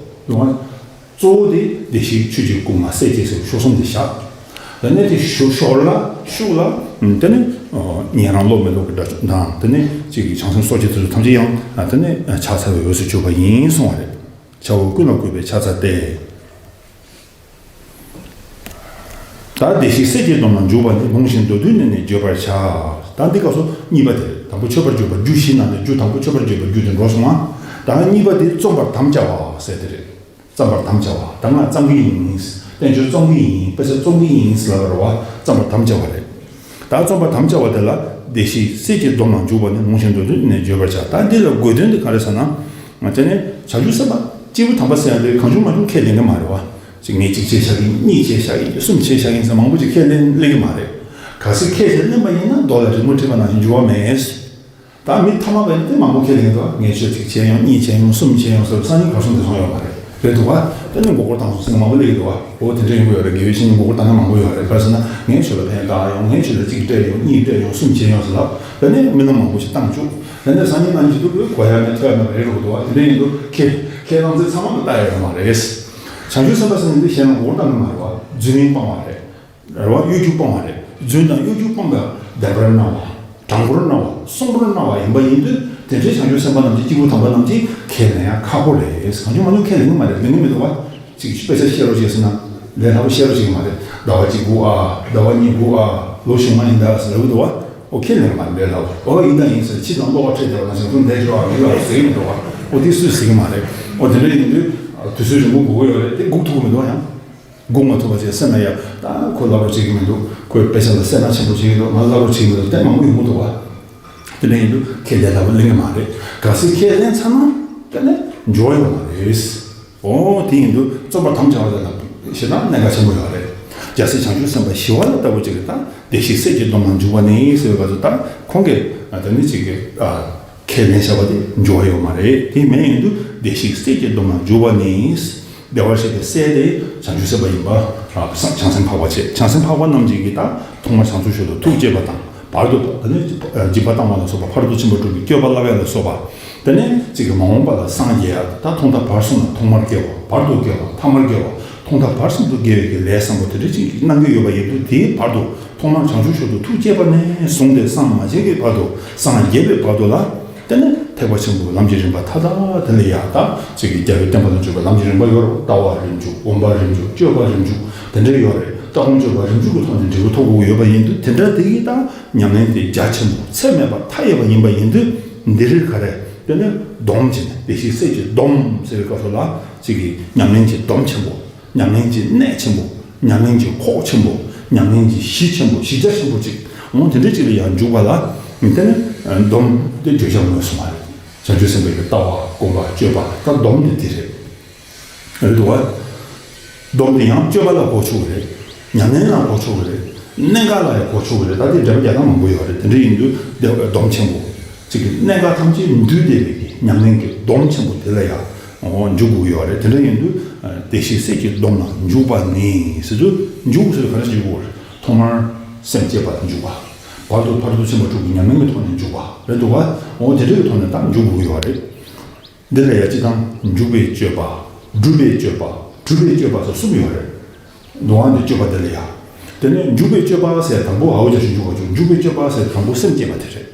ཡོང་བ། གཙོ་བོ་དེ་བདེ་གཤེགས་ཆོས་ཀྱི་སྐུ་ལྔ་སྲས་བཅས་ཟེར་ཕྱོགས་གསུམ་དེ་བཞག་དེ་ནས་དེ་ཞོ་ཞོར་ལ་ཤུགས་ལ་དེ་ནས་ཉན་རང་སློབ་མི་སློབ་ཀྱི་འདྲ་དང་དེ་ནས་གཅིག་གི་བྱང་སེམས་སོ་སྐྱེ་དེ་ཚོ་ཐམས་ཅད་ཡང་དེ་ནས་ཕྱག་འཚལ་བའི་འོས་སུ་གྱུར་པ་ཡིན་གསུང་བ་རེད། ཕྱག་འོས་ཀུན་ལ་གུས་པས་ཕྱག་འཚལ་ཏེ། ད་བདེ་གཤེགས་སྲས་ཀྱི་སྡོམ་ལ་འཇུག་པ་ནི། ལུང་བཞིན་མདོར་བསྡུས་ནས་ནི་བརྗོད་པར་བྱ། ད་འདི་སྐབས་སུ་གཉིས་པ་དེ་དང་པོ་མཆོད་པར་བརྗོད་པ་རྒྱུ་བཞི་ནང་ནས་རྒྱུ་དང་པོ་མཆོད་པར་བརྗོད་པ་རྒྱུ་དེ་འགྲོ་སོང་ང་། ད་གཉིས་པ་དེ་བརྩམ་པར་དམ་བཅའ་བ་ཟེར་དེ་རེད། བརྩམ་པར་དམ་བཅའ་བ། ད་ང་བརྩམ་གི་ཡིན། བསྟན་བཅོས་རྩོམ་གི་ཡིན། དཔེ་ཆ་རྩོམ་གི་ཡིན་ཟེར་ལབ་པ་རེད་བ། བརྩམ་པར་དམ་བཅའ་བ་རེད། ད་བརྩམ་པར་དམ་བཅའ་བ་དེ་ལ་བདེ་གཤེགས་སྲས་ཀྱི་སྡོམ་ལ་འཇུག་པ་ནི། ལུང་བཞིན་མདོར་བསྡུས་ནས་བརྗོད་པར་བྱ། ད་འདི་ལ་དགོས་དོན་དེ་ག་རེ་ཟེར་ན། ང་བཅས་ནི་བྱང་ཆུབ་སེམས་དཔའ་སྐྱེས་བུ་དམ་པ་ཟེར་ཡ་དེ་གང་བྱུང་མང་བྱུང་ཁས་ལེན་གི་མ་རེད་བ། ཅིག་ངས་གཅིག་བྱས་བཞག་གི་ཡིན། གཉིས་བྱས་བཞག་གི་ཡིན། གསུམ་བྱས་བཞག་གི་ཡིན་ཟེར་མང་པོ་ཅིག་ཁས་ལེན་ལེན་གི་མ་རེད། གལ་སྲིད་ཁས་ཅིག་ལེན་པ་ཡིན་ན་རྡོ་ལ་རི་མོ་བྲིས་པ་ནང་བཞིན་འགྱུར་བ་མེད། ད་མི་ཐ་མལ་པ་ཡིན་དེ་མང་པོ་ཁས་ལེན་གི་འདུག་ངས་ཆོས་གཅིག་བྱས་ཡོང་། གཉིས་བྱས་ཡོང་། གསུམ་བྱས་ཡོང་ཟེར་སང་ཉིན་གར་སོང་དེ་སོང་ཡོད་མ་རེད། རེད་འདུག་བ། དེ་ནི་མགོ་སྐོར་བཏང་སོང་ཟེར་མང་པོ་ལབ་ཀྱི་འདུག་བ། འོ་དེ་འདྲ་ཡོང་གི་ཡོད་རེད། དགེ་བའི་བཤེས་གཉེན་མགོ་སྐོར་བཏང་མཁན་མང་པོ་ཡོད་རེད། ག་རེ་ཟེར་ན་ངས་ཁྱོད་ལ་ཕན་བཏགས་ཡོང་། ངས་ཁྱོད་ལ་གཅིག་སྤྲད་ཡོང་། གཉིས་སྤྲད་ཡོང་། གསུམ་བྱས་ཡོང་ཟེར་ལབ། དེ་ནས་རྨི་ལམ་མང་པོ་ཞིག་བཏང་བཅུག་དེ་ནས་སང་ཉིན་གནངས་ཉིན་དུ་གོ་ཡ་མེད། ཐོས་ཡ་མེད་པ་རེད་འགྲོ་གི་འདུག་བ། དེ་འདྲ་ཡིན་དུས་ཁས་ཁས་བླངས་ཚེ་ཚང་མ་ལ་ལྟ་ཡ་ཡོད་མ་རེད། བྱང་ཆུབ་སེམས་དཔའ་ཟེར་མཁན་འདི་གཞན་ལ་མགོ་སྐོར་བཏང་གི་མ་རེད་བ། རྫུན་གླེང་སྤང་བ་རེད། རེད་བ། གཡོ་སྒྱུ་སྤོང་བ་རེད། རྫུན་དང་གཡོ་སྒྱུ་སྤོང་བ། བདེན་པར་སྣང་བ། དྲང་པོར་སྣང་བ། གསོང་པོར་སྣང་བ་ཡིན་པ་ཡིན་དུས་དེ་འདྲའི་བྱང་ཆུབ་སེམས་དཔའ་རྣམས་ཀྱིས་སྐྱེས་བུ་དམ་པ་རྣམས་ཀྱིས་ཁས་ལེན་ཡང་ཁག་པོ་རེད། གང་བྱུང་མང་བྱུང་ཁས་ལེན་གྱི་མ་རེད། ལེན་གྱི་མི་འདུག་བ། ཅིག་དཔེ་ཆ་བཤད་རོགས་བྱེད་ཟེར་ན་ལས་སླ་པོ་བཤད་རོགས་བྱེད་ཀྱི་མ་རེད། ཟླ་བ་གཅིག་སྒུག་ཨ། ཟླ་བ་གཉིས་སྒུག་ཨ། ལོ་གཞུག་མ་ཡིན་ད་ཟེར་ལབ་ཀྱི་འདུག་བ། ཨོ་ཁས་ལེན་གྱི་མ་རེད། ལས་སླ་པོ། ཨོ་ཡིན་ད་ཡིན་ཟེར་ཕྱི་དང་བློ་ཁ་ཁྲེལ་བསྡད་པ་ནང་བཞིན་ཁོས་འདས་འགྲོ་ཨ་མི་ལ་ཟེར་གྱི་མི་འདུག་བ། ཨོ་དེ་སུས་ཟེར་གྱི་མ་རེད། ཨོ་དེ་འདྲ་ཡིན་དུས་དུས་ཚོད་རིང་པོ་སྒུག་གི་ཡོད་རེད་དེ་སྒུག་ཐུབ་ཀྱི་མི་འདུག་ཡང་། སྒུག་མ་ཐུབ་པ་བྱས་སེམས་ལ་ཡ། ད་ཁོས་ལབ་རོགས་བྱེད་ཀྱི་མི་འདུག་ཁོས་དཔེ་ཆ་ལ་སེམས་ལ་ཆེན་པོ་བྱེད་ཀྱི་འདུག་ང་ལབ་རོགས་བྱེད་ཀྱི་མི་འདུག་དེ་མང་པོ་ཡོང་གི་འདུག་བ། དེ་འདྲ་ཡིན་དུས་ཁས་ལེན་ལབ་ལེན་གྱི་མ་རེད། གལ་སྲིད་ཁས་ལེན་ཚར་ན་དེ་ནས་འགྱུར་བ་ཡོད་མ་རེད། འོ་དེ་ཡིན་དུས་བརྩམ་པར་དམ་བཅའ་བ་དེ་ལ་ཞེ་དྲག་གནད་འགག་ཆེན་པོ་ཡོད་རེད། རྒྱལ་སྲས་བྱང་ཆུབ་སེམས་དཔའ་ཞི་བ་ལྷ་ལྟ་བུ་ཅིག་གིས་ད་བདེ་གཤེགས་སྲས་ཀྱི་སྡོམ་ལ་འཇུག་པ་ནི་ཟེར་བའི་སྐབས་སུ་ད་ཁོང་གིས་དེ་ནི་ཅིག་གིས་ཁས་ལེན་བྱ་བ་དེ་འགྱུར་བ་ཡོད་མ་རེད། དེ་མིན་ཡིན་དུས་བདེ་གཤེགས་སྲས་ཀྱི་སྡོམ་ལ་འཇུག་པ་ནི། བདེ་བར་གཤེགས་པའི་སྲས་དེ་བྱང་ཆུབ་སེམས་དཔའ་ཡིན་པ། བྱང་སེམས་འཕགས་པ་བྱས། བྱང་སེམས་འཕགས་པ་རྣམས་ཀྱིས་ཀྱི་ད་ཐོག་མར་བྱང་ཆུབ་མཆོག་ཏུ་ཐུགས་བསྐྱེད་པ་དང་བར་དུ་དེ་ནས་སྦྱིན་པ་བཏང་བ་ལ་སོགས་པ། ཕ་རོལ་ཏུ་ཕྱིན་པ་དྲུག་གི་སྤྱོད་པ་བསླབ་ཡ་ལ་སོགས་པ། དེ་ནས་ཅིག་གི་མ་འོངས་པ་ལ་སངས་རྒྱས་ཡ། ད་ཐོག་མཐའ་བར་གསུམ་ལ་ཐོག་མར་དགེ་བ། བར་དུ་དགེ་བ། ཐ་མར་དགེ་བ། ཐོག་མཐའ་བར་གསུམ་དུ་དགེ་བའི་གི་ལས་བཟང་པོ་དེ་འདྲ་ཅིག་གནང་གི་ཡོད་པ་ཡིན་དུས་དེའི་བར་དུ། ཐོག་མར་བྱང་ཆུབ་མཆོག་ཏུ་ཐུགས་བསྐྱེད་པ་ནས་བཟུང་སྟེ་སངས་མ་རྒྱས་ཀྱི་བར་དུ། སངས་རྒྱས་པའི་བར་དུ་ལ། དེ་ནས་ཐེག་པ་ཆེན་པོའི་ལམ་གྱི་རིམ་པ་མཐའ་དག་དེ་ལ་ཡ་ད་ཅིག་གི་རྒྱལ་བའི་བསྟན་པ་ལ་འཇུག་པའི་ལམ་གྱི་རིམ་པ་ཡོད་རེད། ལྟ་བ་རིམ་བྱུང་། སྒོམ་པ་རིམ་བྱུང་། སྤྱོད་པ་རིམ་བྱུང་། དེ་འདྲ་ཡོད་རེད། ལྟ་སྒོམ་སྤྱོད་པ་རིམ་བཞིན་གྱི་ཐོག་ནས་འབྲས་བུ་ཐོབ་དགོས་ཀྱི་ཡོད་པ་ཡིན་དུས། དེ་འདྲ་དེ་གིས་ད་ཉམས་ལེན་དེ་རྒྱ་ཆེན་པོ་ཚད་མེད་པ་མཐའ་ཡས་པ་ཡིན་པ་ཡིན་དུས། འདིར་ག་རེ་དེ་ནི་སྡོམ་བྱས་ནས། བདེ་གཤེགས་སྲས་ཀྱི་སྡོམ་ཟེར་བའི་སྐབས་སུ་ལ། གཅིག་གིས་ཉམས་ལེན་གྱི་སྡོམ་ཆེན་པོ། ཉམས་ལེན་གྱི་གནད་ཆེན་པོ། ཉམས་ལེན་གྱི་ཁོག་ཆེན་པོ། ཉམས་ལེན་གྱི་གཞི་ཆེན་པོ། གཞི་རྒྱ་ཆེན་པོ་ཅིག་འོ་དེ་འདྲ་ཅིག་ལ་ཡང་འཇུག་པ་ལ། དེ་ནི་སྡོམ་དེ་བརྗོད་བྱ་ངོས་བཟུང་བ་རེད། བྱང་ཆུབ་སེམས་དཔའི་གི་ལྟ་བ་སྒོམ་པ་སྤྱོད་པ་ད་སྡོམ་དེ་དེ་རེད། རེད་འདུག་བ། སྡོམ་དེ་ཡང་སྤྱོད་པ་ལ་གོ་ཆོག་གི་རེད། ཉམས་ལེན་ལ་གོ་ཆོག་གི་རེད། གནད་འགག་ལ་ཡང་གོ་ཆོག་གི་རེད། ད་དེ་འགྲེལ་པ་རྒྱག་སྟངས་མང་པོ་ཡོད་རེད། དེ་འདྲ་ཡིན་དུས་དེ་སྡོམ་ཆེན་པོ། གཅིག་གི་གནད་འགག་ཐམས་ཅད་འདུས་བསྡད་པའི་གི་ཉམས་ལེན་གྱི་སྡོམ་ཆེན་པོ་དེ་ལ་ཡང་འཇུག་དགོས་ཀྱི་ཡོད་རེད། དེ་འདྲ་ཡིན་དུས་བདེ་གཤེགས་སྲས་ཀྱི་སྡོམ་ལ་འཇུག་པ་ནི་ཟེར་དུས། འཇུག་ཟེར་དུས་ག་རེ་འཇུག་དགོས་རེད། ཐོག་མར་སེམས་བསྐྱེད་པ་ལ་འཇུག་པ། བར་དུ་ཕ་རོལ་ཏུ་ཕྱིན་པ་དྲུག་གི་ཉམས་ལེན་གྱི་ཐོག་ནས་འཇུག་པ་རེད་འདུག་བ། འོ་དེ་འདྲ་གི་ཐོག་ནས་ད་འཇུག་དགོས་ཀྱི་ཡོད་རེད། འདི་ལ་ཡང་སྤྱིར་བཏང་འཇུག་པའི་སྤྱོད་པ། སྒྲུབ་པའི་སྤྱོད་པ། སྒྲུབ་པའི་སྤྱོད་པ་སོགས་གསུམ་ཡོད་རེད། འདུག་བ། འདི་སྤྱོད་པ་འདི་ལ་ཡང་། དེ་ནས་འཇུག་པའི་སྤྱོད་པ་ཟེར་དང་པོ་ཨའོ་རྒྱ་ཞུ་འཇུག་པ་བྱུང་། འཇུག་པའི་སྤྱོད་པ་ཟེར་དང་པོ་སེམས་བསྐྱེད་པ་དེ་རེད།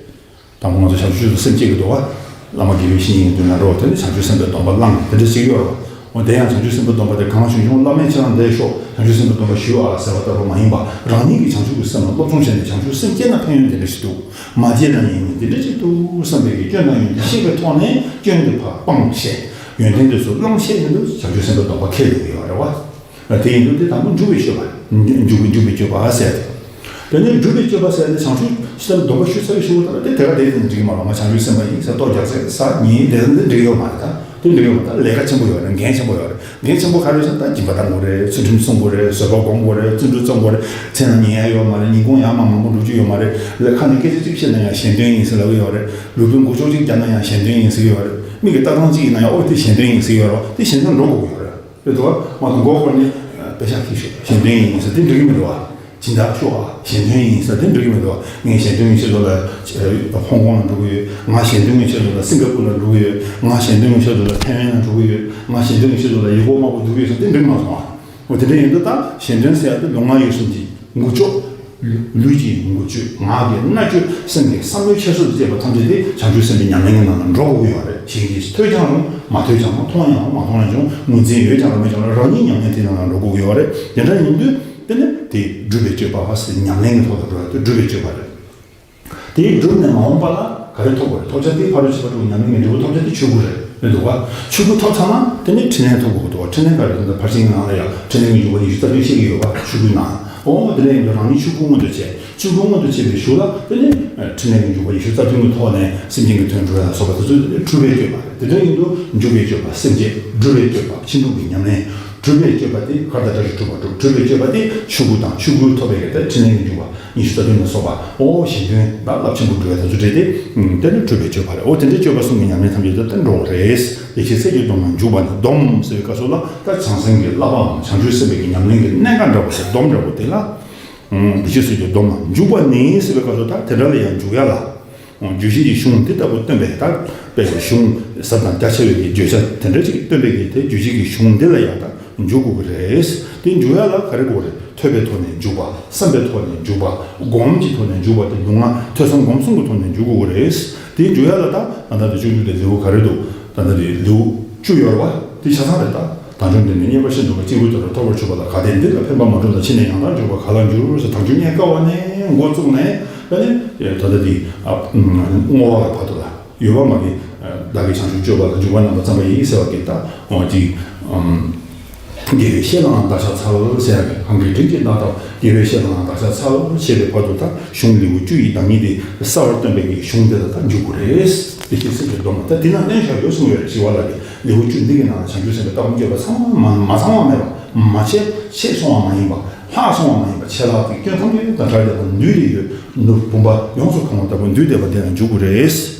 དང་པོ་ང་ཚོ་བྱང་ཆུབ་ཏུ་སེམས་བསྐྱེད་ཀྱི་འདུག་བ། བླ་མ་དགེ་བའི་བཤེས་གཉེན་གྱི་མདུན་ལ་འགྲོ། དེ་ནས་བྱང་ཆུབ་སེམས་དཔའི་སྡོམ་པ་བླངས། དེ་འདྲ་ཞིག་ཡོད་རེད་བ། འོ་དེ་ཡང་བྱང་ཆུབ་སེམས་དཔའི་སྡོམ་པ་དེ་གང་བྱུང་བྱུང་བླ་མའི་ཕྱིར་རང་འདས་ཤོག་བྱང་ཆུབ་སེམས་དཔའི་སྡོམ་པ་ཞུ་ཨ་ཟེར་བ་ལྟ་བུ་མ་ཡིན་པ། རང་ཉིད་ཀྱིས་བྱང་ཆུབ་ཀྱི་སེམས་ལ་སློབ་སྦྱོང་བྱས་ནས་བྱང་ཆུབ་སེམས་བསྐྱེད་ན་ཕན་ཡོན་དེ་འདྲ་ཞིག་འདུག་མ་བསྐྱེད་ན་ཡིན་ནི་འདི་འདྲ་ཅིག་འདུག་བསམ་པའི་གི་སྐྱོན་དང་ཡོན་ཏན་ཤེས་པའི་ཐོག་ནས་སྐྱོན་དེ་ཕར་སྤངས་བྱས། ཡོན་ཏན་དེ་ཚོ་བླངས་བྱས་ཡིན་དུས་བྱང་ཆུབ་སེམས་དཔའི་སྡོམ་པ་ཁེལ་ཡོང་གི་ཡོད་རེད་བ། དེ་ཡིན་དུས་དེ་དང་པོ་འཇུག་པའི་སྤྱོད་པ། འཇུག་པའི་འཇུག་པའི་སྤྱོད་པ་ཟེར་ཏེ། དེ་ནས་སྒྲུབ་པའི་སྤྱོད་པ་ཟེར་ནས་བྱང་ཆུབ་སེམས་སྡོམ་པ་ཞུ་ཚར་བའི་གཞུག་གུ་ལྟར་དེ་དེ་ག་དེ་དེ་འགྲིག་གི་མ་རེད། ང་བྱང་ཆུབ་སེམས་དཔའ་ཡིན་ཟེར་རྟོགས་རྒྱག་ཚད་ས་ཉིད་དེ་དེ་འགྲིག་ཡོད་མ་རེད། ད་དེ་འགྲིག་ཡོད་མ་རེད། ད་ལས་ཀ་ཆེན་པོ་ཡོད་རེད། འགན་ཆེན་པོ་ཡོད་རེད། འགན་ཆེན་པོ་ག་རེ་ཟེར་ན། ད་སྦྱིན་པ་གཏང་དགོས་རེད། ཚུལ་ཁྲིམས་སྲུང་དགོས་རེད། བཟོད་པ་སྒོམ་དགོས་རེད། བརྩོན་འགྲུས་བརྩོན་དགོས་རེད། མཚན་ལ་ཉན་ཡ་ཡོད་མ་རེད། ཉིན་གུང་ཡར་མར་མང་པོ་འགྲོ་རྒྱུ་ཡོད་མ་རེད། ལས་ཁ་ནས་སྐད་ཆ་གཅིག་བཤད་ན་ཡང་གཞན་དོན་ཡིན་ཟེར་ལབ་ཀྱི་ཡོད་རེད། ལུས་པོའི་མགོ་ལྕོག་གཅིག་བརྒྱབ་ན་ཡང་གཞན་དོན་ཡིན་ཟེར་གྱི་ཡོད་རེད། མིག་གི་ལྟ་སྟངས་གཅིག་ཡིན་ན་ཡང་ཨོ་དེ་གཞན་དོན་ཡིན་ཟེར་གྱི་ཡོད་རེད། དེ་འདུག་བ། མ་གཏོགས་མགོ་སྐོར་ནས་པེ་ཤག་ཁྱེར་ཤོག་གཞན་དོན་ཡིན་ཟེར་དེ་འགྲིག་གི་མི་འདུག་བ། སྦྱིན་བདག་ཤོག་ཨ་གཞན་དོན་ཡིན་ཟེར་དེ་འགྲིག་གི་མི་འདུག་བ། ངས་གཞན་དོན་གྱི་ཆེད་དུ་ལ་ཧོང་ཀོང་ལ་འགྲོ་གི་ཡོད། ང་གཞན་དོན་གྱི་ཆེད་དུ་ལ་སིང་ག་པུར་ལ་འགྲོ་གི་ཡོད། ང་གཞན་དོན་གྱི་ཆེད་དུ་ལ་ཐའེ་ཝན་ལ་འགྲོ་གི་ཡོད། ང་གཞན་དོན་གྱི་ཆེད་དུ་ལ་ཡུལ་སྐོར་དམའ་པོ་འགྲོ་གི་ཡོད་ཟེར་དེ་འགྲིག་མ་སོང་ཨ། འོ་དེ་འདྲ་ཡིན་དུས་ད་གཞན་དོན་ཟེར་ཡ་དེ་ལུས་ངག་ཡིད་གསུམ་གྱི་མགུ་ལྕོག་ལུས་ཀྱི་མགུ་ལྕོག་ངག་གི་སྨྲ་བརྗོད་སེམས་ཀྱི་བསམ་བློའི་འཁྱེར་སོ་དང་བཅས་པ་ཐམས་ཅད་དེ་བྱང་ཆུབ་སེམས་དཔའི་ཉམས་ལེན་གྱི་ནང་ལ་འགྲོ་དགོས་ཀྱི་ཡོད་རེད། གཞན་གྱིས་ཐོས་ཀྱང་རུང་། མ་ཐོས་ཀྱང་རུང་། མཐོང་ཡང་རུང་། མ་མཐོང་ཡང་རུང་། ངོས་འཛིན་ཡོད་ཀྱང་རུང་མེད་ཀྱང་རུང་། རང་ཉིད་ཉམས་ལེན་དེའི་ནང་ལ་འགྲོ་དགོས་ཀྱི་ཡོད་རེད། དེ་འདྲ་ཡིན་དུས་དེ་ནི་དེ་སྒྲུབ་པའི་སྤྱོད་པ་ཟེར། ཉམས་ལེན་གྱི་ཐོག་ཏུ་འགྲོ་ཡ་དེ་སྒྲུབ་པའི་སྤྱོད་པ་རེད། དེའི་སྒྲུབ་ནས་མ་འོངས་པ་ལ་ག་རེ་ཐོབ་དགོས་རེད། ཐོབ་བྱ་དེ་ཕ་རོལ་ཕྱིན་པ་དྲུག་ཉམས་ལེན་གྱི་འབྲས་བུ་ཐོབ་བྱ་དེ་ཆོས་སྐུ་རེད། རེད་འདུག་བ། ཆོས་སྐུ་ཐོབ་ཚར་ན་དེ་ནས་ཕྲིན་ལས་ཐོབ་དགོས་འདུག་བ། ཕྲིན་ལས་ག་རེ་ཐོབ། ཕར་ཕྱིན་གྱི་ནང་ལ་ཡང་ཕྲིན་ལས་ཀྱི་འཇུག་པ་ཉི་ཤུ་རྩ་བདུན་བཤད་ཀྱི་ཡོད་པ། ཆོས་སྐུའི་ནང་། འོ་དེ་ལས་ཡིན་དུས་རང་ཉིད་ཆོས་སྐུ་མངོན་དུ་བྱས། ཆོས་སྐུ་མངོན་དུ་བྱས་པའི་གཞུག་ལ་དེ་ནས་ཕྲིན་ལས་ཀྱི་འཇུག་པ་ཉི་ཤུ་རྩ་བདུན་གྱི་ཐོག་ནས་སེམས་ཅན་གྱི་དོན་སྒྲུབ་ཡ་ལ་སོགས་པ་དེ་ཚོ་སྒྲུབ་པའི་སྤྱོད་པ་རེད། དེ་འདྲ་ཡིན་དུས་འཇུག་པའི་སྤྱོད་པ་སེམས་བསྐྱེད། སྒྲུབ་པའི་སྤྱོད་པ་ཕྱིན་དྲུག་གི་ཉམས་ལེན། སྒྲུབ་པའི་སྤྱོད་པ་དེ་གར་དང་བཀྲ་ཤིས་སྒྲུབ་པ་སྒྲུབ། སྒྲུབ་པའི་སྤྱོད་པ་དེ་ཆོས་སྐུ་དང་ཆོས་སྐུ་ཐོབ་པའི་གི་དེ་ཕྲིན་ལས་ཀྱི་འཇུག་པ་ཉི་ཤུ་རྩ་བདུན་ལ་སོགས་པ། འོ་གཞན་དོན་དང་རླབས་ཆེན་པོ་སྒྲུབ་པའི་དེ་ཚོ་འདྲེས་ཏེ། ཨུམ། དེ་ནི་སྒྲུབ་པའི་སྤྱོད་པ་རེད། འོ་དེ་འདྲའི་སྤྱོད་པ་གསུམ་གྱི་ཉམས་ལེན་ཐམས་ཅད་དེ་འགྲོ་བ་རེད། བདེ་གཤེགས་སྲས་ཀྱི་སྡོམ་ལ་འཇུག་པ་ནི། སྡོམ་ཟེར་བའི་སྐབས་སུ་ལ་ད་བྱང་སེམས་ཀྱི་བསླབ་པའམ་བྱང་ཆུབ་སེམས་དཔའི་གི་ཉམས་ལེན་གྱི་གནད་འགག་འདྲ་བོ་ཞིག་སྡོམ་འདྲ་བོ་དེ་ལ། ཨུམ། བདེ་གཤེགས་སྲས་ཀྱི་སྡོམ་ལ་འཇུག་པ་ནི་ཟེར་བའི་སྐབས་སུ་ད་དེ་འདྲ་ལ་ཡང་འཇུག་ཡ་ལ། བརྗོད་བྱེད་ཀྱི་གཞུང་འདི་ལྟ་བུ་སྟོན་པའི་ད་དཔེ་གཞུང་ཟབ་དང་རྒྱ་ཆེ་བའི་གི་བརྗོད་བྱ་དེ་འདྲ་ཅིག་སྟོན་པའི་གི་དེ་རྗོད་བྱེད་ཀྱི་གཞུང་འདི་ལ་ཡང་ད་འཇུག་དགོས་ཀྱི་རེད། དེ་འཇུག་ཡ་ལ་ག་རེ་དགོས་རེད། ཐོས་པའི་ཐོག་ནས་འཇུག་པ། བསམ་པའི་ཐོག་ནས་འཇུག་པ། སྒོམ་གྱི་ཐོག་ནས་འཇུག་པ་དེ་ལུས་ངག་ཐོས་བསམ་སྒོམ་གསུམ་གྱི་ཐོག་ནས་འཇུག་དགོས་ཀྱི་རེད། དེ་འཇུག་ཡ་ལ་ད་ད་ལྟ་དེ་སྤྱོད་འཇུག་དེ་ལེའུ་ག་རེ་འདུག་ད་ལྟ་དེ་ལེའུ་བཅུ་ཡོད་རེད་བ། དེ་ཆ་ཚང་རེད་ད། དལ་འབྱོར་འདི་ནི་རྙེད་པར་ཤེས་འདོད་པ། གཅིག་པུའི་དོན་ལ་ཐོབ་པར་གྱུར་པ་ལ། གལ་ཏེ་འདི་ལ་ཕན་པ་མ་བསྒྲུབས་ན། ཕྱིས་ནས་ཡང་དག་འཇུག་པར་ག་ལ་འགྱུར་ཟེར། དལ་འབྱོར་རྙེད་དཀའ་བ་ནས་འགོ་བཙུགས་ནས་ད་ནི་ད་ལྟ་འདི་ཨ་བསྔོ་བ་གི་བར་དུ་ལ་ཡོད་པ་མ་གི། བདག་གིས་བྱང་ཆུབ་སྤྱོད་པ་ལ་འཇུག་པ་རྣམ་པར་བརྩམས་པ་ཡིས་ཟེར་བ་གི་ད་འོ་ཅིག་དགེ་བའི་བཤེས་གཉེན་བདག་ཕྱག་འཚལ་ཟེར་ཡ་གི་གང་གི་དྲིན་གྱིས་བདག་ཐོབ། དགེ་བའི་བཤེས་གཉེན་བདག་ཕྱག་འཚལ་ཞེས་པའི་བར་དུ་ད་གཞུང་ལེའུ་བཅུ་ཡི་བདག་ཉིད་དེ་གསལ་བར་སྟོན་པའི་གི་གཞུང་དེ་ལ་ད་འཇུག་དགོས་རེད། བདེ་གཤེགས་སྲས་ཀྱི་སྡོམ་ལ་ད་འདི་ན་གནོན་བཞག་ཡོད་གསུངས་ཡོད་རེད། ཞི་བ་ལྷ་གིས། ལེའུ་བཅུ་འདི་གི་ནང་ལ་བྱང་ཆུབ་སེམས་དཔའི་ལྟ་སྒོམ་སྤྱོད་པ་ཚང་མ་མ་ཚང་བ་མེད་པ། མ་ཆད་ཆད་སོང་བ་མ་ཡིན་པ། ལྷག་སོང་བ་མ་ཡིན་པ། ཆད་ལྷག་གི་སྐྱོན་ཐམས་ཅད་དང་བྲལ་བསྡད་པ། འདུས་ཏེ་ཡོད་ནོར་བུམ་པ་ཡོངས་སུ་གང་བ་ལྟ་བུ་འདུས་བསྡད་པ་དེ་ལ་འཇུག་དགོས་རེད།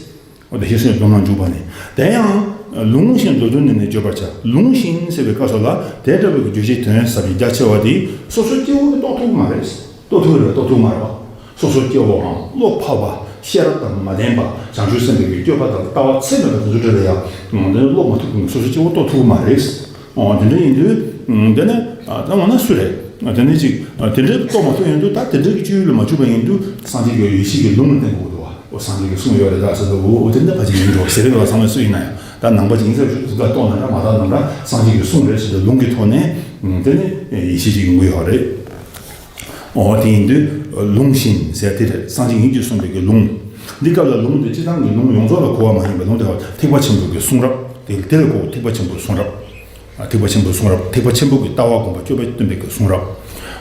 འོ་དེ་བཤད་སྲོལ་སྡོམ་ལ་འཇུག་པ་ནི། དེ་ཡང་ལུང་བཞིན་མདོར་བསྡུས་ནས་ནི་བརྗོད་པར་བྱ། ལུང་བཞིན་ཟེར་བའི་སྐབས་སུ་ལ་དེ་ལྟ་བུའི་རྗོད་བྱེད་དོན་ཟབ་ཅིང་རྒྱ་ཆེ་བ་དེ་སོ་སོའི་སྐྱེ་བོ་གིས་རྟོགས་ཐུབ་མ་རེད། རྟོགས་ཐུབ་རེད་རྟོགས་ཐུབ་མ་རེད་བ། སོ་སོ་སྐྱེ་བོའམ་བློ་ཕམ་པ་ཤེས་རབ་དང་མ་ལྡན་པ་བྱང་ཆུབ་སེམས་དཔའི་སྤྱོད་པ་དང་ལྟ་བ་ཚད་མེད་པ་དེ་ཚོ་འདྲ་ལ་ཡང་དེ་ནི་བློ་མ་ཐུབ་ཀྱི་སོ་སོ་སྐྱེ་བོ་རྟོགས་ཐུབ་མ་རེད། འོ་དེ་འདྲ་ཡིན་དུས་དེ་ནི་ད་འོ་ན་སུ་རེད། དེ་ནི་ཅིག་དེ་འདྲའི་རྟོགས་མ་ཐུབ་ཡིན་དུས་ད་དེ་འདྲའི་སྤྱོད་ཡུལ་ལ་མ་བཅུག་པ་ཡིན་དུས་སངས་རྒྱས་ཀྱི་ཡེ་ཤེས་ཀྱི་ལུང་ལ་བརྟེན་དགོས་འདུག་བ། འོ་སངས་རྒྱས་ཀྱིས་གསུངས་ཡོད་རེད་ད་ཟེར་དུས་འོ་དེ་འདྲ་ཕལ་ཆེར་ཡིན་འགྲོ་ཟེར་རེད་བ། ཚང་མས་སུ་ཡིན་ན་ཡང་ད་ནང་པ་ཅིག་ཡིན་ཟེར་ཞུ་དུས་ད་རྟོགས་ན་འདྲ་མ་རྟོགས་ན་འདྲ་སངས་རྒྱས་ཀྱིས་གསུངས་རེད་ཟེར་དུས་ལུང་གི་ཐོག་ནས་དེ་ནི་ཡེ་ཤེས་ཅིག་ཡོང་གི་ཡོད་རེད། འོ་དེ་ཡིན་དུས་ལུང་བཞིན་ཟེར་དེ་རེད། སངས་རྒྱས་ཉིད་ཀྱིས་གསུངས་པའི་གི་ལུང་། འདི་སྐབས་ལ་ལུང་དེ་སྤྱིར་བཏང་གི་ལུང་ཡོངས་རྫོགས་ལ་གོ་བ་མ་ཡིན་པའི་ལུང་དེ་བ་ཐེག་པ་ཆེན་པོའི་གི་གསུང་རབ་དེ་དེ་ལ་གོ། ཐེག་པ་ཆེན་པོའི་གསུང་རབ། ཐེག་པ་ཆེན་པོའི་གསུང་རབ། ཐེག་པ་ཆེན་པོ་གི་ལྟ་བ་དགོངས་པ་བཅུ་པ་སྟོན་པའི་གི་གསུང་རབ།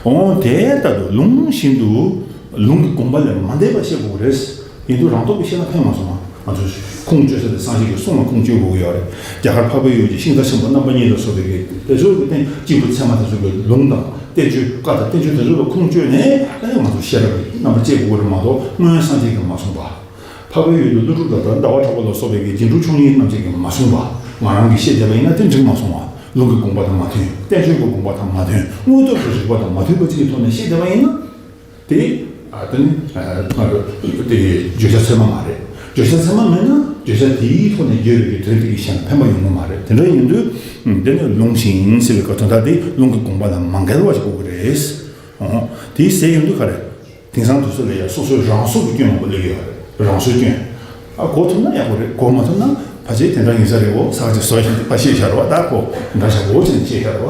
འོ་དེ་ལྟ་བུ་ལུང་བཞིན་དུ་ལུང་གི་དགོངས་པ་ལས་མ་འདས་པ་བཤད་དགོས་རེད། ཡིན་དུས་རང་སྟོབས་ཀྱིས་བཤད་ན་ཕན་མ་སོང་ང་། ང་ཚོས་ཁུངས་བཅོལ་ས་དེ་སངས་རྒྱས་ཀྱི་གསུང་ལ་ཁུངས་བཅོལ་དགོས་ཀྱི་ཡོད་རེད། རྒྱ་གར་འཕགས་པའི་ཡུལ་གྱི་ཤིང་རྟ་ཆེན་པོ་རྣམ་པ་གཉིས་ལ་སོགས་པའི་གི་དེ་ཚོ་གི་རྟེན་གཅིག་པུ་ཚད་མ་དེ་ཚོ་གི་ལུང་དང་བསྟན་བཅོས་བཀའ་དང་བསྟན་བཅོས་དེ་ཚོ་ལ་ཁུངས་བཅོལ་ནས་ཨ་ནི་ང་ཚོ་ཤེས་རབ་ཀྱི་རྣམ་པར་དཔྱད་དགོས་རེད་མ་གཏོགས་སྔོན་སངས་རྒྱས་ཀྱིས་མ་གསུངས་པ། འཕགས་པའི་ཡུལ་དུ་ཀླུ་སྒྲུབ་དང་ཟླ་བ་གྲགས་པ་ལ་སོགས་པའི་གི་རྗེས་འགྲོ་བཅུ་གཉིས་རྣམས་ཀྱིས་མ་གསུངས་པ། ང་རང་གིས་ཤེས་བསྡད་པ་ཡིན་ན་དེ་འགྲིག་མ་སོང་བ། ལུང་གི་དགོངས་པ་དང་མ་མཐུན། བསྟན་བཅོས་ཀྱི་དགོངས་པ་དང་མ་མཐུན། དངོས་སྟོབས་ཀྱི་རིགས་པ་དང་མ་མཐུན་པ་ཅིག་གི་ཐོག་ནས་ཤེས་བསྡད་པ་ཡིན་ན། དེ་ཨ་དེ་ནི་ཨ་ང་རང་དེ་བརྗོད་བྱ་ཚད་མ་མ་རེད། བརྗོད་བྱ་ཚད་མ་མེད་ན་བརྗོད་བྱ་དེའི་ཐོག་ནས་བརྗོད་པའི་གི་དོན་དེ་གི་གཞན་ལ་ཕན་པ་ཡོང་གི་མ་རེད། དེ་འདྲ་ཡིན་དུས་དེ་ནི་ལུང་བཞིན་ཟེར་བའི་སྐབས་དོན་དག་དེ་ལུང་གི་དགོངས་པ་དང་མ་འགལ་བ་ཞིག་དགོས་ཀྱི་རེད། འོ་དེའི་ཟེར་ཡོང་དུས་ག་རེད། དེང་སང་དུས་ཚོད་ལ་ཡ་སོ་སོའི་རང་བཟོ་གི་སྐྱོན་མང་པོ་སླེབས་ཡོད་རེད། རང་བཟོའི་སྐྱོན། ཨ་གོ་ཐུབ་ན་ཡག་པོ་རེད། གོ་མ་ཐུབ་ན་ཕལ་ཆེར་དེ་འདྲ་ཡིན་ས་རེད། འོ་ཟག་ཅིག་བཟོ་བཞིན་དུ་ཕ་ཤེས་ཤར་བ་ད་གོ་འདྲ་ཤ་འོ་ཅན་ཤེས་ཤར་བ་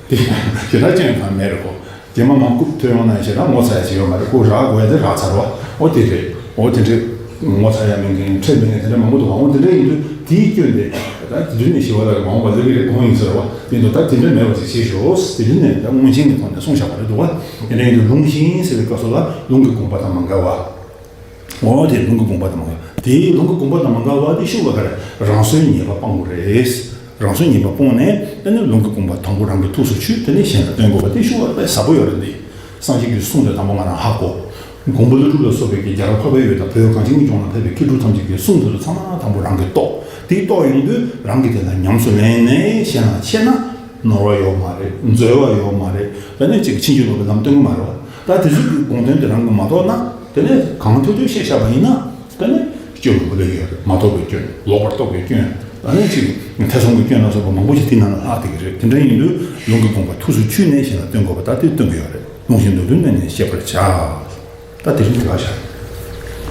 དེ་ཞེ་དྲག་སྐྱོན་གང་མེད་རེད་གོ། རྗེས་མ་མ་རྐུབ་ཐོན་ཡོང་ན་ཞེ་དྲག་ངོ་ཚ་ཡ་ཅིག་ཡོད་མ་རེད། ཁོ་རག་དགོས་ཡ་དེ་རག་ཚར་བ་འོ་དེ་རེད། འོ་དེ་འདྲས་ངོ་ཚ་ཡ་མེད་མཁན་ཁྲེལ་མེད་མཁན་དེ་འདྲ་མང་པོ་འདུག་འོ་དེ་འདྲ་ཡིན་དུས་དེའི་སྐྱོན་དེ་ད་དེ་དུས་ནས་ཞི་བ་ལྷ་གི་མ་འོངས་པ་ལས་ཀྱི་རེད་གོང་ཡིན་ཟེར་བ་ཡིན་དུས་ད་དེ་འདྲ་མེད་པ་ཅིག་བྱེད་ཤོག་དེ་དུས་ནས་ད་མངོན་ཞེན་གྱི་ཐོག་ནས་གསུངས་བཞག་པ་རེད་འདུག་བ། དེ་འདྲ་ཡིན་དུས་ལུང་བཞིན་ཟེར་བའི་སྐབས་སུ་ལ་ལུང་གི་དགོངས་པ་དང་མ་འགལ་བ། འོ་དེ་ལུང་གི་དགོངས་པ་དང་མ་འགལ་བ། དེའི་ལུང་གི་དགོངས་པ་དང་མ་འགལ་བ་དེ་ཤུགས་ལ་ག་རེ་རང་བཟོའི་ཉེས་པ་སྤང་དགོས་རེད། རང་བཟོའི་ཉེས་པ་སྤོང་ནས་དེ་ནས་ལུང་གི་དགོངས་པ་དང་པོ་རང་གི་ཐུགས་སུ་ཆུད། དེ་ནས་གཞན་ལ་སྟོན་དགོས་པ་དེ་ཤུགས་ལ་དཔེ་ཟབ་པོ་ཡོད་རེད་འདི། སངས་རྒྱས་ཀྱི་གསུང་དེ་དང་པོ་ང་རང་ཧ་གོ། མགོན་པོ་ཀླུ་སྒྲུབ་ལ་སོགས་པའི་གི་རྒྱ་གར་འཕགས་པའི་ཡུལ་དང་བོད་གངས་ཅན་གྱི་ལྗོངས་ལ་ཕེབས་པའི་མཁས་གྲུབ་ཐམས་ཅད་ཀྱི་གསུང་དེ་ཚོ་ཚང་མ་དང་པོ་རང་གིས་རྟོགས། དེ་རྟོགས་ཡོང་དུས་རང་གིས་དེ་ལ་ཉམས་སུ་ལེན་ནས་གཞན་ལ་འཆད་ན་ནོར་བ་ཡོད་མ་རེད། འཛོལ་བ་ཡོད་མ་རེད། དེ་ནས་ཅིག་ཕྱིན་ཅི་ལོག་གི་ལམ་སྟོན་གི་མ་རེད་བ། ད་དེ་ཚོ་གི་དགོངས་དོན་དེ་རང་གིས་མ་རྟོགས་ན་དེ་ནས་གང་ཐུབ་ཐུབ་བཤད་བཞག་པ་ཡིན་ན་དེ་ནས་སྐྱོན་མང་པོ་སླེབས་ཡོད་རེད། མ་རྟོགས་པའི་སྐྱོན། ལོག་པར་རྟོག་པའི་སྐྱོན། ཨ་ནི་ཅིག་ཐེ་ཚོམ་གྱི་སྐྱོན་ལ་སོགས་པ་མང་པོ་ཞིག་དེའི་ནང་ལ་ལྷག་བསྡད་ཀྱི་རེད། དེ་འདྲ་ཡིན་དུས་ལུང་གི་དགོངས་པ་ཐུགས་སུ་ཆུད་ནས་གཞན་ལ་སྟོན་དགོས་པ་ད་དེ་སྟོན་གྱི་ཡོད་རེད། ལུང་བཞིན་མདོ་དོན་གནས་ནས་བཤད་པར་བྱ། ད་དེ་རིང་དེ་ག་བཞག